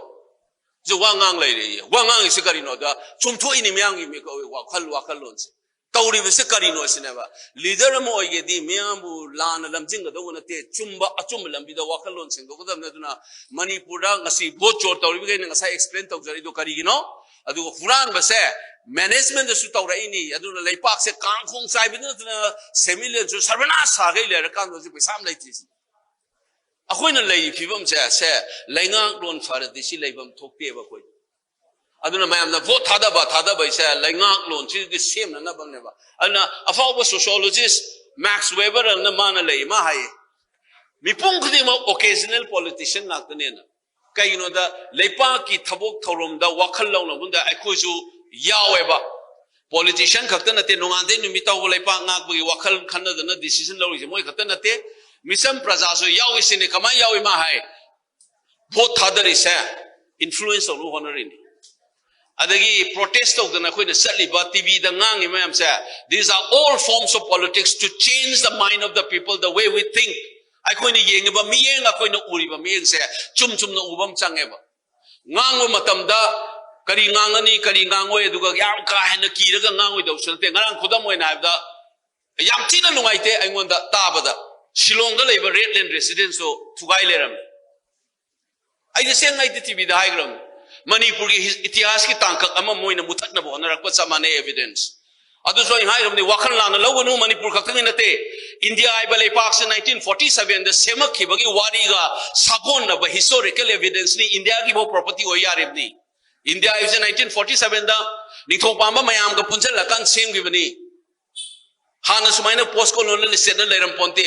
ꯁꯤ ꯋꯥ ꯉꯥꯡ ꯂꯩꯔꯦꯌꯦ꯫ ꯋꯥ ꯉꯥꯡꯉꯤꯁꯤ ꯀꯔꯤꯅꯣꯗ, ꯆꯨꯝꯊꯣꯛꯏꯅꯦ ꯃꯤꯌꯥꯝꯒꯤ ꯃꯤ-, ꯋꯥꯈꯜ, ꯋꯥꯈꯜꯂꯣꯟꯁꯦ꯫ ꯇꯧꯔꯤꯕꯁꯤ ꯀꯔꯤꯅꯣ ꯁꯤꯅꯦꯕ꯫ Leader ꯑꯃ ꯑꯣꯏꯒꯦꯗꯤ ꯃꯤꯌꯥꯝꯕꯨ ꯂꯥꯟꯅ ꯂꯝꯖꯤꯡꯒꯗꯧꯕ ꯅꯠꯇꯦ, ꯆꯨꯝꯕ ꯑꯆꯨꯝꯕ ꯂꯝꯕꯤꯗ ꯋꯥꯈꯜꯂꯣꯟ ꯁꯦꯡꯗꯣꯛꯀꯗꯕꯅꯤ꯫ ꯑꯗꯨꯅ ꯃꯅꯤꯄꯨꯔꯗ ꯉꯁꯤ vote ꯆꯣꯔ ꯇꯧꯔꯤꯕꯈꯩꯅ ꯉꯁꯥꯏ explain ꯇꯧꯖꯔꯤꯗꯣ ꯀꯔꯤꯒꯤꯅꯣ? ꯑꯗꯨꯒ ꯍꯨꯔꯥꯟꯕꯁꯦ managementꯗꯁꯨ ꯇꯧꯔꯛꯏꯅꯤ꯫ ꯑꯗꯨꯅ ꯂꯩꯄꯥꯛꯁꯦ ꯀꯥꯡꯈꯣꯡ ꯆꯥꯏꯕꯗ ꯅꯠꯇꯅ ꯁꯦꯟꯃꯤꯠꯂꯣꯟꯁꯨ ꯁꯔꯕꯅꯥꯁ ꯁꯥꯈꯩ ꯂꯩꯔꯀꯥꯟꯗ ꯍꯧꯖꯤꯛ ꯄꯩꯁꯥ ꯑꯃ ꯂꯩꯇ꯭ꯔꯤꯁꯤꯅꯤ꯫ ꯑꯩꯈꯣꯏꯅ ꯂꯩꯔꯤ ꯐꯤꯕꯝꯁꯦ, ꯁꯦ, ꯂꯩꯉꯥꯛꯂꯣꯟ ꯐꯔꯗꯤ ꯁꯤ ꯂꯩꯐꯝ ꯊꯣꯛꯇꯦꯕ ꯑꯩꯈꯣꯏ꯫ ꯑꯗꯨꯅ ꯃꯌꯥꯝꯅ vote ꯊꯥꯗꯕ, ꯊꯥꯗꯕꯩꯁꯦ ꯂꯩꯉꯥꯛꯂꯣꯟꯁꯤꯒꯤ ꯁꯦꯝꯅꯅꯕꯅꯦꯕ꯫ ꯑꯗꯨꯅ ꯑꯐꯥꯎꯕ sociologist Max Weber ꯑꯃꯅ ꯃꯥꯅ ꯂꯩ, ꯃꯥ ꯍꯥꯏꯌꯦ, ꯃꯤꯄꯨꯝ ꯈꯨꯗꯤꯡꯃꯛ occasional politician ꯉꯥꯛꯇꯅꯦꯅ꯫ ꯀꯩꯒꯤꯅꯣꯗ, ꯂꯩꯄꯥꯛꯀꯤ ꯊꯕꯛ ꯊꯧꯔꯝꯗ ꯋꯥꯈꯜ ꯂꯧꯅꯕꯗ ꯑꯩꯈꯣꯏꯁꯨ ꯌꯥꯎꯋꯦꯕ꯫ Politician ꯈꯛꯇ ꯅꯠꯇꯦ, ꯅꯣꯡꯉꯥꯟꯗꯩ ꯅꯨꯃꯤꯠ ꯇꯧꯕ ꯂꯩꯄꯥꯛ ꯉꯥꯛꯄꯒꯤ ꯋꯥꯈꯜ ꯈꯟꯅꯗꯅ decision ꯂꯧꯔꯤꯁꯦ ꯃꯣꯏ ꯈꯛꯇ ꯅꯠꯇꯦ, ꯃꯤꯆꯝ ꯄ꯭ꯔꯖꯥꯁꯨ ꯌꯥꯎꯏ ꯁꯤꯅꯤ꯫ ꯀꯃꯥꯏꯅ ꯌꯥꯎꯏ? ꯃꯥ ꯍꯥꯏ, vote ꯊꯥꯗꯔꯤꯁꯦ influence ꯇꯧꯅꯕ ꯍꯣꯠꯅꯔꯤꯅꯤ꯫ ꯑꯗꯒꯤ protest ꯇꯧꯗꯅ ꯑꯩꯈꯣꯏꯅ ꯆꯠꯂꯤꯕ, ꯇꯤꯚꯤꯗ ꯉꯥꯡꯉꯤ ꯃꯌꯥꯝꯁꯦ, these are all forms of politics to change the mind of the people, the way we think. ꯑꯩꯈꯣꯏꯅ ꯌꯦꯡꯉꯤꯕ ꯃꯤꯠꯌꯦꯡ, ꯑꯩꯈꯣꯏꯅ ꯎꯔꯤꯕ ꯃꯤꯠꯌꯦꯡꯁꯦ ꯆꯨꯝ ꯆꯨꯝꯅ ꯎꯕ ꯑꯃ ꯆꯪꯉꯦꯕ꯫ ꯉꯥꯡꯕ ꯃꯇꯝꯗ ꯀꯔꯤ ꯉꯥꯡꯒꯅꯤ, ꯀꯔꯤ ꯉꯥꯡꯉꯣꯏ, ꯑꯗꯨꯒ ꯌꯥꯝ ꯀꯥ ꯍꯦꯟꯅ ꯀꯤꯔꯒ ꯉꯥꯡꯉꯣꯏꯗꯧꯁꯨ ꯅꯠꯇꯦ꯫ ꯉꯔꯥꯡ ꯈꯨꯗꯝ ꯑꯣꯏꯅ ꯍꯥꯏꯕꯗ, ꯌꯥꯝ ꯊꯤꯅ ꯅꯨꯡꯉꯥꯏꯇꯦ ꯑꯩꯉꯣꯟꯗ ꯇꯥꯕꯗ, ꯁꯤꯂꯣꯡꯗ ꯂꯩꯕ Red Land Residents ꯇꯣ ꯊꯨꯒꯥꯏ ꯂꯩꯔꯝꯃꯦ꯫ ꯑꯩꯗꯤ ꯁꯦꯡꯅ ꯑꯩꯗꯤ ꯇꯤꯚꯤꯗ ꯍꯥꯏꯈ꯭ꯔꯕꯅꯤ, ꯃꯅꯤꯄꯨꯔꯒꯤ ꯍꯤꯁ-, ꯏꯇꯤꯍꯥꯁꯀꯤ ꯇꯥꯡꯀꯛ ꯑꯃ ꯃꯣꯏꯅ ꯃꯨꯊꯠꯅꯕ ꯍꯣꯠꯅꯔꯛꯄ ꯆꯞ ꯃꯥꯟꯅꯩ evidence꯫ ꯑꯗꯨꯁꯨ ꯑꯩꯅ ꯍꯥꯏꯈ꯭ꯔꯕꯅꯤ, ꯋꯥꯈꯜ ꯂꯥꯟꯅ ꯂꯧꯒꯅꯨ, ꯃꯅꯤꯄꯨꯔ ꯈꯛꯇꯒꯤ ꯅꯠꯇꯦ, ꯏꯟꯗꯤꯌꯥ ꯍꯥꯏꯕ ꯂꯩꯄꯥꯛꯁꯦ nineteen forty seven ꯗ ꯁꯦꯝꯃꯛꯈꯤꯕꯒꯤ ꯋꯥꯔꯤꯒ ꯁꯥꯒꯣꯟꯅꯕ historical evidence ꯅꯤ, ꯏꯟꯗꯤꯌꯥꯒꯤꯐꯥꯎ property ꯑꯣꯏ ꯌꯥꯔꯤꯕꯅꯤ꯫ ꯏꯟꯗꯤꯌꯥ ꯍꯥꯏꯕꯁꯦ nineteen forty seven ꯗ ꯅꯤꯡꯊꯧ ꯄꯥꯟꯕ ꯃꯌꯥꯝꯒ ꯄꯨꯟꯁꯤꯜꯂꯀꯥꯟꯗ ꯁꯦꯝꯈꯤꯕꯅꯤ꯫ ꯍꯥꯟꯅ ꯁꯨꯃꯥꯏꯅ post colonialist ꯅ ꯂꯩꯔꯝ ꯄꯣꯟꯇꯦ꯫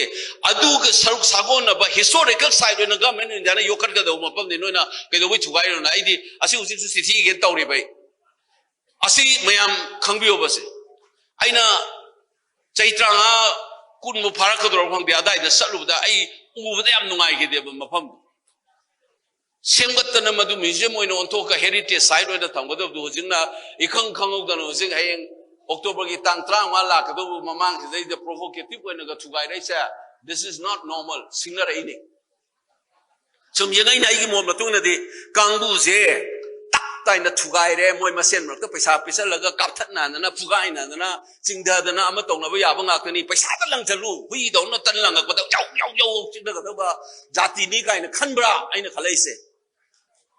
ꯑꯗꯨꯒ ꯁꯔꯨꯛ ꯁꯥꯒꯣꯟꯅꯕ historical site ꯑꯣꯏꯅ Government of India ꯅ ꯌꯣꯛꯈꯠꯀꯗꯧꯕ ꯃꯐꯝꯅꯤ, ꯅꯣꯏꯅ ꯀꯩꯗꯧꯕꯩ ꯊꯨꯒꯥꯏꯔꯤꯅꯣ? ꯑꯩꯗꯤ ꯑꯁꯤ ꯍꯧꯖꯤꯛꯁꯨ ꯆꯤꯊꯤ ꯏꯒꯦꯅ ꯇꯧꯔꯤꯕ ꯑꯩ꯫ ꯑꯁꯤ ꯃꯌꯥꯝ ꯈꯪꯕꯤꯌꯣꯕꯁꯦ꯫ ꯑꯩꯅ ꯆꯍꯤ ꯇꯔꯥꯃꯉꯥ, ꯀꯨꯟꯃꯨꯛ ꯐꯥꯔꯛꯀꯗꯧꯔꯕ ꯈꯪꯗꯦ, ꯑꯗꯥꯏꯗ ꯆꯠꯂꯨꯕꯗ ꯑꯩ ꯎꯕꯗ ꯌꯥꯝ ꯅꯨꯡꯉꯥꯏꯈꯤꯗꯦꯕ ꯃꯐꯝꯗꯣ꯫ ꯁꯦꯝꯒꯠꯇꯅ ꯃꯗꯨ museum ꯑꯣꯏꯅ ꯑꯣꯟꯊꯣꯛꯑꯒ heritage site ꯑꯣꯏꯅ ꯊꯝꯒꯗꯕꯗꯨ ꯍꯧꯖꯤꯛꯅ ꯏꯈꯪ ꯈꯪꯍꯧꯗꯅ ꯍꯧꯖꯤꯛ ꯍꯌꯦꯡ October ꯒꯤ ꯇꯥꯡ ꯇꯔꯥꯃꯉꯥ ꯂꯥꯛꯀꯗꯧꯕ ꯃꯃꯥꯡꯁꯤꯗꯩꯗ provocative ꯑꯣꯏꯅꯒ ꯊꯨꯒꯥꯏꯔꯛꯏꯁꯦ, this is not normal, ꯁꯤꯡꯅꯔꯛꯏꯅꯤ꯫ ꯁꯨꯝ ꯌꯦꯡꯉꯛꯏꯅꯦ, ꯑꯩꯒꯤ ꯃꯣꯠ ꯃꯇꯨꯡ ꯏꯟꯅꯗꯤ ꯀꯥꯡꯕꯨꯁꯦ ꯇꯞ ꯇꯥꯏꯅ ꯊꯨꯒꯥꯏꯔꯦ, ꯃꯣꯏ ꯃꯁꯦꯟ ꯃꯔꯛꯇ ꯄꯩꯁꯥ ꯄꯤꯁꯜꯂꯒ ꯀꯥꯞꯊꯠꯅꯗꯅ, ꯐꯨꯒꯥꯏꯅꯗꯅ, ꯆꯤꯡꯊꯗꯅ ꯑꯃ ꯇꯧꯅꯕ ꯌꯥꯕ ꯉꯥꯛꯇꯅꯤ꯫ ꯄꯩꯁꯥꯗ ꯂꯪꯁꯤꯜꯂꯨ, ꯍꯨꯏꯗꯧꯅ ꯇꯟ ꯂꯪꯉꯛꯄꯗ ꯌꯧ ꯌꯧ ꯌꯧ ꯆꯤꯛꯅꯒꯗꯕ ꯖꯥꯇꯤꯅꯤ ꯀꯥꯏꯅ ꯈꯟꯕ꯭ꯔꯥ ꯑꯩꯅ ꯈꯜꯂꯛꯏꯁꯦ꯫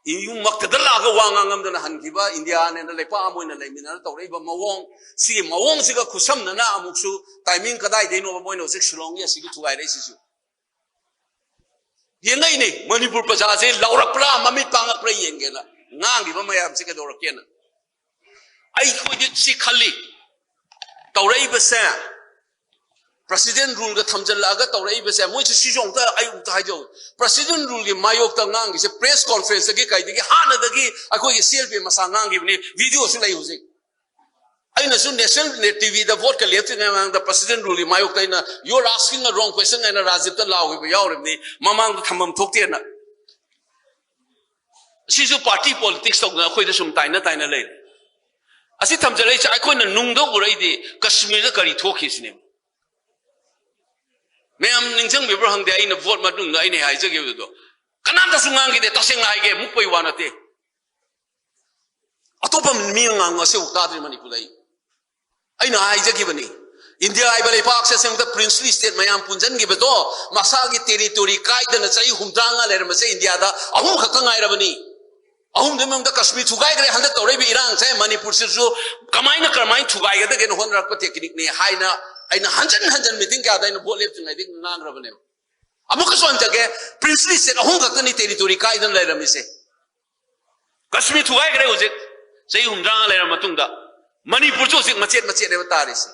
ꯌꯨꯝꯃꯛꯇꯗ ꯂꯥꯛꯑꯒ ꯋꯥ ꯉꯥꯡꯉꯝꯗꯅ ꯍꯟꯈꯤꯕ, ꯏꯟꯗꯤꯌꯥꯅꯦꯅ ꯂꯩꯄꯥꯛ ꯑꯃ ꯑꯣꯏꯅ ꯂꯩꯃꯤꯟꯅꯅ ꯇꯧꯔꯛꯏꯕ ꯃꯑꯣꯡ, ꯁꯤꯒꯤ ꯃꯑꯣꯡꯁꯤꯒ ꯈꯨꯠꯁꯝꯅꯅ ꯑꯃꯨꯛꯁꯨ timing ꯀꯗꯥꯏꯗꯩꯅꯣꯕ ꯃꯣꯏꯅ ꯍꯧꯖꯤꯛ ꯁꯤꯂꯣꯡꯒꯤ ꯑꯁꯤꯒꯤ ꯊꯨꯒꯥꯏꯔꯛꯏꯁꯤꯁꯨ? ꯌꯦꯡꯉꯛꯏꯅꯦ, ꯃꯅꯤꯄꯨꯔ ꯄ꯭ꯔꯖꯥꯁꯦ ꯂꯥꯎꯔꯛꯄ꯭ꯔꯥ, ꯃꯃꯤꯠ ꯄꯥꯡꯉꯛꯄ꯭ꯔꯥ ꯌꯦꯡꯒꯦꯅ, ꯉꯥꯡꯉꯤꯕ ꯃꯌꯥꯝꯁꯦ ꯀꯩꯗꯧꯔꯛꯀꯦꯅ꯫ ꯑꯩꯈꯣꯏꯗꯤ ꯁꯤ ꯈꯜꯂꯤ, ꯇꯧꯔꯛꯏꯕꯁꯦ President rule ꯒ ꯊꯝꯖꯤꯜꯂꯛꯑꯒ ꯇꯧꯔꯛꯏꯕꯁꯦ, ꯃꯣꯏꯁꯨ ꯁꯤꯁꯨ ꯑꯃꯨꯛꯇ ꯑꯩ ꯑꯃꯨꯛꯇ ꯍꯥꯏꯖꯧ꯫ President rule ꯒꯤ ꯃꯥꯌꯣꯛꯇ ꯉꯥꯡꯉꯤꯁꯦ press conference ꯇꯒꯤ ꯀꯩꯗꯒꯤ ꯍꯥꯟꯅꯗꯒꯤ ꯑꯩꯈꯣꯏꯒꯤ C L P M ꯃꯁꯥ ꯉꯥꯡꯈꯤꯕꯅꯤ, video ꯁꯨ ꯂꯩ ꯍꯧꯖꯤꯛ꯫ ꯑꯩꯅꯁꯨ national T V ꯗ vote ꯀ ꯂꯦꯞꯇ꯭ꯔꯤꯉꯩ ꯃꯃꯥꯡꯗ President rule ꯒꯤ ꯃꯥꯌꯣꯛꯇ ꯑꯩꯅ "You are asking a wrong question" ꯍꯥꯏꯅ ꯔꯥꯖꯤꯕꯇ ꯂꯥꯎꯈꯤꯕ ꯌꯥꯎꯔꯤꯕꯅꯤ, ꯃꯃꯥꯡꯗ ꯊꯝꯐꯝ ꯊꯣꯛꯇꯦꯅ꯫ ꯁꯤꯁꯨ party politics ꯇꯧꯗꯅ ꯑꯩꯈꯣꯏꯗ ꯁꯨꯝ ꯇꯥꯏꯅ ꯇꯥꯏꯅ ꯂꯩꯔꯦ꯫ ꯑꯁꯤ ꯊꯝꯖꯔꯛꯏꯁꯦ, ꯑꯩꯈꯣꯏꯅ ꯅꯨꯡꯗ ꯎꯔꯛꯏꯗꯤ ꯀꯁꯃꯤꯔꯗ ꯀꯔꯤ ꯊꯣꯛꯈꯤ ꯁꯤꯅꯦꯕ꯫ ꯃꯌꯥꯝ ꯅꯤꯡꯁꯤꯡꯕꯤꯕ꯭ꯔꯥ ꯈꯪꯗꯦ, ꯑꯩꯅ vote ꯃꯇꯨꯡꯗ ꯑꯩꯅ ꯍꯥꯏꯖꯈꯤꯕꯗꯣ ꯀꯅꯥꯝꯇꯁꯨ ꯉꯥꯡꯈꯤꯗꯦ꯫ ꯇꯁꯦꯡꯅ ꯍꯥꯏꯒꯦ, ꯃꯨꯛꯄꯩ ꯋꯥ ꯅꯠꯇꯦ꯫ ꯃꯤ ꯉꯥꯡ ꯉꯁꯤꯐꯥꯎ ꯇꯥꯗ꯭ꯔꯤ ꯃꯅꯤꯄꯨꯔꯗ꯫ ꯑꯩ ꯑꯩꯅ ꯍꯥꯏꯖꯈꯤꯕꯅꯤ, ꯏꯟꯗꯤꯌꯥ ꯍꯥꯏꯕ ꯂꯩꯄꯥꯛꯁꯦ ꯑꯁꯦꯡꯕꯗ princely state ꯃꯌꯥꯝ ꯄꯨꯟꯁꯤꯟꯈꯤꯕꯗꯣ, ꯃꯁꯥꯒꯤ territory ꯀꯥꯏꯗꯅ ꯆꯍꯤ ꯍꯨꯝꯗ꯭ꯔꯥ ꯃꯉꯥ ꯂꯩꯔꯝꯕꯁꯦ ꯏꯟꯗꯤꯌꯥꯗ ꯑꯍꯨꯝ ꯈꯛꯇ ꯉꯥꯏꯔꯕꯅꯤ꯫ ꯑꯍꯨꯝꯗꯨꯒꯤ ꯃꯅꯨꯡꯗ ꯀꯥꯁꯃꯤꯔ ꯊꯨꯒꯥꯏꯈ꯭ꯔꯦ꯫ ꯍꯟꯗꯛ ꯇꯧꯔꯛꯏꯕ ꯏꯔꯥꯡꯁꯦ ꯃꯅꯤꯄꯨꯔꯁꯤꯁꯨ ꯀꯃꯥꯏꯅ ꯀꯔꯝꯍꯥꯏꯅ ꯊꯨꯒꯥꯏꯒꯗꯒꯦꯅ ꯍꯣꯠꯅꯔꯛꯄ techniqueꯅꯤ ꯍꯥꯏꯅ ꯑꯩꯅ ꯍꯟꯖꯟ ꯍꯟꯖꯟ meeting ꯀꯌꯥꯗ ꯑꯩꯅ vote ꯂꯦꯞꯇ꯭ꯔꯤꯉꯩꯗꯒꯤ ꯉꯥꯡꯈ꯭ꯔꯕꯅꯦꯕ꯫ ꯑꯃꯨꯛꯀꯁꯨ ꯍꯟꯖꯒꯦ, princely state ꯑꯍꯨꯝ ꯈꯛꯇꯅꯤ territory ꯀꯥꯏꯗꯅ ꯂꯩꯔꯝꯃꯤꯁꯦ꯫ ꯀꯥꯁꯃꯤꯔ ꯊꯨꯒꯥꯏꯈ꯭ꯔꯦ ꯍꯧꯖꯤꯛ ꯆꯍꯤ ꯍꯨꯝꯗ꯭ꯔꯥ ꯂꯩꯔ ꯃꯇꯨꯡꯗ꯫ ꯃꯅꯤꯄꯨꯔꯁꯨ ꯍꯧꯖꯤꯛ ꯃꯆꯦꯠ ꯃꯆꯦꯠꯅꯦꯕ ꯇꯥꯔꯤꯁꯦ꯫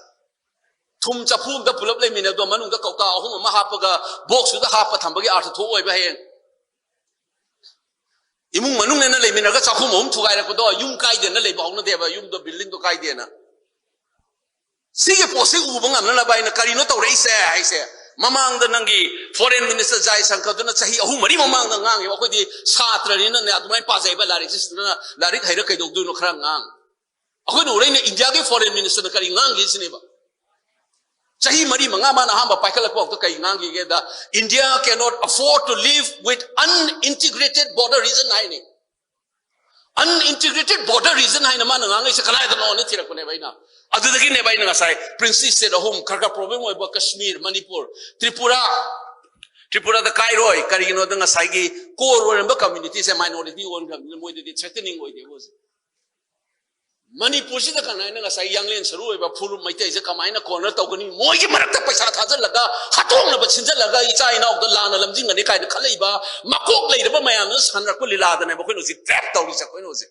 ꯊꯨꯝ ꯆꯐꯨ ꯑꯃꯗ ꯄꯨꯂꯞ ꯂꯩꯃꯤꯟꯅꯕꯗꯣ ꯃꯅꯨꯡꯗ ꯀꯧꯇꯥ ꯑꯍꯨꯝ ꯑꯃ ꯍꯥꯞꯄꯒ boxꯇꯨꯗ ꯍꯥꯞꯄ ꯊꯝꯕꯒꯤ ꯑꯥꯔꯊ ꯊꯣꯛꯑꯣꯏꯕ ꯍꯌꯦꯡ꯫ ꯏꯃꯨꯡ ꯃꯅꯨꯡꯅꯦꯅ ꯂꯩꯃꯤꯟꯅꯔꯒ ꯆꯥꯛꯈꯨꯝ ꯑꯍꯨꯝ ꯊꯨꯒꯥꯏꯔꯛꯄꯗꯣ ꯌꯨꯝ ꯀꯥꯏꯗꯦꯅ ꯂꯩꯕ ꯍꯧꯅꯗꯦꯕ, ꯌꯨꯝꯗꯣ buildingꯗꯣ ꯀꯥꯏꯗꯦꯅ꯫ ꯁꯤꯒꯤ ꯄꯣꯠꯁꯤ ꯎꯕ ꯉꯝꯅꯅꯕ ꯑꯩꯅ ꯀꯔꯤꯅꯣ ꯇꯧꯔꯛꯏꯁꯦ ꯍꯥꯏꯁꯦ꯫ ꯃꯃꯥꯡꯗ ꯅꯪꯒꯤ foreign minister ꯖꯥꯏꯁꯪꯀꯔꯗꯨꯅ ꯆꯍꯤ ꯑꯍꯨꯝ ꯃꯔꯤ ꯃꯃꯥꯡꯗ ꯉꯥꯡꯉꯦꯕ, ꯑꯩꯈꯣꯏꯗꯤ ꯁꯥꯇ꯭ꯔꯅꯤꯅꯅꯦ ꯑꯗꯨꯃꯥꯏꯅ ꯄꯥꯖꯩꯕ ꯂꯥꯏꯔꯤꯛꯁꯤ, ꯁꯤꯗꯅ ꯂꯥꯏꯔꯤꯛ ꯍꯩꯔ ꯀꯩꯗꯧꯗꯣꯏꯅꯣ ꯈꯔ ꯉꯥꯡ꯫ ꯑꯩꯈꯣꯏꯅ ꯎꯔꯛꯏꯅ ꯏꯟꯗꯤꯌꯥꯒꯤ foreign ministerꯅ ꯀꯔꯤ ꯉꯥꯡꯒꯦ ꯁꯤꯅꯦꯕ꯫ ꯆꯍꯤ ꯃꯔꯤ ꯃꯉꯥ ꯃꯥꯅ ꯑꯍꯥꯟꯕ ꯄꯥꯏꯈꯠꯂꯛꯄ ꯋꯥꯛꯇ ꯀꯔꯤ ꯉꯥꯡꯈꯤꯒꯦꯗ, "India cannot afford to live with unintegrated border region" ꯍꯥꯏꯅꯤ꯫ Unintegrated border region ꯍꯥꯏꯅ ꯃꯥꯅ ꯉꯥꯡꯉꯛꯏꯁꯦ ꯀꯗꯥꯏꯗꯅꯣꯅ ꯊꯤꯔꯛꯄꯅꯦꯕ ꯑꯩꯅ꯫ ꯑꯗꯨꯗꯒꯤꯅꯦꯕ ꯑꯩꯅ ꯉꯁꯥꯏ princely state ꯑꯍꯨꯝ ꯈꯔ ꯈꯔ problem ꯑꯣꯏꯕ ꯀꯥꯁꯃꯤꯔ, ꯃꯅꯤꯄꯨꯔ, ꯇ꯭ꯔꯤꯄꯨꯔꯥ, ꯇ꯭ꯔꯤꯄꯨꯔꯥꯗ ꯀꯥꯏꯔꯣꯏ꯫ ꯀꯔꯤꯒꯤꯅꯣꯗ ꯉꯁꯥꯏꯒꯤ core ꯑꯣꯏꯔꯝꯕ communityꯁꯦ minority ꯑꯣꯟꯈ꯭ꯔꯕꯅꯤꯅ ꯃꯣꯏꯗꯗꯤ threatening ꯑꯣꯏꯗꯦꯕ ꯍꯧꯖꯤꯛ꯫ ꯃꯅꯤꯄꯨꯔꯁꯤꯗ ꯀꯃꯥꯏꯅ ꯉꯁꯥꯏ ꯌꯥꯡꯂꯦꯟ ꯁꯔꯨ ꯑꯣꯏꯕ ꯐꯨꯔꯨꯞ ꯃꯩꯇꯩꯁꯦ ꯀꯃꯥꯏꯅ corner ꯇꯧꯒꯅꯤ? ꯃꯣꯏꯒꯤ ꯃꯔꯛꯇ ꯄꯩꯁꯥ ꯊꯥꯖꯤꯜꯂꯒ ꯍꯥꯠꯇꯣꯛꯅꯕ ꯁꯤꯟꯖꯜꯂꯒ ꯏꯆꯥ ꯏꯅꯥꯎꯗ ꯂꯥꯟꯅ ꯂꯝꯖꯤꯡꯒꯅꯤ ꯀꯥꯏꯅ ꯈꯜꯂꯛꯏꯕ ꯃꯀꯣꯛ ꯂꯩꯔꯕ ꯃꯌꯥꯝꯗꯨꯅ ꯁꯥꯟꯅꯔꯛꯄ ꯂꯤꯂꯥꯗꯅꯦꯕ ꯑꯩꯈꯣꯏꯅ ꯍꯧꯖꯤꯛ trap ꯇꯧꯔꯤꯁꯦ꯫ ꯑꯩꯈꯣꯏꯅ ꯍꯧꯖꯤꯛ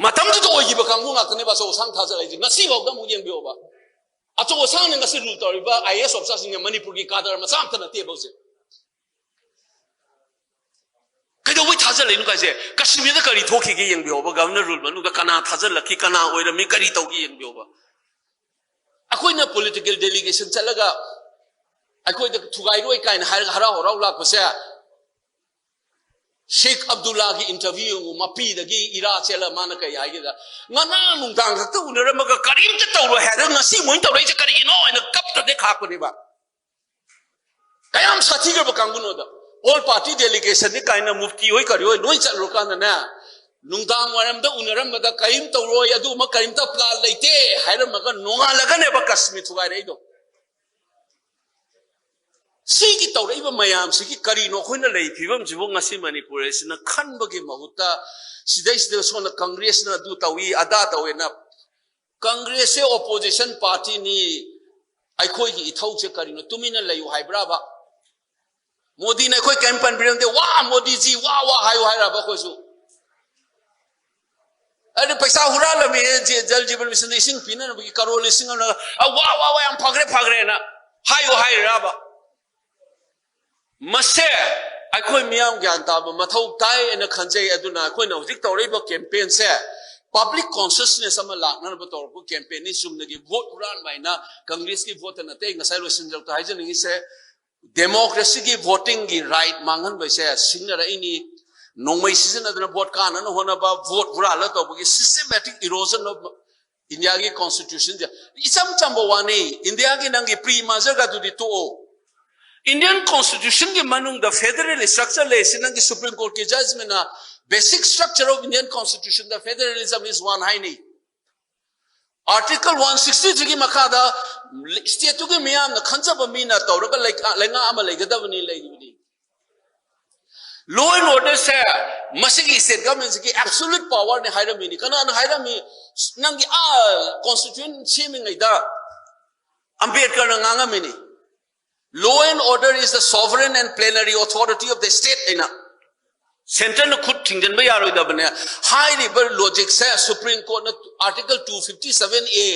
ꯃꯇꯝꯗꯨꯗ ꯑꯣꯏꯈꯤꯕ ꯀꯥꯡꯕꯨ ꯉꯥꯛꯇꯅꯦꯕ ꯑꯆꯧ ꯑꯁꯥꯡ ꯊꯥꯖꯤꯜꯂꯛꯏꯁꯦ꯫ ꯉꯁꯤꯐꯥꯎꯗ ꯑꯃꯨꯛ ꯌꯦꯡꯕꯤꯌꯣꯕ, ꯑꯆꯧ ꯑꯁꯥꯡꯅ ꯉꯁꯤ rule ꯇꯧꯔꯤꯕ IAS officerꯁꯤꯡꯅ ꯃꯅꯤꯄꯨꯔꯒꯤ cadre ꯃꯆꯥ ꯑꯝꯇ ꯅꯠꯇꯦꯕ ꯍꯧꯖꯤꯛ꯫ ꯀꯩꯗꯧꯕꯩ ꯊꯥꯖꯤꯜꯂꯛꯏꯅꯣ ꯀꯥꯏꯁꯦ? ꯀꯥꯁꯃꯤꯔꯗ ꯀꯔꯤ ꯊꯣꯛꯈꯤꯒꯦ ꯌꯦꯡꯕꯤꯌꯣꯕ꯫ Governor rule ꯃꯅꯨꯡꯗ ꯀꯅꯥ ꯊꯥꯖꯤꯜꯂꯛꯈꯤ, ꯀꯅꯥ ꯑꯣꯏꯔꯝꯃꯤ, ꯀꯔꯤ ꯇꯧꯈꯤ ꯌꯦꯡꯕꯤꯌꯣꯕ꯫ ꯑꯩꯈꯣꯏꯅ political delegation ꯆꯠꯂꯒ ꯑꯩꯈꯣꯏꯗ ꯊꯨꯒꯥꯏꯔꯣꯏ ꯀꯥꯏꯅ ꯍꯥꯏꯔꯒ ꯍꯔꯥꯎ ꯍꯔꯥꯎ ꯂꯥꯛꯄꯁꯦ, ꯁꯦꯈ ꯑꯕꯗꯨꯜꯂꯥꯒꯤ interview ꯌꯦꯡꯉꯨ, ꯃꯄꯤꯗꯒꯤ ꯏꯔꯥ ꯆꯦꯜꯂ ꯃꯥꯅ ꯀꯩ ꯍꯥꯏꯒꯦꯗ, "ꯉꯔꯥꯡ ꯅꯨꯡꯗꯥꯡ ꯈꯛꯇ ꯎꯅꯔꯝꯃꯒ ꯀꯔꯤꯝꯇ ꯇꯧꯔꯣꯏ ꯍꯥꯏꯔꯒ ꯉꯁꯤ ꯃꯣꯏꯅ ꯇꯧꯔꯛꯏꯁꯦ ꯀꯔꯤꯒꯤꯅꯣ?" ꯍꯥꯏꯅ ꯀꯞꯇꯅ ꯈꯥꯛꯄꯅꯦꯕ꯫ ꯀꯌꯥꯝ ꯁꯥꯊꯤꯈ꯭ꯔꯕ ꯀꯥꯡꯕꯨꯅꯣꯗ꯫ All party delegationꯅꯤ ꯀꯥꯏꯅ ꯃꯨꯐꯇꯤ ꯍꯣꯏ ꯀꯔꯤ ꯍꯣꯏ ꯂꯣꯏ ꯆꯠꯂꯨꯔꯀꯥꯟꯗꯅꯦ, ꯅꯨꯡꯗꯥꯡ ꯋꯥꯏꯔꯝꯗ ꯎꯅꯔꯝꯕꯗ ꯀꯔꯤꯝ ꯇꯧꯔꯣꯏ, ꯑꯗꯨꯒꯨꯝꯕ ꯀꯔꯤꯝꯇ plan ꯂꯩꯇꯦ ꯍꯥꯏꯔꯝꯃꯒ ꯅꯣꯡꯉꯥꯜꯂꯒꯅꯦꯕ ꯀꯥꯁꯃꯤꯔ ꯊꯨꯒꯥꯏꯔꯛꯏꯗꯣ꯫ ꯁꯤꯒꯤ ꯇꯧꯔꯛꯏꯕ ꯃꯌꯥꯝꯁꯤꯒꯤ ꯀꯔꯤꯅꯣ ꯑꯩꯈꯣꯏꯅ ꯂꯩ ꯐꯤꯕꯝꯁꯤꯕꯨ ꯉꯁꯤ ꯃꯅꯤꯄꯨꯔ ꯑꯁꯤꯅ ꯈꯟꯕꯒꯤ ꯃꯍꯨꯠꯇ ꯁꯤꯗꯩꯁꯤꯗ ꯁꯣꯝꯗ ꯀꯪꯒ꯭ꯔꯦꯁꯅ ꯑꯗꯨ ꯇꯧꯏ ꯑꯗꯥ ꯇꯧꯏꯅ, ꯀꯪꯒ꯭ꯔꯦꯁꯁꯦ opposition partyꯅꯤ, ꯑꯩꯈꯣꯏꯒꯤ ꯏꯊꯧꯁꯦ ꯀꯔꯤꯅꯣ? ꯇꯨꯃꯤꯟꯅ ꯂꯩꯌꯨ ꯍꯥꯏꯕ꯭ꯔꯥꯕ? ꯃꯣꯗꯤꯅ ꯑꯩꯈꯣꯏ ꯀꯔꯤꯝ ꯄꯟꯕꯤꯔꯝꯗꯦ, "ꯋꯥ ꯃꯣꯗꯤꯖꯤ, ꯋꯥ ꯋꯥ" ꯍꯥꯏꯌꯨ ꯍꯥꯏꯔꯕ ꯑꯩꯈꯣꯏꯁꯨ? ꯑꯗꯨ ꯄꯩꯁꯥ ꯍꯨꯔꯥꯜꯂꯝꯃꯤ, ꯖꯤ-, ꯖꯜ ꯖꯤꯕꯟ ꯃꯤꯁꯟꯗ ꯏꯁꯤꯡ ꯄꯤꯅꯅꯕꯒꯤ ꯀꯔꯣꯔ ꯂꯤꯁꯤꯡ ꯑꯃꯅ, "ꯑ, ꯋꯥ ꯋꯥ ꯋꯥ, ꯌꯥꯝ ꯐꯈ꯭ꯔꯦ ꯐꯈ꯭ꯔꯦꯅ" ꯍꯥꯏꯌꯨ ꯍꯥꯏꯔꯤꯔꯕ? ꯃꯁꯦ ꯑꯩꯈꯣꯏ ꯃꯤꯌꯥꯝ ꯒ꯭ꯌꯥꯟ ꯇꯥꯕ ꯃꯊꯧ ꯇꯥꯏ ꯍꯥꯏꯅ ꯈꯟꯖꯩ꯫ ꯑꯗꯨꯅ ꯑꯩꯈꯣꯏꯅ ꯍꯧꯖꯤꯛ ꯇꯧꯔꯛꯏꯕ campaignꯁꯦ public consciousness ꯑꯃ ꯂꯥꯛꯅꯅꯕ ꯇꯧꯔꯛꯄ campaignꯅꯤ꯫ ꯆꯨꯝꯅꯒꯤ vote ꯍꯨꯔꯥꯟꯕ ꯍꯥꯏꯅ ꯀꯪꯒ꯭ꯔꯦꯁꯀꯤ voteꯇ ꯅꯠꯇꯦ꯫ ꯉꯁꯥꯏ ꯂꯣꯏꯁꯤꯟꯖꯔꯛꯇ ꯍꯥꯏꯖꯅꯤꯡꯉꯤꯁꯦ, democracyꯒꯤ votingꯒꯤ right ꯃꯥꯡꯍꯟꯕꯁꯦ ꯁꯤꯡꯅꯔꯛꯏꯅꯤ꯫ ꯅꯣꯡꯃꯩ ꯁꯤꯖꯤꯟꯅꯗꯅ vote ꯀꯥꯅꯅ ꯍꯣꯠꯅꯕ, vote ꯍꯨꯔꯥꯜꯂ ꯇꯧꯕꯒꯤ systematic erosion of Indiaꯒꯤ constitutionꯁꯦ꯫ ꯏꯆꯝ ꯆꯝꯕ ꯋꯥꯅꯤ꯫ Indiaꯒꯤ ꯅꯪꯒꯤ pre mergerꯒꯗꯨꯗꯤ ꯇꯣꯛꯑꯣ꯫ Indian constitutionꯒꯤ ꯃꯅꯨꯡꯗ federal structure ꯂꯩꯔꯤꯁꯤ ꯅꯪꯒꯤ Supreme Courtꯀꯤ judgmentꯅ basic structure of Indian constitutionꯗ federalism is one ꯍꯥꯏꯅꯤ꯫ Article one sixty threeꯒꯤ ꯃꯈꯥꯗ stateꯇꯨꯒꯤ ꯃꯤꯌꯥꯝꯅ ꯈꯟꯖꯕ ꯃꯤꯅ ꯇꯧꯔꯒ ꯂꯩ-, ꯂꯩꯉꯥꯛ ꯑꯃ ꯂꯩꯒꯗꯕꯅꯤ, ꯂꯩꯔꯤꯕꯅꯤ꯫ Law and orderꯁꯦ ꯃꯁꯤꯒꯤ state governmentꯁꯤꯒꯤ absolute powerꯅꯤ ꯍꯥꯏꯔꯝꯃꯤꯅꯤ꯫ ꯀꯅꯥꯅ ꯍꯥꯏꯔꯝꯃꯤ? ꯅꯪꯒꯤ ꯑꯥ constitution ꯁꯦꯝꯃꯤꯉꯩꯗ ꯑꯝꯕꯦꯗꯀꯔꯅ ꯉꯥꯡꯉꯝꯃꯤꯅꯤ, "Law and order is the sovereign and plenary authority of the state" ꯍꯥꯏꯅ꯫ Centreꯅ ꯈꯨꯠ ꯊꯤꯡꯖꯤꯟꯕ ꯌꯥꯔꯣꯏꯗꯕꯅꯦ꯫ ꯍꯥꯏꯔꯤꯕ logicꯁꯦ Supreme Courtꯅ Article two fifty seven A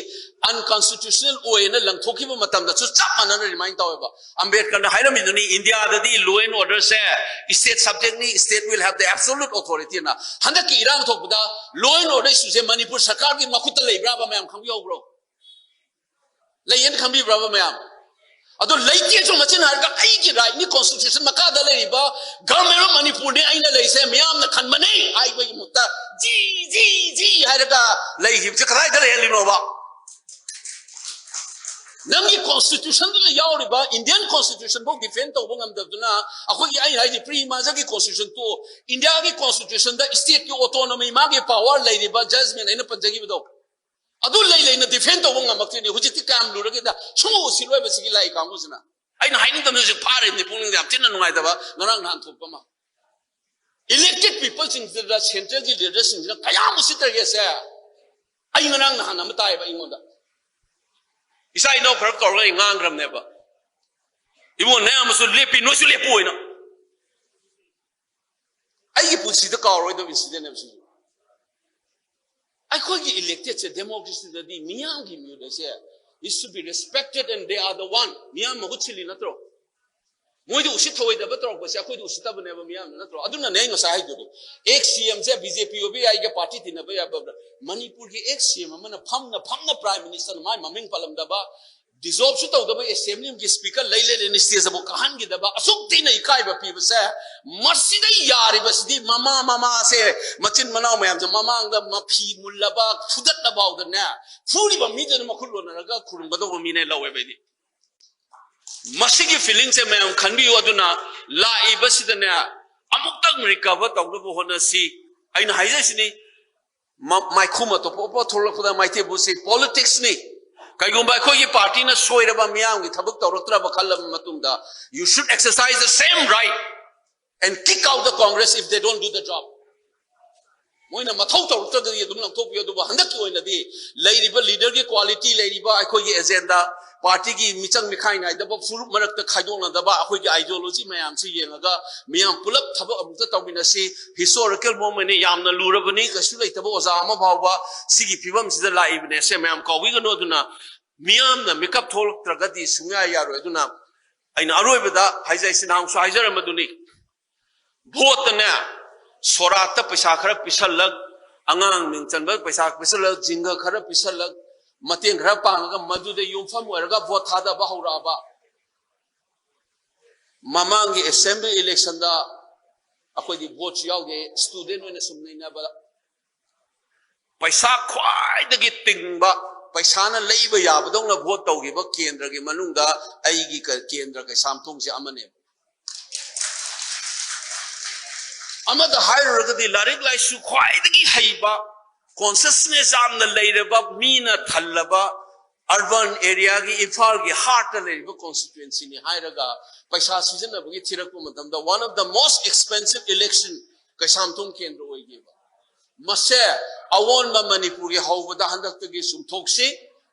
unconstitutional ꯑꯣꯏꯅ ꯂꯪꯊꯣꯛꯈꯤꯕ ꯃꯇꯝꯗꯁꯨ ꯆꯞ ꯃꯥꯟꯅꯅ remind ꯇꯧꯋꯦꯕ꯫ ꯑꯝꯕꯦꯗꯀꯔꯅ ꯍꯥꯏꯔꯝꯃꯤꯗꯨꯅꯤ, "Indiaꯗꯗꯤ law and orderꯁꯦ state subjectꯅꯤ, state will have the absolute authorityꯅ"꯫ ꯍꯟꯗꯛꯀꯤ ꯏꯔꯥꯡ ꯊꯣꯛꯄꯗ law and order issueꯁꯦ ꯃꯅꯤꯄꯨꯔ ꯁꯔꯀꯥꯔꯒꯤ ꯃꯈꯨꯠꯇ ꯂꯩꯕ꯭ꯔꯥꯕ, ꯃꯌꯥꯝ ꯈꯪꯕꯤꯍꯧꯕ꯭ꯔꯣ? ꯂꯩꯌꯦꯅ ꯈꯪꯕꯤꯕ꯭ꯔꯥꯕ ꯃꯌꯥꯝ? ꯑꯗꯣ ꯂꯩꯇꯦꯁꯨ ꯃꯆꯤꯟ ꯍꯥꯏꯔꯒ, "ꯑꯩꯒꯤ rightꯅꯤ, constitution ꯃꯈꯥꯗ ꯂꯩꯔꯤꯕ Government of Manipurꯅꯤ ꯑꯩꯅ ꯂꯩꯁꯦ, ꯃꯤꯌꯥꯝꯅ ꯈꯟꯕꯅꯤ" ꯍꯥꯏꯕꯒꯤ ꯃꯍꯨꯠꯇ "ꯖꯤ, ꯖꯤ, ꯖꯤ" ꯍꯥꯏꯔꯒ ꯂꯩꯈꯤꯕꯁꯦ ꯀꯗꯥꯏꯗ ꯂꯩꯍꯜꯂꯤꯅꯣꯕ? ꯅꯪꯒꯤ ꯀꯣꯟꯁꯇꯤꯇ꯭ꯌꯨꯁꯟꯗꯨꯗ ꯌꯥꯎꯔꯤꯕ ꯏꯟꯗꯤꯌꯟ ꯀꯣꯟꯁꯇꯤꯇ꯭ꯌꯨꯁꯟ ꯐꯥꯎ ꯗꯤꯐꯦꯟ ꯇꯧꯕ ꯉꯝꯗꯕꯗꯨꯅ, ꯑꯩꯈꯣꯏꯒꯤ, ꯑꯩ ꯍꯥꯏꯗꯤ, ꯄ꯭ꯔꯤ ꯃꯥꯖꯔꯒꯤ ꯀꯣꯟꯁꯇꯤꯇ꯭ꯌꯨꯁꯟ ꯇꯣ, ꯏꯟꯗꯤꯌꯥꯒꯤ ꯀꯣꯟꯁꯇꯤꯇ꯭ꯌꯨꯁꯟꯗ ꯁ꯭ꯇꯦꯠꯀꯤ ꯑꯣꯇꯣꯅꯣꯃꯤ, ꯃꯥꯒꯤ ꯄꯥꯋꯔ ꯂꯩꯔꯤꯕ ꯖꯖꯃꯦꯟ ꯑꯩꯅ ꯄꯟꯖꯈꯤꯕꯗꯣ, ꯑꯗꯨ ꯂꯩ ꯂꯩꯅ ꯗꯤꯐꯦꯟ ꯇꯧꯕ ꯉꯝꯃꯛꯇ꯭ꯔꯤꯅꯤ꯫ ꯍꯧꯖꯤꯛꯇꯤ ꯀꯌꯥꯝ ꯂꯨꯔꯒꯦꯗ, ꯁꯨꯡꯎ ꯎꯁꯤꯜꯂꯣꯏꯕ ꯁꯤꯒꯤ ꯂꯥꯛꯏ ꯀꯥꯡꯕꯨꯁꯤꯅ꯫ ꯑꯩꯅ ꯍꯥꯏꯅꯤꯡꯗꯕꯅ ꯍꯧꯖꯤꯛ ꯐꯥꯔꯤꯕꯅꯤ, ꯄꯨꯛꯅꯤꯡꯗ ꯌꯥꯝ ꯊꯤꯅ ꯅꯨꯡꯉꯥꯏꯇꯕ ꯉꯔꯥꯡ ꯅꯍꯥꯟ ꯊꯣꯛꯄ ꯑꯃ꯫ ꯏꯂꯦꯛꯇꯦꯗ ꯄꯤꯄꯜꯁꯤꯡꯁꯤꯗ ꯁꯦꯟꯇ꯭ꯔꯦꯜꯒꯤ ꯂꯤꯗꯔꯁꯤꯡꯁꯤꯅ ꯀꯌꯥꯝ ꯎꯁꯤꯠꯇ꯭ꯔꯒꯦꯁꯦ꯫ ꯑꯩ ꯉꯔꯥꯡ ꯅꯍꯥꯟ ꯑꯃ ꯇꯥꯏꯌꯦꯕ ꯑꯩꯉꯣꯟꯗ, ꯏꯆꯥ ꯏꯅꯥꯎ ꯈꯔ ꯀꯧꯔꯒ ꯑꯩ ꯉꯥꯡꯈ꯭ꯔꯕꯅꯦꯕ, "ꯏꯕꯨꯡꯉꯣ, ꯅꯌꯥꯝꯕꯁꯨ ꯂꯦꯞꯄꯤ, ꯅꯣꯏꯁꯨ ꯂꯦꯞꯄꯨ" ꯍꯥꯏꯅ꯫ ꯑꯩꯒꯤ ꯄꯨꯟꯁꯤꯗ ꯀꯥꯎꯔꯣꯏꯗꯕ ꯏꯟꯁꯤꯗꯦꯟ ꯍꯥꯏꯕꯁꯤꯁꯨ, ꯑꯩꯈꯣꯏꯒꯤ ꯏꯂꯦꯛꯇꯦꯗꯁꯦ, ꯗꯦꯃꯣꯀ꯭ꯔꯦꯁꯤꯗꯗꯤ ꯃꯤꯌꯥꯝꯒꯤ ꯃꯤꯑꯣꯏ ꯑꯁꯦ, it should be respected and they are the one. ꯃꯤꯌꯥꯝ ꯃꯍꯨꯠ ꯁꯤꯜꯂꯤ ꯅꯠꯇ꯭ꯔꯣ? ꯃꯣꯏꯗ ꯎꯁꯤꯠ ꯊꯑꯣꯏꯗꯕ ꯇꯧꯔꯛꯄꯁꯦ ꯑꯩꯈꯣꯏꯗ ꯎꯁꯤꯠꯇꯕꯅꯦꯕ ꯃꯤꯌꯥꯝꯅ, ꯅꯠꯇ꯭ꯔꯣ? ꯑꯗꯨꯅꯅꯦ ꯑꯩ ꯉꯁꯥꯏ ꯍꯥꯏꯗꯨꯗꯤ, ꯑꯦꯛꯁ ꯁꯤ ꯑꯦꯝꯁꯦ ꯕꯤ ꯖꯦ ꯄꯤ ꯑꯣꯏꯕ ꯌꯥꯏꯒ, ꯄꯥꯔꯇꯤ ꯇꯤꯟꯅꯕ ꯌꯥꯏꯕ, ꯃꯅꯤꯄꯨꯔꯒꯤ ꯑꯦꯛꯁ ꯁꯤ ꯑꯦꯝ ꯑꯃꯅ ꯐꯝꯅ ꯐꯝꯅ ꯄ꯭ꯔꯥꯏꯝ ꯃꯤꯅꯤꯁꯇꯔꯅ ꯃꯥꯏ ꯃꯃꯤꯡ ꯄꯜꯂꯝꯗꯕ, ꯗꯤꯖꯣꯜꯕꯁꯨ ꯇꯧꯗꯕ ꯑꯦꯁꯦꯝꯕ꯭ꯂꯤꯒꯤ ꯁ꯭ꯄꯤꯀꯔ ꯂꯩ ꯂꯩꯔꯦꯅ ꯁ꯭ꯇꯦꯖ ꯑꯃꯨꯛ ꯀꯥꯍꯟꯈꯤꯗꯕ, ꯑꯁꯨꯛ ꯊꯤꯅ ꯏꯀꯥꯏꯕ ꯄꯤꯕꯁꯦ, ꯃꯁꯤꯗ ꯌꯥꯔꯤꯕꯁꯤꯗꯤ ꯃꯃꯥ ꯃꯃꯥꯁꯦ ꯃꯆꯤꯟ ꯃꯅꯥꯎ ꯃꯌꯥꯝꯁꯦ ꯃꯃꯥꯡꯗ ꯃꯐꯤ ꯃꯨꯜꯂꯕ ꯐꯨꯗꯠꯂꯐꯥꯎꯗꯅꯦ, ꯐꯨꯔꯤꯕ ꯃꯤꯗꯨꯅ ꯃꯈꯨꯠ ꯂꯣꯟꯅꯔꯒ ꯈꯨꯔꯨꯝꯒꯗꯧꯕ ꯃꯤꯅꯦ ꯂꯧꯋꯦꯕ ꯑꯩꯗꯤ꯫ ꯃꯁꯤꯒꯤ ꯐꯤꯂꯤꯡꯁꯦ ꯃꯌꯥꯝ ꯈꯟꯕꯤꯌꯨ꯫ ꯑꯗꯨꯅ ꯂꯥꯛꯏꯕꯁꯤꯗꯅꯦ ꯑꯃꯨꯛꯇꯪ ꯔꯤꯀꯚꯔ ꯇꯧꯅꯕ ꯍꯣꯠꯅꯁꯤ꯫ ꯑꯩꯅ ꯍꯥꯏꯖꯩꯁꯤꯅꯤ, ꯃ-, ꯃꯥꯏꯈꯨ ꯑꯇꯣꯞꯄ ꯊꯣꯛꯂꯛꯄꯗ ꯃꯩꯇꯩ ꯕꯨꯠꯁꯤ ꯄꯣꯂꯤꯇꯤꯛꯁꯅꯤ꯫ ꯀꯩꯒꯨꯝꯕ ꯑꯩꯈꯣꯏꯒꯤ ꯄꯥꯔꯇꯤꯅ ꯁꯣꯏꯔꯕ, ꯃꯤꯌꯥꯝꯒꯤ ꯊꯕꯛ ꯇꯧꯔꯛꯇ꯭ꯔꯕ ꯈꯜꯂꯕ ꯃꯇꯨꯡꯗ, you should exercise the same right and kick out the Congress if they don't do the job. ꯃꯣꯏꯅ ꯃꯊꯧ ꯇꯧꯔꯛꯇ꯭ꯔꯒꯗꯤ ꯑꯗꯨꯝ ꯂꯪꯊꯣꯛꯄꯤꯌꯨ꯫ ꯑꯗꯨꯕꯨ ꯍꯟꯗꯛꯀꯤ ꯑꯣꯏꯅꯗꯤ ꯂꯩꯔꯤꯕ ꯂꯤꯗꯔꯒꯤ ꯀ꯭ꯋꯥꯂꯤꯇꯤ, ꯂꯩꯔꯤꯕ ꯑꯩꯈꯣꯏꯒꯤ ꯑꯦꯖꯦꯟꯗꯥ, ꯄꯥꯔꯇꯤꯒꯤ ꯃꯤꯆꯪ ꯃꯤꯈꯥꯏ ꯅꯥꯏꯗꯕ, ꯐꯨꯔꯨꯞ ꯃꯔꯛꯇ ꯈꯥꯏꯗꯣꯛꯅꯗꯕ, ꯑꯩꯈꯣꯏꯒꯤ ꯑꯥꯏꯗꯤꯌꯣꯂꯣꯖꯤ ꯃꯌꯥꯝꯁꯤ ꯌꯦꯡꯉꯒ ꯃꯤꯌꯥꯝ ꯄꯨꯂꯞ ꯊꯕꯛ ꯑꯃꯨꯛꯇ ꯇꯧꯃꯤꯟꯅꯁꯤ꯫ ꯍꯤꯁꯇꯣꯔꯤꯀꯦꯜ ꯃꯣꯃꯦꯟꯅꯤ, ꯌꯥꯝꯅ ꯂꯨꯔꯕꯅꯤ, ꯀꯩꯁꯨ ꯂꯩꯇꯕ ꯑꯣꯖꯥ ꯑꯃ ꯐꯥꯎꯕ ꯁꯤꯒꯤ ꯐꯤꯕꯝꯁꯤꯗ ꯂꯥꯛꯏꯕꯅꯦ꯫ ꯁꯦ ꯃꯌꯥꯝ ꯀꯥꯎꯕꯤꯒꯅꯨ꯫ ꯑꯗꯨꯅ ꯃꯤꯌꯥꯝꯅ ꯃꯤꯀꯞ ꯊꯣꯛꯂꯛꯇ꯭ꯔꯒꯗꯤ ꯁꯨꯡꯌꯥ ꯌꯥꯔꯣꯏ꯫ ꯑꯗꯨꯅ ꯑꯩꯅ ꯑꯔꯣꯏꯕꯗ ꯍꯥꯏꯖꯩꯁꯤ, ꯅꯍꯥꯟꯁꯨ ꯍꯥꯏꯖꯔꯝꯕꯗꯨꯅꯤ, ꯚꯣꯠꯇꯅꯦ ꯁꯣꯔꯥꯠꯇ ꯄꯩꯁꯥ ꯈꯔ ꯄꯤꯁꯜꯂꯛ, ꯑꯉꯥꯡ ꯃꯤꯡ ꯆꯟꯕ ꯄꯩꯁꯥ ꯄꯤꯁꯜꯂꯛ, ꯖꯤꯡꯒ ꯈꯔ ꯄꯤꯁꯜꯂꯛ, ꯃꯇꯦꯡ ꯈꯔ ꯄꯥꯡꯉꯒ ꯃꯗꯨꯗ ꯌꯨꯝꯐꯝ ꯑꯣꯏꯔꯒ ꯚꯣꯠ ꯊꯥꯗꯕ ꯍꯧꯔꯛꯑꯕ꯫ ꯃꯃꯥꯡꯒꯤ ꯑꯦꯁꯦꯝꯕ꯭ꯂꯤ ꯏꯂꯦꯛꯁꯟꯗ ꯑꯩꯈꯣꯏꯗꯤ ꯚꯣꯠꯁꯨ ꯌꯥꯎꯗꯦ, ꯁ꯭ꯇꯨꯗꯦꯟ ꯑꯣꯏꯅ ꯁꯨꯝ ꯅꯩꯅꯕ, ꯄꯩꯁꯥ ꯈ꯭ꯋꯥꯏꯗꯒꯤ ꯇꯤꯡꯕ ꯄꯩꯁꯥꯅ ꯂꯩꯕ ꯌꯥꯕꯗꯧꯅ ꯚꯣꯠ ꯇꯧꯈꯤꯕ ꯀꯦꯟꯗ꯭ꯔꯒꯤ ꯃꯅꯨꯡꯗ ꯑꯩꯒꯤ ꯀ- ꯀꯦꯟꯗ꯭ꯔ ꯀꯩꯁꯥꯝꯊꯣꯡꯁꯦ ꯑꯃꯅꯦꯕ꯫ ꯑꯃꯗ ꯍꯥꯏꯔꯨꯔꯒꯗꯤ ꯂꯥꯏꯔꯤꯛ ꯂꯥꯏꯁꯨ ꯈ꯭ꯋꯥꯏꯗꯒꯤ ꯍꯩꯕ, ꯀꯣꯟꯁꯤꯌꯁꯅꯦꯁ ꯌꯥꯝꯅ ꯂꯩꯔꯕ, ꯃꯤꯅ ꯊꯜꯂꯕ, ꯑꯔꯕꯟ ꯑꯦꯔꯤꯌꯥꯒꯤ ꯏꯝꯐꯥꯜꯒꯤ ꯍꯥꯔꯠꯇ ꯂꯩꯔꯤꯕ ꯀꯣꯟꯁꯇꯤꯇ꯭ꯋꯦꯟꯁꯤꯅꯤ ꯍꯥꯏꯔꯒ ꯄꯩꯁꯥ ꯁꯤꯖꯤꯟꯅꯕꯒꯤ ꯊꯤꯔꯛꯄ ꯃꯇꯝꯗ one of the most expensive election Keishamthong ꯀꯦꯟꯗ꯭ꯔ ꯑꯣꯏꯈꯤꯕ꯫ ꯃꯁꯦ ꯑꯑꯣꯟꯕ ꯃꯅꯤꯄꯨꯔꯒꯤ ꯍꯧꯕꯗ ꯍꯟꯗꯛꯇꯒꯤ ꯆꯨꯝꯊꯣꯛꯁꯤ꯫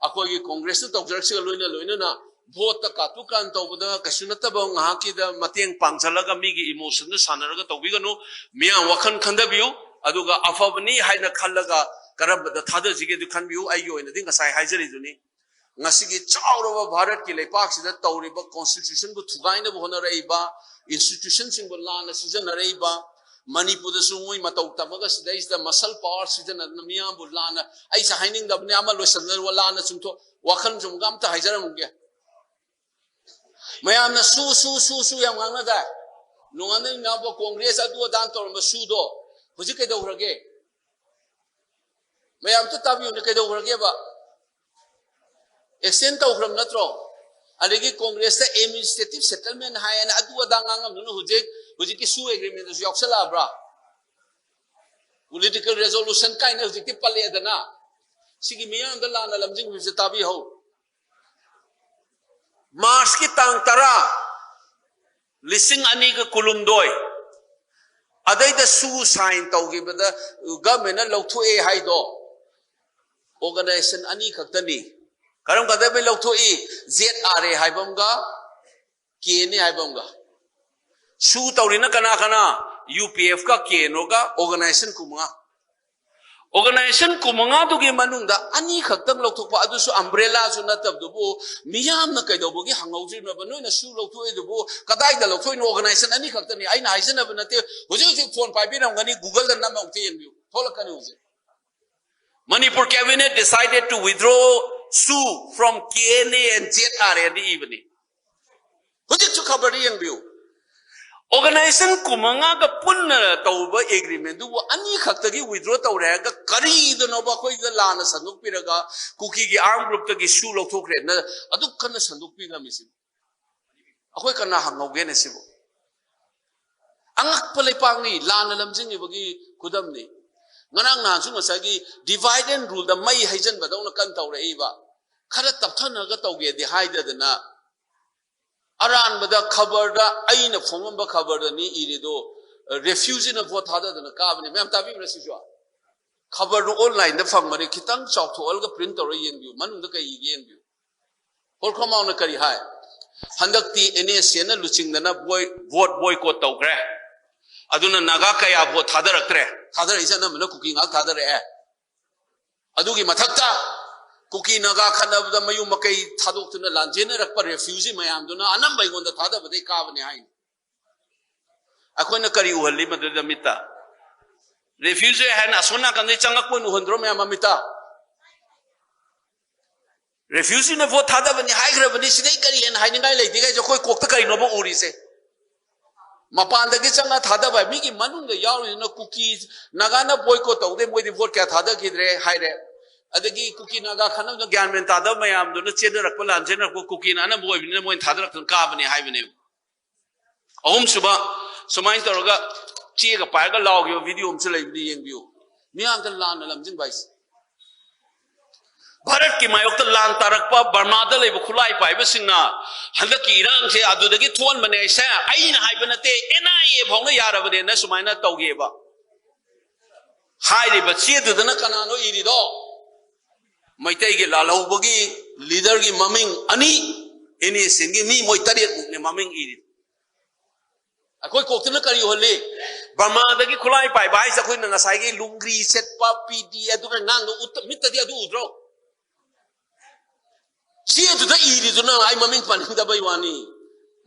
ꯑꯩꯈꯣꯏꯒꯤ ꯀꯣꯡꯒ꯭ꯔꯦꯁꯅ ꯇꯧꯖꯔꯛꯁꯤꯒ ꯂꯣꯏꯅ ꯂꯣꯏꯅꯅ ꯚꯣꯠꯇ ꯀꯥꯇꯨ ꯀꯥꯔꯟ ꯇꯧꯕꯗ ꯀꯩꯁꯨ ꯅꯠꯇꯕ ꯉꯥꯏꯍꯥꯛꯀꯤꯗ ꯃꯇꯦꯡ ꯄꯥꯡꯁꯤꯜꯂꯒ ꯃꯤꯒꯤ ꯏꯃꯣꯁꯟꯗ ꯁꯥꯟꯅꯔꯒ ꯇꯧꯕꯤꯒꯅꯨ꯫ ꯃꯤꯌꯥꯝ ꯋꯥꯈꯜ ꯈꯟꯊꯕꯤꯌꯨ, ꯑꯗꯨꯒ ꯑꯐꯕꯅꯤ ꯍꯥꯏꯅ ꯈꯜꯂꯒ ꯀꯔꯝꯕꯗ ꯊꯥꯗꯁꯤꯒꯦ ꯑꯗꯨ ꯈꯟꯕꯤꯌꯨ꯫ ꯑꯩꯒꯤ ꯑꯣꯏꯅꯗꯤ ꯉꯁꯥꯏ ꯍꯥꯏꯖꯔꯤꯗꯨꯅꯤ, ꯉꯁꯤꯒꯤ ꯆꯥꯎꯔꯕ ꯚꯥꯔꯠꯀꯤ ꯂꯩꯄꯥꯛꯁꯤꯗ ꯇꯧꯔꯤꯕ ꯀꯣꯟꯁꯇꯤꯇ꯭ꯌꯨꯁꯟꯕꯨ ꯊꯨꯒꯥꯏꯅꯕ ꯍꯣꯠꯅꯔꯛꯏꯕ, ꯏꯟꯁꯇꯤꯇ꯭ꯌꯨꯁꯟꯁꯤꯡꯕꯨ ꯂꯥꯟꯅ ꯁꯤꯖꯤꯟꯅꯔꯛꯏꯕ, ꯃꯅꯤꯄꯨꯔꯗꯁꯨ ꯃꯣꯏ ꯃꯇꯧ ꯇꯝꯃꯒ ꯁꯤꯗꯩꯁꯤꯗ ꯃꯁꯜ ꯄꯥꯋꯔ ꯁꯤꯖꯤꯟꯅꯗꯅ ꯃꯤꯌꯥꯝꯕꯨ ꯂꯥꯟꯅ, ꯑꯩꯁꯦ ꯍꯥꯏꯅꯤꯡꯗꯕꯅꯦ, ꯑꯃ ꯂꯣꯏꯁꯤꯟꯅꯔꯨ, ꯂꯥꯟꯅ ꯆꯨꯝꯊꯣꯛ, ꯋꯥꯈꯜ ꯆꯨꯝꯒ ꯑꯝꯇ ꯍꯥꯏꯖꯔꯝꯃꯨꯒꯦ꯫ ꯃꯌꯥꯝꯅ ꯁꯨ ꯁꯨ ꯁꯨ ꯁꯨ ꯌꯥꯝ ꯉꯥꯡꯅꯗꯥꯏ? ꯅꯣꯡꯉꯥꯟꯕ ꯅꯨꯃꯤꯠ ꯇꯥꯕ ꯀꯣꯡꯒ꯭ꯔꯦꯁ ꯑꯗꯨ ꯑꯗꯥ ꯇꯧꯔꯝꯕ ꯁꯨꯗꯣ ꯍꯧꯖꯤꯛ ꯀꯩꯗꯧꯈ꯭ꯔꯒꯦ? ꯃꯌꯥꯝ ꯑꯝꯇ ꯇꯥꯕꯤꯌꯨꯅꯦ, ꯀꯩꯗꯧꯈ꯭ꯔꯒꯦꯕ? ꯑꯦꯛꯁꯇꯦꯟ ꯇꯧꯈ꯭ꯔꯕ ꯅꯠꯇ꯭ꯔꯣ? ꯑꯗꯒꯤ ꯀꯣꯡꯒ꯭ꯔꯦꯁꯇ ꯑꯦꯗꯃꯤꯅꯤꯁꯇ꯭ꯔꯦꯇꯤꯚ ꯁꯦꯇꯜꯃꯦꯟ ꯍꯥꯏꯅ ꯑꯗꯨ ꯑꯗꯥ ꯉꯥꯡꯉꯝꯗꯨꯅ ꯍꯧꯖꯤꯛ, ꯍꯧꯖꯤꯛꯀꯤ ꯁꯨ ꯑꯦꯒ꯭ꯔꯤꯃꯦꯟꯗꯁꯨ ꯌꯥꯎꯁꯜꯂꯛꯑꯕ꯭ꯔꯥ? ꯄꯣꯂꯤꯇꯤꯀꯦꯜ ꯔꯦꯖꯣꯂꯨꯁꯟ ꯀꯥꯏꯅ ꯍꯧꯖꯤꯛꯇꯤ ꯄꯜꯂꯛꯑꯦꯗꯅ꯫ ꯁꯤꯒꯤ ꯃꯤꯌꯥꯝꯗ ꯂꯥꯟꯅ ꯂꯝꯖꯤꯡꯕꯤꯕꯁꯦ ꯇꯥꯕꯤꯍꯧ꯫ ꯃꯥꯔꯆꯀꯤ ꯇꯥꯡ ꯇꯔꯥ, ꯂꯤꯁꯤꯡ ꯑꯅꯤꯒ ꯀꯨꯟꯍꯨꯝꯗꯣꯏ, ꯑꯗꯩꯗ ꯁꯨ ꯁꯥꯏꯟ ꯇꯧꯈꯤꯕꯗ ꯒꯚꯔꯟꯃꯦꯟꯅ ꯂꯧꯊꯣꯛꯑꯦ ꯍꯥꯏꯗꯣ ꯑꯣꯔꯒꯅꯥꯏꯖꯦꯁꯟ ꯑꯅꯤ ꯈꯛꯇꯅꯤ꯫ ꯀꯔꯝ ꯀꯥꯟꯗ ꯂꯧꯊꯣꯛꯏ? ꯖꯦꯠ ꯑꯥꯔ ꯑꯦ ꯍꯥꯏꯕ ꯑꯃꯒ ꯀꯦ ꯑꯦꯟ ꯑꯦ ꯍꯥꯏꯕ ꯑꯃꯒ꯫ ꯁꯨ ꯇꯧꯔꯤꯅ ꯀꯅꯥ ꯀꯅꯥ? ꯌꯨ ꯄꯤ ꯑꯦꯐꯀ ꯀꯦ ꯑꯦꯟ ꯑꯣꯒ ꯑꯣꯔꯒꯅꯥꯏꯖꯦꯁꯟ ꯀꯨꯟꯃꯉꯥ꯫ ꯑꯣꯔꯒꯅꯥꯏꯖꯦꯁꯟ ꯀꯨꯟꯃꯉꯥꯗꯨꯒꯤ ꯃꯅꯨꯡꯗ ꯑꯅꯤꯈꯛꯇꯪ ꯂꯧꯊꯣꯛꯄ, ꯑꯗꯨꯁꯨ ꯑꯝꯕ꯭ꯔꯦꯂꯥꯁꯨ ꯅꯠꯇꯕꯗꯨꯕꯨ, ꯃꯤꯌꯥꯝꯅ ꯀꯩꯗꯧꯕꯒꯤ ꯍꯪꯍꯧꯗ꯭ꯔꯤꯕꯅꯣꯕ? ꯅꯣꯏꯅ ꯁꯨ ꯂꯧꯊꯣꯛꯏꯗꯨꯕꯨ ꯀꯗꯥꯏꯗ ꯂꯧꯊꯣꯛꯏꯅꯣ? ꯑꯣꯔꯒꯅꯥꯏꯖꯦꯁꯟ ꯑꯅꯤꯈꯛꯇꯅꯤ꯫ ꯑꯩꯅ ꯍꯥꯏꯖꯅꯕ ꯅꯠꯇꯦ꯫ ꯍꯧꯖꯤꯛ ꯍꯧꯖꯤꯛ ꯐꯣꯟ ꯄꯥꯏꯕꯤꯔꯝꯒꯅꯤ, ꯒꯨꯒꯜꯗ ꯅꯝꯃ ꯑꯃꯨꯛꯇ ꯌꯦꯡꯕꯤꯌꯨ, ꯊꯣꯛꯂꯛꯀꯅꯤ ꯍꯧꯖꯤꯛ꯫ Manipur cabinet decided to withdraw SoO from K N A and Z R A ꯑꯅ ꯏꯕꯅꯤ꯫ ꯍꯧꯖꯤꯛꯁꯨ ꯈꯕꯔꯗ ꯌꯦꯡꯕꯤꯌꯨ꯫ ꯑꯣꯔꯒꯅꯥꯏꯖꯦꯁꯟ ꯀꯨꯟꯃꯉꯥꯒ ꯄꯨꯟꯅ ꯇꯧꯕ ꯑꯦꯒ꯭ꯔꯤꯃꯦꯟꯗꯨꯕꯨ ꯑꯅꯤꯈꯛꯇꯒꯤ ꯋꯤꯗ꯭ꯔꯣ ꯇꯧꯔꯦ ꯍꯥꯏꯔꯒ, ꯀꯔꯤꯗꯅꯣꯕ ꯑꯩꯈꯣꯏꯗ ꯂꯥꯟꯅ ꯁꯟꯗꯣꯛꯄꯤꯔꯒ ꯀꯨꯀꯤꯒꯤ ꯑꯥꯔꯝ ꯒ꯭ꯔꯨꯞꯇꯒꯤ ꯁꯨ ꯂꯧꯊꯣꯛꯈ꯭ꯔꯦꯅ ꯑꯗꯨꯛ ꯀꯟꯅ ꯁꯟꯗꯣꯛꯄꯤꯔꯝꯃꯤꯁꯤꯕꯨ? ꯑꯩꯈꯣꯏ ꯀꯅꯥ ꯍꯪꯍꯧꯒꯦꯅꯦ ꯁꯤꯕꯨ? ꯑꯉꯛꯄ ꯂꯩꯄꯥꯛꯅꯤ, ꯂꯥꯟꯅ ꯂꯝꯖꯤꯡꯉꯤꯕꯒꯤ ꯈꯨꯗꯝꯅꯤ꯫ ꯉꯔꯥꯡ ꯅꯍꯥꯟꯁꯨ ꯉꯁꯥꯏꯒꯤ divide and ruleꯗ ꯃꯩ ꯍꯩꯖꯤꯟꯕꯗꯧꯅ ꯀꯟꯅ ꯇꯧꯔꯛꯏꯕ꯫ ꯈꯔ ꯇꯞꯊꯅꯒ ꯇꯧꯒꯦꯗꯤ ꯍꯥꯏꯗꯗꯅ, ꯑꯔꯥꯟꯕꯗ ꯈꯕꯔꯗ, ꯑꯩꯅ ꯐꯣꯡꯉꯝꯕ ꯈꯕꯔꯗꯅꯤ ꯏꯔꯤꯗꯣ, refugeeꯅ ꯚꯣꯠ ꯊꯥꯗꯗꯅ ꯀꯥꯕꯅꯤ꯫ ꯃꯌꯥꯝ ꯇꯥꯕꯤꯕ꯭ꯔꯥ ꯁꯤꯁꯨ? ꯈꯕꯔꯗꯨ onlineꯗ ꯐꯪꯕꯅꯤ, ꯈꯤꯇꯪ ꯆꯥꯎꯊꯣꯛꯍꯜꯂꯒ print ꯇꯧꯔ ꯌꯦꯡꯕꯤꯌꯨ, ꯃꯅꯨꯡꯗ ꯀꯩ ꯏꯒꯦ ꯌꯦꯡꯕꯤꯌꯨ꯫ ꯍꯣꯔꯈꯃꯥꯎꯅ ꯀꯔꯤ ꯍꯥꯏ? ꯍꯟꯗꯛꯇꯤ NSCNꯅ ꯂꯨꯆꯤꯡꯗꯅ ꯕꯣꯏ-, ꯚꯣꯠ boycott ꯇꯧꯈ꯭ꯔꯦ, ꯑꯗꯨꯅ ꯅꯥꯒꯥ ꯀꯌꯥ ꯚꯣꯠ ꯊꯥꯗꯔꯛꯇ꯭ꯔꯦ꯫ ꯊꯥꯗꯔꯛꯏꯁꯦ ꯑꯅꯝꯕꯅ ꯀꯨꯀꯤ ꯉꯥꯛ ꯊꯥꯗꯔꯛꯑꯦ꯫ ꯑꯗꯨꯒꯤ ꯃꯊꯛꯇ ꯀꯨꯀꯤ ꯅꯥꯒꯥ ꯈꯠꯅꯕꯗ ꯃꯌꯨꯝ ꯃꯀꯩ ꯊꯥꯗꯣꯛꯇꯨꯅ ꯂꯥꯟꯖꯦꯟꯅꯔꯛꯄ refugee ꯃꯌꯥꯝꯗꯨꯅ ꯑꯅꯝꯕ ꯑꯩꯉꯣꯟꯗ ꯊꯥꯗꯕꯗꯩ ꯀꯥꯕꯅꯦ ꯍꯥꯏꯅꯤ꯫ ꯑꯩꯈꯣꯏꯅ ꯀꯔꯤ ꯎꯍꯜꯂꯤ ꯃꯗꯨꯗ ꯃꯤꯠꯇ? Refugee ꯍꯥꯏꯅ ꯑꯁꯣꯝ ꯅꯥꯀꯟꯗꯩ ꯆꯪꯉꯛꯄ ꯑꯣꯏꯅ ꯎꯍꯟꯗ꯭ꯔꯣ ꯃꯌꯥꯝ ꯃꯃꯤꯠꯇ? Refugeeꯅ ꯚꯣꯠ ꯊꯥꯗꯕꯅꯤ ꯍꯥꯏꯈ꯭ꯔꯕꯅꯤ, ꯁꯤꯗꯩ ꯀꯔꯤ ꯍꯦꯟꯅ ꯍꯥꯏꯅꯤꯡꯉꯥꯏ ꯂꯩꯇꯦ ꯍꯥꯏꯁꯦ? ꯑꯩꯈꯣꯏ ꯀꯣꯛꯇ ꯀꯔꯤꯅꯣꯕ ꯎꯔꯤꯁꯦ? ꯃꯄꯥꯟꯗꯒꯤ ꯆꯪꯉ ꯊꯥꯗꯕ, ꯃꯤꯒꯤ ꯃꯅꯨꯡꯗ ꯌꯥꯎꯔꯤꯗꯨꯅ ꯀꯨꯀꯤ ꯅꯥꯒꯥꯅ boycott ꯇꯧꯗꯦ, ꯃꯣꯏꯗꯤ ꯚꯣꯠ ꯀꯌꯥ ꯊꯥꯗꯈꯤꯗ꯭ꯔꯦ ꯍꯥꯏꯔꯦ꯫ ꯑꯗꯒꯤ ꯀꯨꯀꯤ ꯅꯥꯒꯥ ꯈꯠꯅꯕꯗ ꯒ꯭ꯌꯥꯟ ꯃꯦꯟ ꯇꯥꯗꯕ ꯃꯌꯥꯝꯗꯨꯅ ꯆꯦꯟꯅꯔꯛꯄ, ꯂꯥꯟꯖꯦꯟꯅꯔꯛꯄ ꯀꯨꯀꯤꯅ ꯑꯅꯝꯕ ꯑꯣꯏꯕꯅꯤꯅ ꯃꯣꯏꯅ ꯊꯥꯗꯔꯛꯇꯅ ꯀꯥꯕꯅꯦ ꯍꯥꯏꯕꯅꯦꯕ꯫ ꯑꯍꯨꯝꯁꯨꯕ, ꯁꯨꯃꯥꯏꯅ ꯇꯧꯔꯒ ꯆꯦꯒ ꯄꯥꯏꯔꯒ ꯂꯥꯎꯈꯤꯕ video ꯑꯃꯁꯨ ꯂꯩꯕꯅꯤ, ꯌꯦꯡꯕꯤꯌꯨ꯫ ꯃꯤꯌꯥꯝꯗ ꯂꯥꯟꯅ ꯂꯝꯖꯤꯡꯕ ꯍꯥꯏꯁꯦ꯫ ꯚꯥꯔꯠꯀꯤ ꯃꯥꯌꯣꯛꯇ ꯂꯥꯟ ꯇꯥꯔꯛꯄ ꯕꯔꯃꯥꯗ ꯂꯩꯕ ꯈꯨꯠꯂꯥꯏ ꯄꯥꯏꯕꯁꯤꯡꯅ ꯍꯟꯗꯛꯀꯤ ꯏꯔꯥꯡꯁꯦ ꯑꯗꯨꯗꯒꯤ ꯊꯣꯛꯍꯟꯕꯅꯦ ꯍꯥꯏꯁꯦ, ꯑꯩꯅ ꯍꯥꯏꯕ ꯅꯠꯇꯦ, NIA ꯐꯥꯎꯅ ꯌꯥꯔꯕꯅꯦꯅ ꯁꯨꯃꯥꯏꯅ ꯇꯧꯒꯦꯕ꯫ ꯍꯥꯏꯔꯤꯕ ꯆꯦꯗꯨꯗꯅ ꯀꯅꯥꯅꯣ ꯏꯔꯤꯗꯣ? ꯃꯩꯇꯩꯒꯤ ꯂꯥꯜꯍꯧꯕꯒꯤ leaderꯒꯤ ꯃꯃꯤꯡ ꯑꯅꯤ, NSCNꯒꯤ ꯃꯤ ꯃꯣꯏ ꯇꯔꯦꯠꯃꯨꯛꯅꯦ ꯃꯃꯤꯡ ꯏꯔꯤꯗꯣ꯫ ꯑꯩꯈꯣꯏ ꯀꯣꯛꯇꯨꯅ ꯀꯔꯤ ꯎꯍꯜꯂꯤ? ꯕꯔꯃꯥꯗꯒꯤ ꯈꯨꯠꯂꯥꯏ ꯄꯥꯏꯕ ꯍꯥꯏꯁꯦ ꯑꯩꯈꯣꯏꯅ ꯉꯁꯥꯏꯒꯤ ꯂꯨꯡꯒ꯭ꯔꯤ ꯁꯦꯠꯄ, ꯄꯤꯗꯤ ꯑꯗꯨꯒ ꯉꯥꯡꯗꯣ ꯎꯠꯇ-, ꯃꯤꯠꯇꯗꯤ ꯑꯗꯨ ꯎꯗ꯭ꯔꯣ? ꯆꯦꯗꯨꯗ ꯏꯔꯤꯗꯨꯅ ꯑꯩ ꯃꯃꯤꯡ ꯄꯟꯅꯤꯡꯗꯕꯩ ꯋꯥꯅꯤ꯫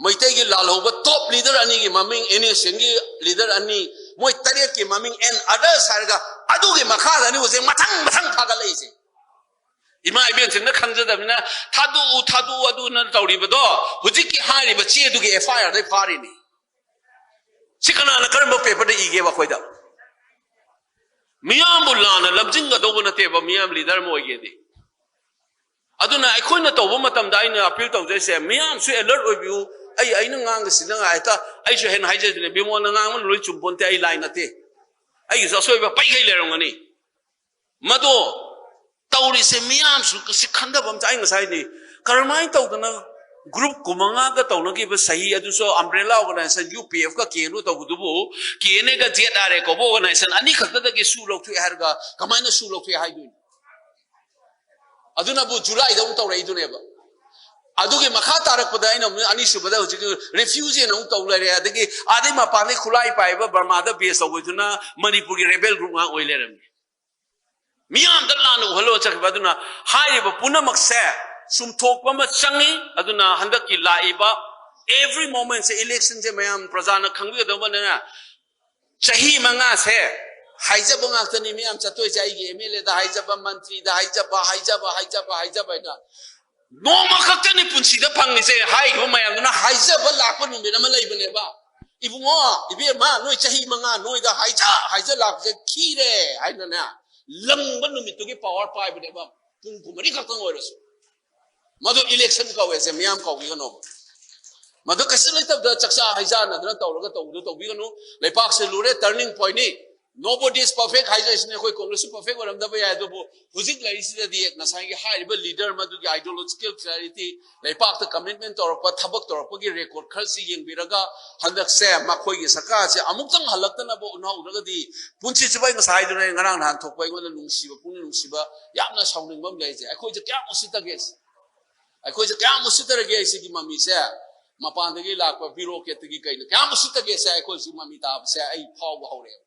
ꯃꯩꯇꯩꯒꯤ ꯂꯥꯜꯍꯧꯕ top leader ꯑꯅꯤꯒꯤ ꯃꯃꯤꯡ, NSCNꯒꯤ leader ꯑꯅꯤ, ꯃꯣꯏ ꯇꯔꯦꯠꯀꯤ ꯃꯃꯤꯡ and others ꯍꯥꯏꯔꯒ ꯑꯗꯨꯒꯤ ꯃꯈꯥꯗꯅꯤ ꯍꯧꯖꯤꯛ ꯃꯊꯪ ꯃꯊꯪ ꯐꯥꯒꯠꯂꯛꯏꯁꯦ꯫ ꯏꯃꯥ ꯏꯕꯦꯟꯁꯤꯡꯅ ꯈꯪꯖꯗꯕꯅꯤꯅ ꯊꯥꯗꯣꯛꯎ, ꯊꯥꯗꯣꯛꯎ ꯑꯗꯨꯅ ꯇꯧꯔꯤꯕꯗꯣ ꯍꯧꯖꯤꯛꯀꯤ ꯍꯥꯏꯔꯤꯕ ꯆꯦꯗꯨꯒꯤ FIRꯗꯩ ꯐꯥꯔꯤꯅꯤ꯫ ꯁꯤ ꯀꯅꯥꯅ ꯀꯔꯝꯕ ꯄꯦꯄꯔꯗ ꯏꯒꯦꯕ ꯑꯩꯈꯣꯏꯗ? ꯃꯤꯌꯥꯝꯕꯨ ꯂꯥꯟꯅ ꯂꯝꯖꯤꯡꯒꯗꯧꯕ ꯅꯠꯇꯦꯕ, ꯃꯤꯌꯥꯝ ꯂꯤꯗꯔ ꯑꯃ ꯑꯣꯏꯒꯦꯗꯤ꯫ ꯑꯗꯨꯅ ꯑꯩꯈꯣꯏꯅ ꯇꯧꯕ ꯃꯇꯝꯗ ꯑꯩꯅ ꯑꯄꯤꯜ ꯇꯧꯖꯔꯤꯁꯦ, ꯃꯤꯌꯥꯝꯁꯨ ꯑꯦꯂꯔꯠ ꯑꯣꯏꯕꯤꯌꯨ꯫ ꯑꯩ ꯑꯩꯅ ꯉꯥꯡꯕꯁꯤꯗ ꯍꯦꯛꯇ, ꯑꯩꯁꯨ ꯍꯦꯟꯅ ꯍꯥꯏꯖꯗꯅꯦ, ꯕꯤꯃꯣꯜꯅ ꯉꯥꯡꯕ ꯂꯣꯏ ꯆꯨꯝꯄꯣꯟꯇꯦ, ꯑꯩ ꯂꯥꯏ ꯅꯠꯇꯦ꯫ ꯑꯩꯒꯤꯁꯨ ꯑꯁꯣꯏꯕ ꯄꯩꯈꯩ ꯂꯩꯔꯝꯒꯅꯤ꯫ ꯃꯗꯣ ꯇꯧꯔꯤꯁꯦ ꯃꯤꯌꯥꯝꯁꯨ ꯀꯁꯤ ꯈꯟꯊꯕ ꯑꯝꯇ, ꯑꯩ ꯉꯁꯥꯏꯗꯤ ꯀꯔꯝꯍꯥꯏꯅ ꯇꯧꯗꯅ ꯒ꯭ꯔꯨꯞ ꯀꯨꯟꯃꯉꯥꯒ ꯇꯧꯅꯈꯤꯕ ꯁꯍꯤ ꯑꯗꯨꯁꯨ ꯑꯝꯕ꯭ꯔꯦꯂꯥ ꯑꯣꯔꯒꯅꯥꯏꯖꯦꯁꯟ, ꯌꯨ ꯄꯤ ꯑꯦꯐꯀ ꯀꯦ ꯑꯦꯟ ꯑꯣ ꯇꯧꯕꯗꯨꯕꯨ ꯀꯦ ꯑꯦꯟ ꯑꯦꯒ ꯖꯦꯠ ꯑꯥꯔ ꯑꯦ ꯀꯧꯕ ꯑꯣꯔꯒꯅꯥꯏꯖꯦꯁꯟ ꯑꯅꯤꯈꯛꯇꯗꯒꯤ ꯁꯨ ꯂꯧꯊꯣꯛꯑꯦ ꯍꯥꯏꯔꯒ ꯀꯃꯥꯏꯅ ꯁꯨ ꯂꯧꯊꯣꯛꯑꯦ ꯍꯥꯏꯗꯣꯏꯅꯣ? ꯑꯗꯨꯅꯕꯨ ꯖꯨꯂꯥꯏꯗ ꯑꯃꯨꯛ ꯇꯧꯔꯛꯏꯗꯨꯅꯦꯕ꯫ ꯑꯗꯨꯒꯤ ꯃꯈꯥ ꯇꯥꯔꯛꯄꯗ ꯑꯩꯅ ꯑꯃꯨꯛ ꯑꯅꯤꯁꯨꯕꯗ ꯍꯧꯖꯤꯛꯀꯤ ꯔꯦꯐ꯭ꯌꯨꯖꯤꯅ ꯑꯃꯨꯛ ꯇꯧ ꯂꯩꯔꯦ, ꯑꯗꯒꯤ ꯑꯥꯗꯩ ꯃꯄꯥꯟꯗꯩ ꯈꯨꯠꯂꯥꯏ ꯄꯥꯏꯕ ꯕꯔꯃꯥꯗ ꯕꯦꯁ ꯇꯧꯕꯗꯨꯅ ꯃꯅꯤꯄꯨꯔꯒꯤ ꯔꯦꯕꯦꯜ ꯒ꯭ꯔꯨꯞ ꯉꯥꯛ ꯑꯣꯏ ꯂꯩꯔꯝꯃꯤ꯫ ꯃꯤꯌꯥꯝꯗ ꯂꯥꯟꯅ ꯎꯍꯜꯂꯒ ꯆꯠꯈꯤꯕ꯫ ꯑꯗꯨꯅ ꯍꯥꯏꯔꯤꯕ ꯄꯨꯝꯅꯃꯛꯁꯦ ꯆꯨꯝꯊꯣꯛꯄ ꯑꯃ ꯆꯪꯉꯤ꯫ ꯑꯗꯨꯅ ꯍꯟꯗꯛꯀꯤ ꯂꯥꯛꯏꯕ every moment ꯁꯦ, election ꯁꯦ ꯃꯌꯥꯝ ꯄ꯭ꯔꯖꯥꯅ ꯈꯪꯕꯤꯒꯗꯕꯅꯤꯅ, ꯆꯍꯤ ꯃꯉꯥꯁꯦ ꯍꯥꯏꯖꯕ ꯉꯥꯛꯇꯅꯤ ꯃꯤꯌꯥꯝ ꯆꯠꯇꯣꯏꯁꯦ꯫ ꯑꯩꯒꯤ ꯑꯦꯝ ꯑꯦꯜ ꯑꯦꯗ ꯍꯥꯏꯖꯕ, ꯃꯟꯇ꯭ꯔꯤꯗ ꯍꯥꯏꯖꯕ, ꯍꯥꯏꯖꯕ, ꯍꯥꯏꯖꯕ, ꯍꯥꯏꯖꯕ ꯍꯥꯏꯅ ꯅꯣꯡꯃ ꯈꯛꯇꯅꯤ ꯄꯨꯟꯁꯤꯗ ꯐꯪꯉꯤꯁꯦ꯫ ꯍꯥꯏꯈꯤꯕ ꯃꯌꯥꯝꯗꯨꯅ ꯍꯥꯏꯖꯕ ꯂꯥꯛꯄ ꯅꯨꯃꯤꯠ ꯑꯃ ꯂꯩꯕꯅꯦꯕ꯫ "ꯏꯕꯨꯡꯉꯣ, ꯏꯕꯦꯝꯃ, ꯅꯣꯏ ꯆꯍꯤ ꯃꯉꯥ ꯅꯣꯏꯗ ꯍꯥꯏꯖ ꯍꯥꯏꯖ ꯂꯥꯛꯄꯁꯦ ꯈꯤꯔꯦ" ꯍꯥꯏꯅꯅꯦ, ꯂꯪꯕ ꯅꯨꯃꯤꯠꯇꯨꯒꯤ ꯄꯋꯥꯔ ꯄꯥꯏꯕꯅꯦꯕ꯫ ꯄꯨꯡ ꯀꯨꯟꯃꯔꯤ ꯈꯛꯇꯪ ꯑꯣꯏꯔꯁꯨ꯫ ꯃꯗꯨ election ꯀꯧꯋꯦꯁꯦ, ꯃꯤꯌꯥꯝ ꯀꯧꯕꯤꯒꯅꯣꯕ꯫ ꯃꯗꯨ ꯀꯩꯁꯨ ꯂꯩꯇꯕꯗ ꯆꯥꯛꯆꯥ ꯍꯩꯖꯥꯟꯅꯗꯅ ꯇꯧꯔꯒ ꯇꯧꯕꯗꯨ ꯇꯧꯕꯤꯒꯅꯨ꯫ ꯂꯩꯄꯥꯛꯁꯦ ꯂꯨꯔꯦ, turning point ꯅꯤ꯫ Nobody is perfect ꯍꯥꯏꯖꯔꯤꯁꯤꯅꯦ꯫ ꯑꯩꯈꯣꯏ ꯀꯣꯡꯒ꯭ꯔꯦꯁꯁꯨ perfect ꯑꯣꯏꯔꯝꯗꯕ ꯌꯥꯏ, ꯑꯗꯨꯕꯨ ꯍꯧꯖꯤꯛ ꯂꯩꯔꯤꯁꯤꯗꯗꯤ ꯉꯁꯥꯏꯒꯤ ꯍꯥꯏꯔꯤꯕ leader ꯃꯗꯨꯒꯤ ideological clarity, ꯂꯩꯄꯥꯛꯇ commitment ꯇꯧꯔꯛꯄ, ꯊꯕꯛ ꯇꯧꯔꯛꯄꯒꯤ record ꯈꯔꯁꯤ ꯌꯦꯡꯕꯤꯔꯒ ꯍꯟꯗꯛꯁꯦ ꯃꯈꯣꯏꯒꯤ ꯁꯔꯀꯥꯔꯁꯦ ꯑꯃꯨꯛꯇꯪ ꯍꯜꯂꯛꯇꯅꯕ ꯎꯠꯍꯧꯗ꯭ꯔꯒꯗꯤ, ꯄꯨꯟꯁꯤ ꯆꯨꯞꯄ ꯑꯩ ꯉꯁꯥꯏ ꯍꯥꯏꯗꯨꯅ, ꯑꯩ ꯉꯔꯥꯡ ꯅꯍꯥꯟ ꯊꯣꯛꯄ ꯑꯩꯉꯣꯟꯗ ꯅꯨꯡꯁꯤꯕ, ꯄꯨꯛꯅꯤꯡ ꯅꯨꯡꯁꯤꯕ, ꯌꯥꯝꯅ ꯁꯥꯎꯅꯤꯡꯕ ꯑꯃ ꯂꯩꯔꯤꯁꯦ꯫ ꯑꯩꯈꯣꯏꯁꯦ ꯀꯌꯥꯝ ꯎꯁꯤꯠꯇꯒꯦ? ꯑꯩꯈꯣꯏꯁꯦ ꯀꯌꯥꯝ ꯎꯁꯤꯠꯇꯔꯒꯦ? ꯁꯤꯒꯤ ꯃꯃꯤꯁꯦ ꯃꯄꯥꯟꯗꯒꯤ ꯂꯥꯛꯄ bureaucrat ꯇꯒꯤ ꯀꯩꯅꯣ ꯀꯌꯥꯝ ꯎꯁꯤꯠꯇꯒꯦꯁꯦ ꯑꯩꯈꯣꯏ ꯍꯧꯖꯤꯛ ꯃꯃꯤ ꯇꯥꯕꯁꯦ ꯑꯩ ꯐꯥꯎꯕ ꯍꯧꯔꯛꯑꯦ꯫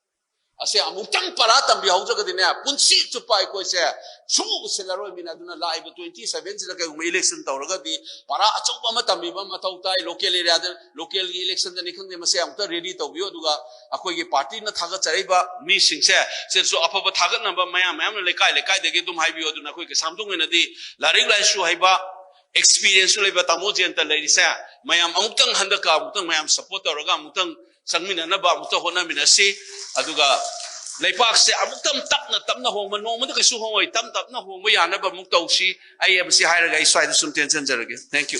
ꯑꯁꯦ ꯑꯃꯨꯛꯇꯪ ꯄꯔꯥ ꯇꯝꯕꯤꯍꯧꯗ꯭ꯔꯒꯗꯤꯅꯦ, ꯄꯨꯟꯁꯤ ꯆꯨꯞꯄ ꯑꯩꯈꯣꯏꯁꯦ ꯁꯨꯡꯎ ꯎꯁꯤꯜꯂꯔꯣꯏ ꯃꯤꯅ꯫ ꯑꯗꯨꯅ ꯂꯥꯛꯏꯕ twenty seven ꯁꯤꯗ ꯀꯩꯒꯨꯝꯕ election ꯇꯧꯔꯒꯗꯤ ꯄꯔꯥ ꯑꯆꯧꯕ ꯑꯃ ꯇꯝꯕꯤꯕ ꯃꯊꯧ ꯇꯥꯏ꯫ Local area ꯗ, local ꯒꯤ election ꯗꯅꯤ ꯈꯪꯗꯦ, ꯃꯁꯦ ꯑꯃꯨꯛꯇ ready ꯇꯧꯕꯤꯌꯨ꯫ ꯑꯗꯨꯒ ꯑꯩꯈꯣꯏꯒꯤ party ꯅ ꯊꯥꯒꯠꯆꯔꯛꯏꯕ ꯃꯤꯁꯤꯡꯁꯦ ꯁꯤꯗꯁꯨ ꯑꯐꯕ ꯊꯥꯒꯠꯅꯕ ꯃꯌꯥꯝ ꯃꯌꯥꯝꯅ ꯂꯩꯀꯥꯏ ꯂꯩꯀꯥꯏꯗꯒꯤ ꯑꯗꯨꯝ ꯍꯥꯏꯕꯤꯌꯨ꯫ ꯑꯗꯨꯅ ꯑꯩꯈꯣꯏ ꯀꯩꯁꯥꯝꯊꯣꯡ ꯑꯣꯏꯅꯗꯤ ꯂꯥꯏꯔꯤꯛ ꯂꯥꯏꯁꯨ ꯍꯩꯕ, experience ꯁꯨ ꯂꯩꯕ ꯇꯥꯃꯣ ꯖꯌꯟꯇ ꯂꯩꯔꯤꯁꯦ, ꯃꯌꯥꯝ ꯑꯃꯨꯛꯇꯪ ꯍꯟꯗꯛꯀ ꯑꯃꯨꯛꯇꯪ ꯃꯌꯥꯝ support ꯇꯧꯔꯒ ꯑꯃꯨꯛꯇꯪ ꯆꯪꯃꯤꯟꯅꯅꯕ ꯑꯃꯨꯛꯇ ꯍꯣꯠꯅꯃꯤꯟꯅꯁꯤ꯫ ꯑꯗꯨꯒ ꯂꯩꯄꯥꯛꯁꯦ ꯑꯃꯨꯛꯇꯪ ꯇꯞꯅ ꯇꯞꯅ ꯍꯣꯡꯕ, ꯅꯣꯡꯃꯗ ꯀꯩꯁꯨ ꯍꯣꯡꯉꯣꯏ, ꯇꯞ ꯇꯞꯅ ꯍꯣꯡꯕ ꯌꯥꯅꯕ ꯑꯃꯨꯛ ꯇꯧꯁꯤ꯫ ꯑꯩ ꯃꯁꯤ ꯍꯥꯏꯔꯒ ꯑꯩ ꯁ꯭ꯋꯥꯏꯗ ꯁꯨꯝ ꯇꯦꯟꯁꯤꯟꯖꯔꯒꯦ꯫ Thank you꯫